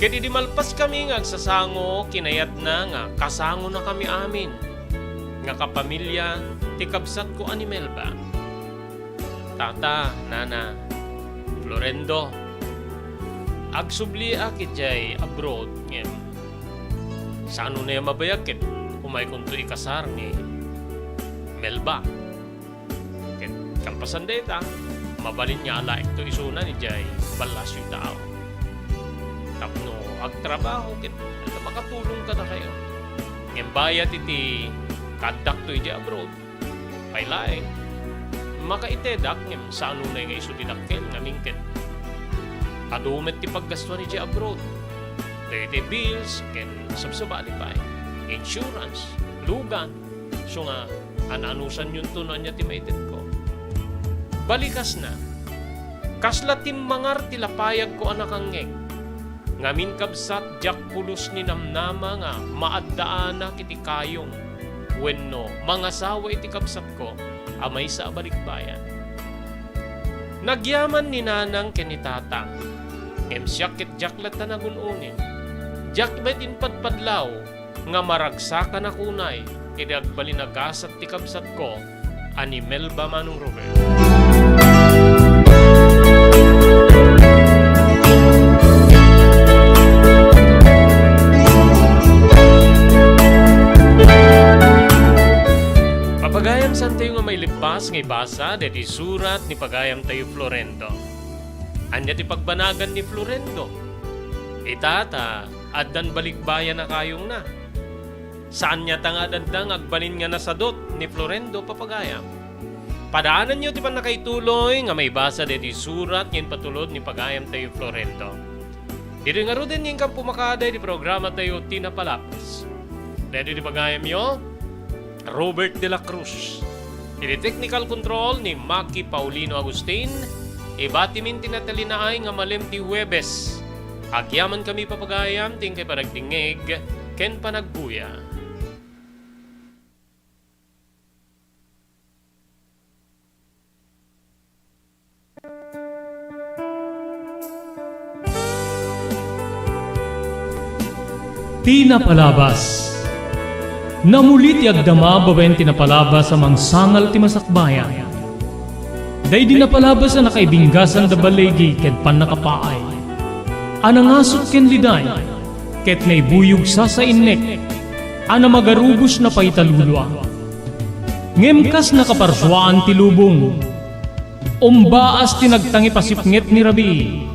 Ket idi malpaskami nga agsasango, kinayatna nga kasangonakami amin nga kapamilya ti kabsatko a ni Melba. Tata, Nana, Florendo, agsubliak idiay abroad, ngem saan unay a mabayag ket umaykonto ikasar ni Melba. Ket kalpasan dayta, mabalin nga alaekto isuna idiay ballasiw taaw. Tapno agtrabaho ket makatulong kadakayo. Ngem bayat iti kaaddakto idiay abroad, pay laeng, makaitedak ngem saan unay nga isu ti dakkel ngamin ket adu met ti paggastuan idiay abroad. Daytoy bills ken sabsabali pay, insurance, lugan, isu nga an-anusanyonto no ania ti maitedko. Balikasna, kasla timmangar ti lapayagko a nakangngeg. Ngamin, kabsat, diak pulos ni namnama nga maaddaanak iti kayong wenno mangasawa iti kabsatko a maysa a balikbayan. Nagyaman ni nanang ken ni tatang, ngem siak ket diak latta nagun-ungit. Diak met impadpadlaw nga maragsakanak unay idi agbalin a gasat ti kabsatko a ni Melba Manong Robert. Papagayam, saantayo nga mailipas nga ibasa daytoy surat ni pagayamtayo Florendo. Ania ti pagbanagan ni Florendo? Ita ta addan balikbayan a kayongna. Saan ngata nga adda nga agbalin nga nasadut ni Florendo, papagayam. Padaananyo ti pannakaituloy nga maibasa daytoy surat nga impatulod ni pagayamtayo Florendo. Ditoy ngaruden nga inkan pumakada iti programatayo ti Napalabas. Daytoy ti pagayamyo, Robert de la Cruz. Iti technical control ni Maki Paulino Agustin, ibatimin ti natalinaay nga malem ti Huwebes. Agyamankami, papagayam, ti inkay panagdingngeg ken panagbuya. Ti Napalabas. Namuli ti agdama babaen ti napalabas a mangsangal ti masakbayan. Daydi napalabas a nakaibinggasan da baligi ken pannakapaay, a nangasut ken liday, ket naibuyog sasainnek, a namagarubos na paitalulua. Ngem kas nakaparsuaan ti lubong, umbaas ti nagtangip a sipnget ni rabii.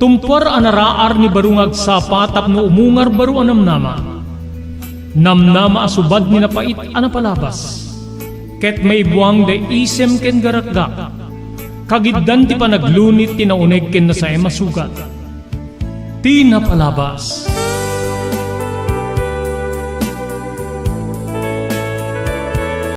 Tumpuar a naraar ni baro nga agsapa tapno umungar baro a namnama. Namnama a subad ni napait a napalabas, ket maibuang da isem ken garakgak. Kagiddan ti panaglunit ti nauneg ken nasaem a sugat. Ti Napalabas.